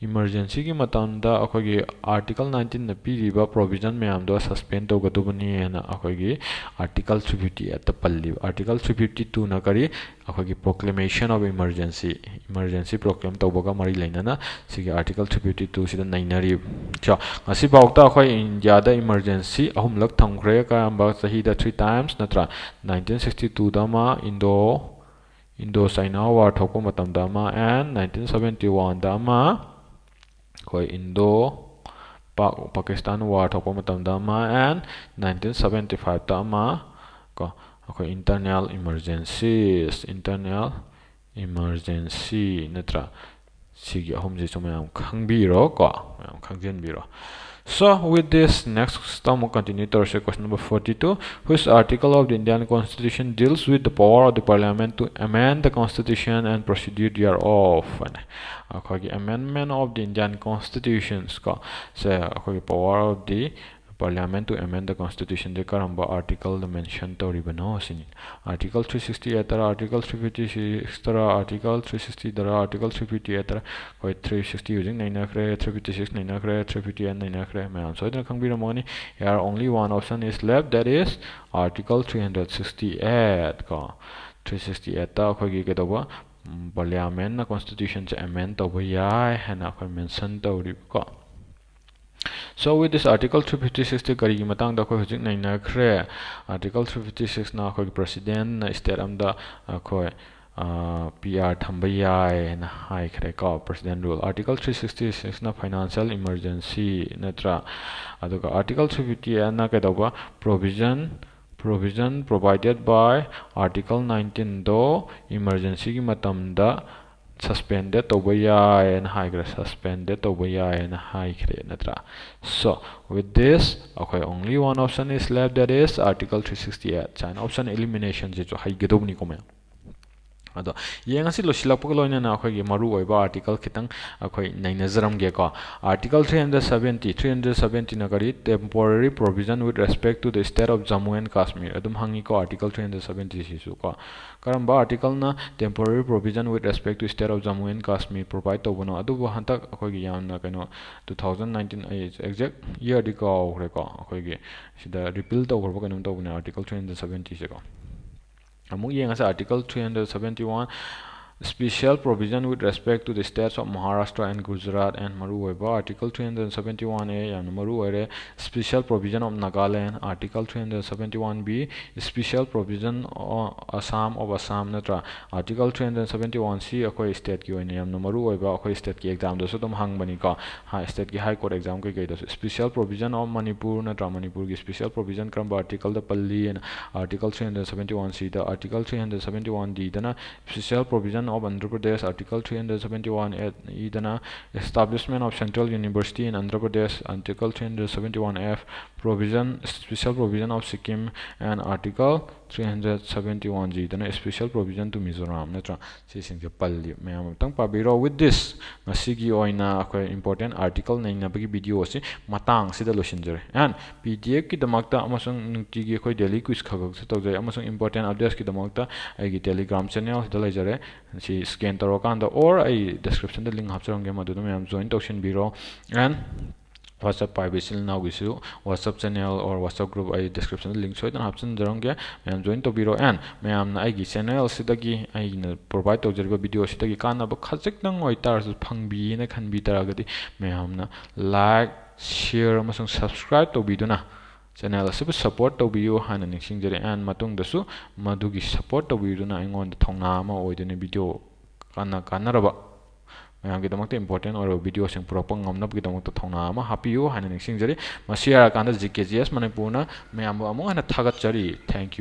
Emergency ꯒꯤ ꯃꯇꯝꯗ ꯑꯩꯈꯣꯏꯒꯤ Article nineteen ꯅ ꯄꯤꯔꯤꯕ provision ꯃꯌꯥꯝꯗꯣ suspend ꯇꯧꯒꯗꯕꯅꯤ ꯍꯥꯏꯅ ꯑꯩꯈꯣꯏꯒꯤ Article three fifty eight ꯇ ꯄꯜꯂꯤꯕ꯫ Article three fifty two ꯅ ꯀꯔꯤ? ꯑꯩꯈꯣꯏꯒꯤ proclamation of emergency, emergency proclaim ꯇꯧꯕꯒ ꯃꯔꯤ ꯂꯩꯅꯅ ꯁꯤꯒꯤ Article three fifty two ꯁꯤꯗ ꯅꯩꯅꯔꯤꯕ꯫ ꯁꯣ, ꯉꯁꯤꯐꯥꯎꯗ ꯑꯩꯈꯣꯏ ꯏꯟꯗꯤꯌꯥꯗ emergency ꯑꯍꯨꯝꯂꯛ ꯊꯝꯈ꯭ꯔꯦ꯫ ꯀꯔꯝꯕ ꯆꯍꯤꯗ? Three times ꯅꯠꯇ꯭ꯔꯥ? Nineteen sixty two ꯗ ꯑꯃ, Indo, Indo China War ꯊꯣꯛꯄ ꯃꯇꯝꯗ ꯑꯃ, and nineteen seventy one ꯗ ꯑꯃ, ꯑꯩꯈꯣꯏ Indo Pak, Pakistan War ꯊꯣꯛꯄ ꯃꯇꯝꯗ ꯑꯃ, and nineteen seventy five ꯇ ꯑꯃ, ꯀꯣ, ꯑꯩꯈꯣꯏ internal emergencies, internal emergency ꯅꯠꯇ꯭ꯔꯥ? ꯁꯤꯒꯤ ꯑꯍꯨꯝꯁꯤꯁꯨ ꯃꯌꯥꯝ ꯈꯪꯕꯤꯔꯣ ꯀꯣ, ꯃꯌꯥꯝ ꯈꯪꯖꯤꯟꯕꯤꯔꯣ꯫ So with this, next ꯑꯃꯨꯛ continue ꯇꯧꯔꯁꯦ, question number forty two. Which article of the Indian Constitution deals with the power of the Parliament to amend the Constitution and procedure thereof? ꯍꯥꯏꯅ ꯑꯩꯈꯣꯏꯒꯤ Amendment of the Indian Constitutions ꯀꯣ, ꯁꯦ ꯑꯩꯈꯣꯏꯒꯤ power of the Parliament to amend the Constitution ꯁꯦ ꯀꯔꯝꯕ article ꯗ mention ꯇꯧꯔꯤꯕꯅꯣ ꯁꯤꯅꯤ꯫ Article three sixty eight ꯇꯔꯥ, Article three fifty six ꯇꯔꯥ, Article three sixty ꯇꯔꯥ, Article three fifty eight ꯇꯔꯥ? ꯑꯩꯈꯣꯏ three sixty ꯍꯧꯖꯤꯛ ꯅꯩꯅꯈ꯭ꯔꯦ, three fifty six ꯅꯩꯅꯈ꯭ꯔꯦ, three fifty eight ꯅꯩꯅꯈ꯭ꯔꯦ꯫ ꯃꯌꯥꯝ ꯁꯣꯏꯗꯅ ꯈꯪꯕꯤꯔꯝꯃꯒꯅꯤ꯫ Here only one option is left, that is Article three hundred sixty eight ꯀꯣ꯫ Three sixty eight ꯇ ꯑꯩꯈꯣꯏꯒꯤ ꯀꯩꯗꯧꯕ? ꯎꯝ, Parliament ꯅ Constitution ꯁꯦ amend ꯇꯧꯕ ꯌꯥꯏ ꯍꯥꯏꯅ ꯑꯩꯈꯣꯏ mention ꯇꯧꯔꯤꯕꯀꯣ꯫ So with this, Article three fifty six ꯇ ꯀꯔꯤꯒꯤ ꯃꯇꯥꯡꯗ ꯑꯩꯈꯣꯏ ꯍꯧꯖꯤꯛ ꯅꯩꯅꯈ꯭ꯔꯦ? Article three fifty six ꯅ ꯑꯩꯈꯣꯏꯒꯤ President ꯅ state ꯑꯃꯗ ꯑꯩꯈꯣꯏ, ꯑ, P R ꯊꯝꯕ ꯌꯥꯏ ꯍꯥꯏꯅ ꯍꯥꯏꯈ꯭ꯔꯦ ꯀꯣ, President Rule꯫ Article three sixty six ꯅ financial emergency ꯅꯠꯇ꯭ꯔꯥ? ꯑꯗꯨꯒ Article three fifty eight ꯅ ꯀꯩꯗꯧꯕ? Provision provision provided by Article nineteen ꯗꯣ emergencyꯒꯤ ꯃꯇꯝꯗ suspended ꯇꯧꯕ ꯌꯥꯏꯌꯦꯅ ꯍꯥꯏꯈ꯭ꯔꯦ, suspended ꯇꯧꯕ ꯌꯥꯏꯌꯦꯅ ꯍꯥꯏꯈ꯭ꯔꯦ ꯅꯠꯇ꯭ꯔꯥ? So with this ꯑꯩꯈꯣꯏ only one option is left, that is Article three sixty eight, sign option elimination ꯁꯤꯁꯨ ꯍꯩꯒꯗꯧꯕꯅꯤꯀꯣ ꯃꯌꯥꯝ꯫ ꯑꯗꯣ ꯌꯦꯡꯉꯁꯤ, ꯂꯣꯏꯁꯤꯜꯂꯛꯄꯒ ꯂꯣꯏꯅꯅ ꯑꯩꯈꯣꯏꯒꯤ ꯃꯔꯨ ꯑꯣꯏꯕ article ꯈꯤꯇꯪ ꯑꯩꯈꯣꯏ ꯅꯩꯅꯖꯔꯝꯒꯦꯀꯣ꯫ Article three hundred seventy, three hundred seventy ꯅ ꯀꯔꯤ? Temporary provision with respect to the state of Jammu and Kashmir ꯑꯗꯨꯝ ꯍꯪꯉꯤꯀꯣ, Article three hundred seventy ꯁꯤꯁꯨ ꯀꯣ꯫ ꯀꯔꯝꯕ article ꯅ temporary provision with respect to state of Jammu and Kashmir provide ꯇꯧꯕꯅꯣ? ꯑꯗꯨꯕꯨ ꯍꯟꯗꯛ ꯑꯩꯈꯣꯏꯒꯤ ꯌꯥꯝꯅ ꯀꯩꯅꯣ, two thousand nineteen, ꯑꯩ exact year ꯗꯤ ꯀꯥꯎꯈ꯭ꯔꯦꯀꯣ, ꯑꯩꯈꯣꯏꯒꯤ ꯁꯤꯗ repeal ꯇꯧꯈ꯭ꯔꯕ ꯀꯩꯅꯣꯝ ꯇꯧꯕꯅꯦ Article three hundred seventy ꯁꯦꯀꯣ꯫ ꯑꯃꯨꯛ ꯌꯦꯡꯉꯁꯦ, Article three hundred seventy one, special provision with respect to the states of Maharashtra and Gujarat, and ꯃꯔꯨ ꯑꯣꯏꯕ Article three hundred seventy one A, ꯌꯥꯝꯅ ꯃꯔꯨ ꯑꯣꯏꯔꯦ, special provision of Nagaland, Article three hundred seventy one B, special provision of Assam, of Assam ꯅꯠꯇ꯭ꯔꯥ? Article three hundred seventy one C ꯑꯩꯈꯣꯏ state ꯀꯤ ꯑꯣꯏꯅ ꯌꯥꯝꯅ ꯃꯔꯨ ꯑꯣꯏꯕ, ꯑꯩꯈꯣꯏ state ꯀꯤ exam ꯗꯁꯨ ꯑꯗꯨꯝ ꯍꯪꯕꯅꯤꯀꯣ, ꯍꯥꯏ, state ꯀꯤ high court exam ꯀꯩꯀꯩꯗꯁꯨ꯫ Special provision of Manipur ꯅꯠꯇ꯭ꯔꯥ? ꯃꯅꯤꯄꯨꯔꯒꯤ special provision ꯀꯔꯝꯕ article ꯗ ꯄꯜꯂꯤ ꯍꯥꯏꯅ, Article three hundred seventy one C ꯗ, Article three hundred seventy one D ꯗꯅ special provision of Andhra Pradesh, Article three hundred seventy one A ꯗꯅ establishment of central university in Andhra Pradesh, Article three hundred seventy one F, provision, special provision of Sikkim, and Article three hundred seventy one G ꯗꯅ special provision to Mizoram ꯅꯠꯇ꯭ꯔꯥ? ꯁꯤꯁꯤꯡꯁꯦ ꯄꯜꯂꯤ꯫ ꯃꯌꯥꯝ ꯑꯃꯨꯛꯇꯪ ꯄꯥꯕꯤꯔꯣ꯫ With this, ꯉꯁꯤꯒꯤ ꯑꯣꯏꯅ ꯑꯩꯈꯣꯏ important article ꯅꯩꯅꯕꯒꯤ video ꯑꯁꯤ ꯃꯇꯥꯡ ꯑꯁꯤꯗ ꯂꯣꯏꯁꯤꯟꯖꯔꯦ꯫ And P D F ꯀꯤꯗꯃꯛꯇ ꯑꯃꯁꯨꯡ ꯅꯨꯡꯇꯤꯒꯤ ꯑꯩꯈꯣꯏ daily quiz ꯈꯔ ꯈꯛꯁꯨ ꯇꯧꯖꯩ, ꯑꯃꯁꯨꯡ important updates ꯀꯤꯗꯃꯛꯇ ꯑꯩꯒꯤ Telegram channel ꯁꯤꯗ ꯂꯩꯖꯔꯦ꯫ ꯁꯤ scan ꯇꯧꯔꯀꯥꯟꯗ, or ꯑꯩ description ꯗ link ꯍꯥꯞꯆꯔꯝꯒꯦ, ꯃꯗꯨꯗ ꯃꯌꯥꯝ join ꯇꯧꯁꯤꯟꯕꯤꯔꯣ꯫ And WhatsApp ꯄꯥꯏꯕ ꯏꯆꯤꯜ ꯏꯅꯥꯎꯒꯤꯁꯨ WhatsApp channel or WhatsApp group ꯑꯩ description ꯗ link ꯁꯣꯏꯗꯅ ꯍꯥꯞꯆꯤꯟꯖꯔꯝꯒꯦ, ꯃꯌꯥꯝ join ꯇꯧꯕꯤꯔꯣ꯫ And ꯃꯌꯥꯝꯅ ꯑꯩꯒꯤ channel ꯑꯁꯤꯗꯒꯤ ꯑꯩꯅ provide ꯇꯧꯖꯔꯤꯕ video ꯑꯁꯤꯗꯒꯤ ꯀꯥꯟꯅꯕ ꯈꯖꯤꯛꯇꯪ ꯑꯣꯏꯇꯥꯔꯁꯨ ꯐꯪꯕꯤꯌꯦꯅ ꯈꯟꯕꯤ ꯇꯥꯔꯒꯗꯤ, ꯃꯌꯥꯝꯅ like, share ꯑꯃꯁꯨꯡ subscribe ꯇꯧꯕꯤꯗꯨꯅ channel ꯑꯁꯤꯕꯨ support ꯇꯧꯕꯤꯌꯨ ꯍꯥꯏꯅ ꯅꯤꯡꯁꯤꯡꯖꯔꯤ꯫ And ꯃꯇꯨꯡꯗꯁꯨ ꯃꯗꯨꯒꯤ support ꯇꯧꯕꯤꯗꯨꯅ ꯑꯩꯉꯣꯟꯗ ꯊꯧꯅꯥ ꯑꯃ ꯑꯣꯏꯗꯨꯅ video ꯀꯥꯟꯅ ꯀꯥꯟꯅꯔꯕ ꯃꯌꯥꯝꯒꯤꯗꯃꯛꯇ important ꯑꯣꯏꯔꯕ videoꯁꯤꯡ ꯄꯨꯔꯛꯄ ꯉꯝꯅꯕꯒꯤꯗꯃꯛꯇ ꯊꯧꯅꯥ ꯑꯃ ꯍꯥꯞꯄꯤꯌꯨ ꯍꯥꯏꯅ ꯅꯤꯡꯁꯤꯡꯖꯔꯤ꯫ ꯃꯁꯤ ꯍꯥꯏꯔꯀꯥꯟꯗ G K G S ꯃꯅꯤꯄꯨꯔꯅ ꯃꯌꯥꯝꯕꯨ ꯑꯃꯨꯛ ꯍꯟꯅ ꯊꯥꯒꯠꯆꯔꯤ꯫ Thank you꯫